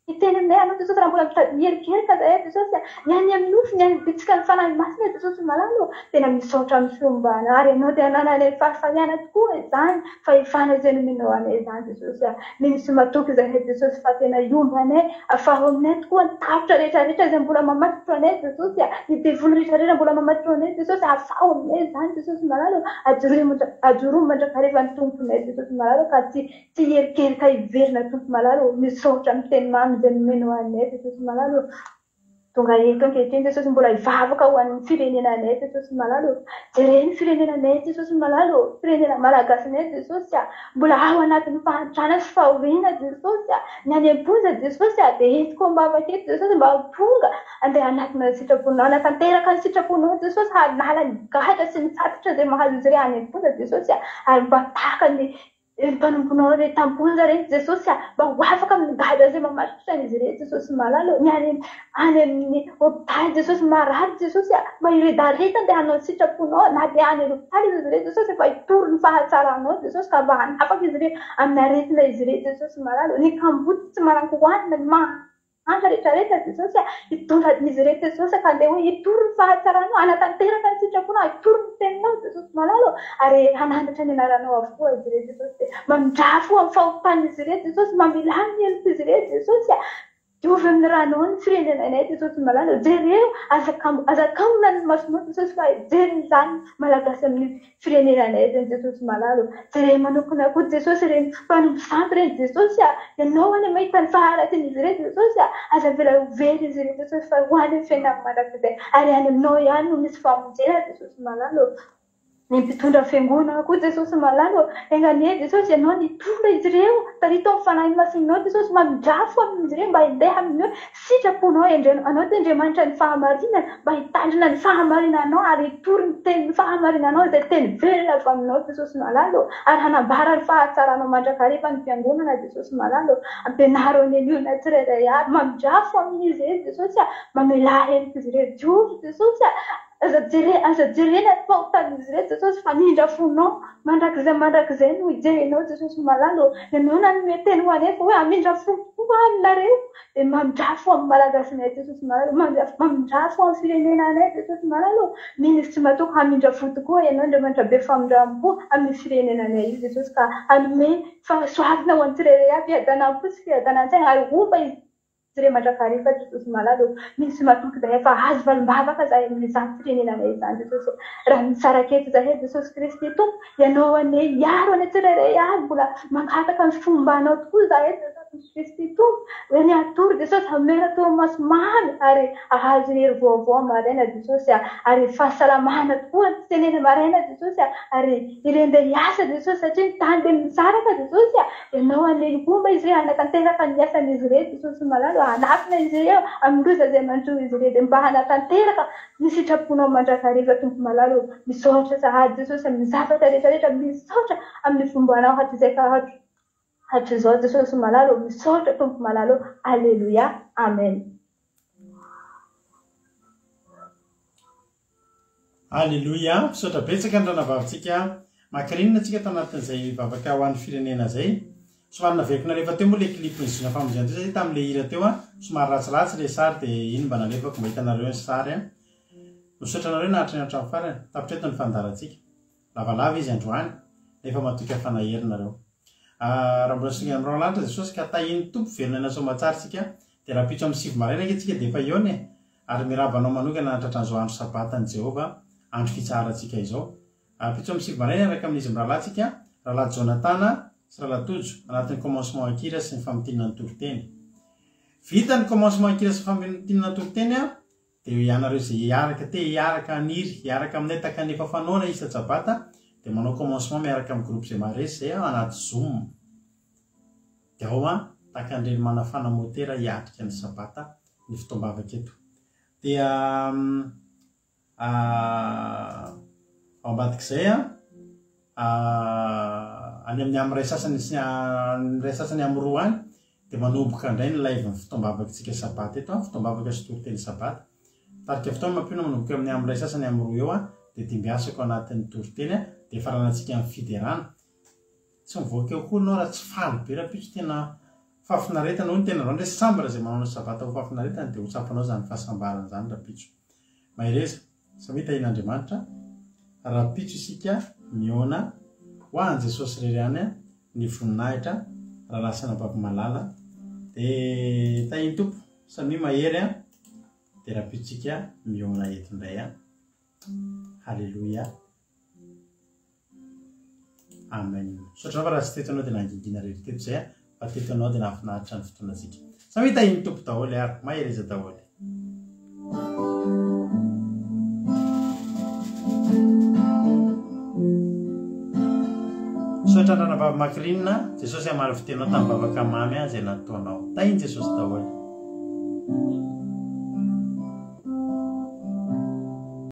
Miteny aminay Anao Jesosy raha mbola mitady miherikerika zahay Jesosy a! Ny any amin'ny nofo, ny any bitsika ny Fanahy Masina Jesosy malala ô! Tena misaotra amin'ny fiombana ary Ianao dia anananay fahafahana tokoa izany fahefana izay nomenao anay izany Jesosy a! Mino sy matoky izahay Jesosy fa tena hiomba anay, afaho aminay tokoa ny tahotra rehetra rehetra izay mbola mamatotra anay Jesosy a! Ny devoly rehetra rehetra mbola mamatotra anay Jesosy a! Afaho aminay izany Jesosy malala ô! Ajoroy ajoroy mandrakariva ny Tomponay Jesosy malala ka tsy Tsy hierikerika hiverina Tompo malala ô, misaotra amin'ny teny mamy izay nomenao anay Jesosy malala ô. Tonga eto ankehitriny Jesosy mbola hivavaka ho an'ny firenenanay Jesosy malala ô. Jereo ny firenenanay Jesosy malala ô, firenena malagasinay Jesosy a, mbola ao anatin'ny fahantrana sy fahoriana Jesosy a, ny any am-ponja Jesosy a, dia entiko am-bavaka eto Jesosy mba ho tonga andeha hanatona ny sitraponao, hanatanteraka ny sitraponao Jesosy, hanala ny gadra sy ny fatotra izay mahazo izy ireo any am-ponja Jesosy a, ary mba tahaka ny Ry mpanomponao ireny tamponja ireny Jesosy a, mba ho afaka amin'ny gadra izay mamatotra an'izy ireny Jesosy malala ô, ny any any amin'ny hopitaly Jesosy marary Jesosy a, mba hiredareda andeha hanao ny sitraponao na dia any hopitaly izy ireny Jesosy mba hitory ny fahatsaranao Jesosy ka mba hanafaka izy ireny amin'ny aretina izy ireny Jesosy malala ô, ny kamboty tsy manan-kohanina, ny mahantra rehetra rehetra Jesosy a, hitondra an'izy ireny Jesosy ka andeha hoe hitory ny fahatsaranao, hanatanteraka ny sitraponao, hitory ny teninao Jesosy malala ô, ary hanandratra ny anaranao avokoa izy ireny Jesosy dia mamindrafo amin'ny fahotan'izy ireny Jesosy, mamelà ny helok'izy ireny Jesosy a, diovy amin'ny ranao ny firenenanay Jesosy malala ô, jereo, aza kamo, aza kamona ny masonao Jesosy fa hijery izany Malagasy amin'ny firenenanay ireny Jesosy malala ô. Jereo manokana koa Jesosy ireny mpanompo sampy ireny Jesosy a. Ianao anie mahita ny faharatsian'izy ireny Jesosy a. Aza avela ho very izy ireny Jesosy fa ho any amin'ny fiainana mandrakizay ary any aminao ihany no misy famonjena Jesosy malala ô. Ny mpitondra fiangonana koa Jesosy malala ô. Enga anie Jesosy Ianao nitondra izy ireo, tarito amin'ny Fanahy Masinao Jesosy, mamindrafo amin'izy ireo mba hindeha amin'ny hoe Sitraponao endreno anao ty Andriamanitra ny fahamarinana mba hitandrina ny fahamarinanao ary hitory ny tenin'ny fahamarinanao izay teny velona avy aminao Jesosy malala ô ary hanambara ny fahatsaranao mandrakariva ny fiangonana Jesosy malala ô ampianaro anie ny olona tsirairay avy mamindrafo amin'izy ireny Jesosy a mamelà heloka izy ireo diovy Jesosy a aza jere aza jerena ny fahotan'izy ireo Jesosy fa ny fonao mandrakizay mandrakizay no hijerenao Jesosy malala ô ianao nanome teny ho anay fa hoe hamindra fo tokoa aminareo Dia mamindrafo amin'ny Malagasinay Jesosy malala ô, mamindrafo amin'ny firenenanay Jesosy malala ô, mino sy matoky hamindra fo tokoa Ianao Andriamanitra be famindram-po amin'ny firenenanay io Jesosy ka hanome fahasoavana ho an'ny tsirairay avy, fiadanam-po sy fiadanan-tsaina ary homba izy ireo mandrakariva Jesosy malala ô, mino sy matoky izahay fa hahazo valim-bavaka izahay amin'izany firenenanay izany Jesosy ô, raha misaraka eto izahay Jesosy Kristy Tompo, Ianao anie hiaro anay tsirairay avy, mbola mangataka ny fombanao tokoa izahay Jesosy Kristy Tompo, hoe ny hatory Jesosy hamela torimaso mamy ary hahazo hery vaovao maraina Jesosy a, ary fahasalamana tokoa ny fitenena maraina Jesosy a, ary ireny dia hiasa Jesosy satria ny tany dia misaraka Jesosy a, Ianao anie hihomba izy ireo hanatanteraka ny asan'izy ireo Jesosy malala, hanafina izy ireo amin'ny loza izay manjo izy ireo dia mba hanatanteraka Ny sitraponao mandrakariva Tompo malala ô, misaotra sahady Jesosy amin'ny zavatra rehetra rehetra, misaotra amin'ny fombanao hatrizay ka hatrizao Jesosy malala ô, misaotra Tompo malala ô, Aleloia, Amen. Aleloia, misaotra betsaka ny ranavavintsika Macrine tsika tanatin'izay vavaka ho an'ny firenena zay. Somary naveriko nalefa teo moa le clip ny zona famonjena teo satria tamin'le hira teo an, somary ratsiratsy le sary de iny mba nalefako mba hitanareo ny sary an. Misaotra anareo naharitra ny hatramin'ny farany. Tapitra eto ny fandaharantsika. Lavalava izy androany, nefa matoky aho fa nahery nareo. Raha mbola singa amin'ny rahona lanitra Jesosy ka tahian'ny Tompo velona aina soamatsara isika dia rahampitso amin'ny 9 maraina ange tsika dia efa hihaona e! Ary miraba anao manokana hahatratra an'izao andro sabatan'i Jehovah, andro fitsaharantsika izao. Rahampitso amin'ny 9 maraina hiaraka amin'izy mirahalahy tsika, Rahalahy Jonatana sy Rahalahy Tojo, anatin'ny commencement an-kira sy ny famintinana ny toriteny. Vita ny commencement an-kira sy ny famintinana ny toriteny an! Dia ianareo izay hiaraka, te hiaraka, haniry hiaraka aminay tahaka ny efa fanaona isa-tsabata dia manao commencement miaraka amin'ny groupe izay maharesy izay aho anaty zoom. Dia ao an, tahaka an'ireny manafana motera hiatrika ny sabata ny fotoam-bavaka eto. Dia Ao ambadik'izay an, any amin'ny amin'ny iray sasany sy ny iray sasany amin'ny roa any dia manomboka indray ny live ny fotoam-bavakitsika sabata eto an, fotoam-bavaka sy toriteny sabata. Tarika fotoana mampino manomboka eo amin'ny amin'ny iray sasany amin'ny roa eo an, dia dimbiasako anatin'ny toriteny an, dia faranantsika amin'ny fiderana. Tsy mivoaka eo koa ianao raha tsy faly be rahampitso tena fahafinaretana hoy ny tena androany hoe sambatra izay manao ny sabata ho fahafinaretana dia ho tsapanao izany fahasambarana izany rahampitso. Mahereza, samia tahian'Andriamanitra, rahampitso isika mihaona ho an'i Jesosy irery ihany ny voninahitra rahalahy sy anabavy malala dia tahian'ny Tompo, samia mahery an, dia rahampitso isika mihaona eto indray an. Haleloia. Amen. Misaotra anao fa raha tsy teto ianao dia nangingina irery teto izay a, fa teto ianao dia nahafinaritra ny fotoanantsika. Samia tahin'ny Tompo daholo ary mahereza daholo. Misaotra an-dRanabavy Macrine, Jesosy hamaly fitenao tamin'ny vavaka mamy izay nataonao. Tahin'i Jesosy daholo.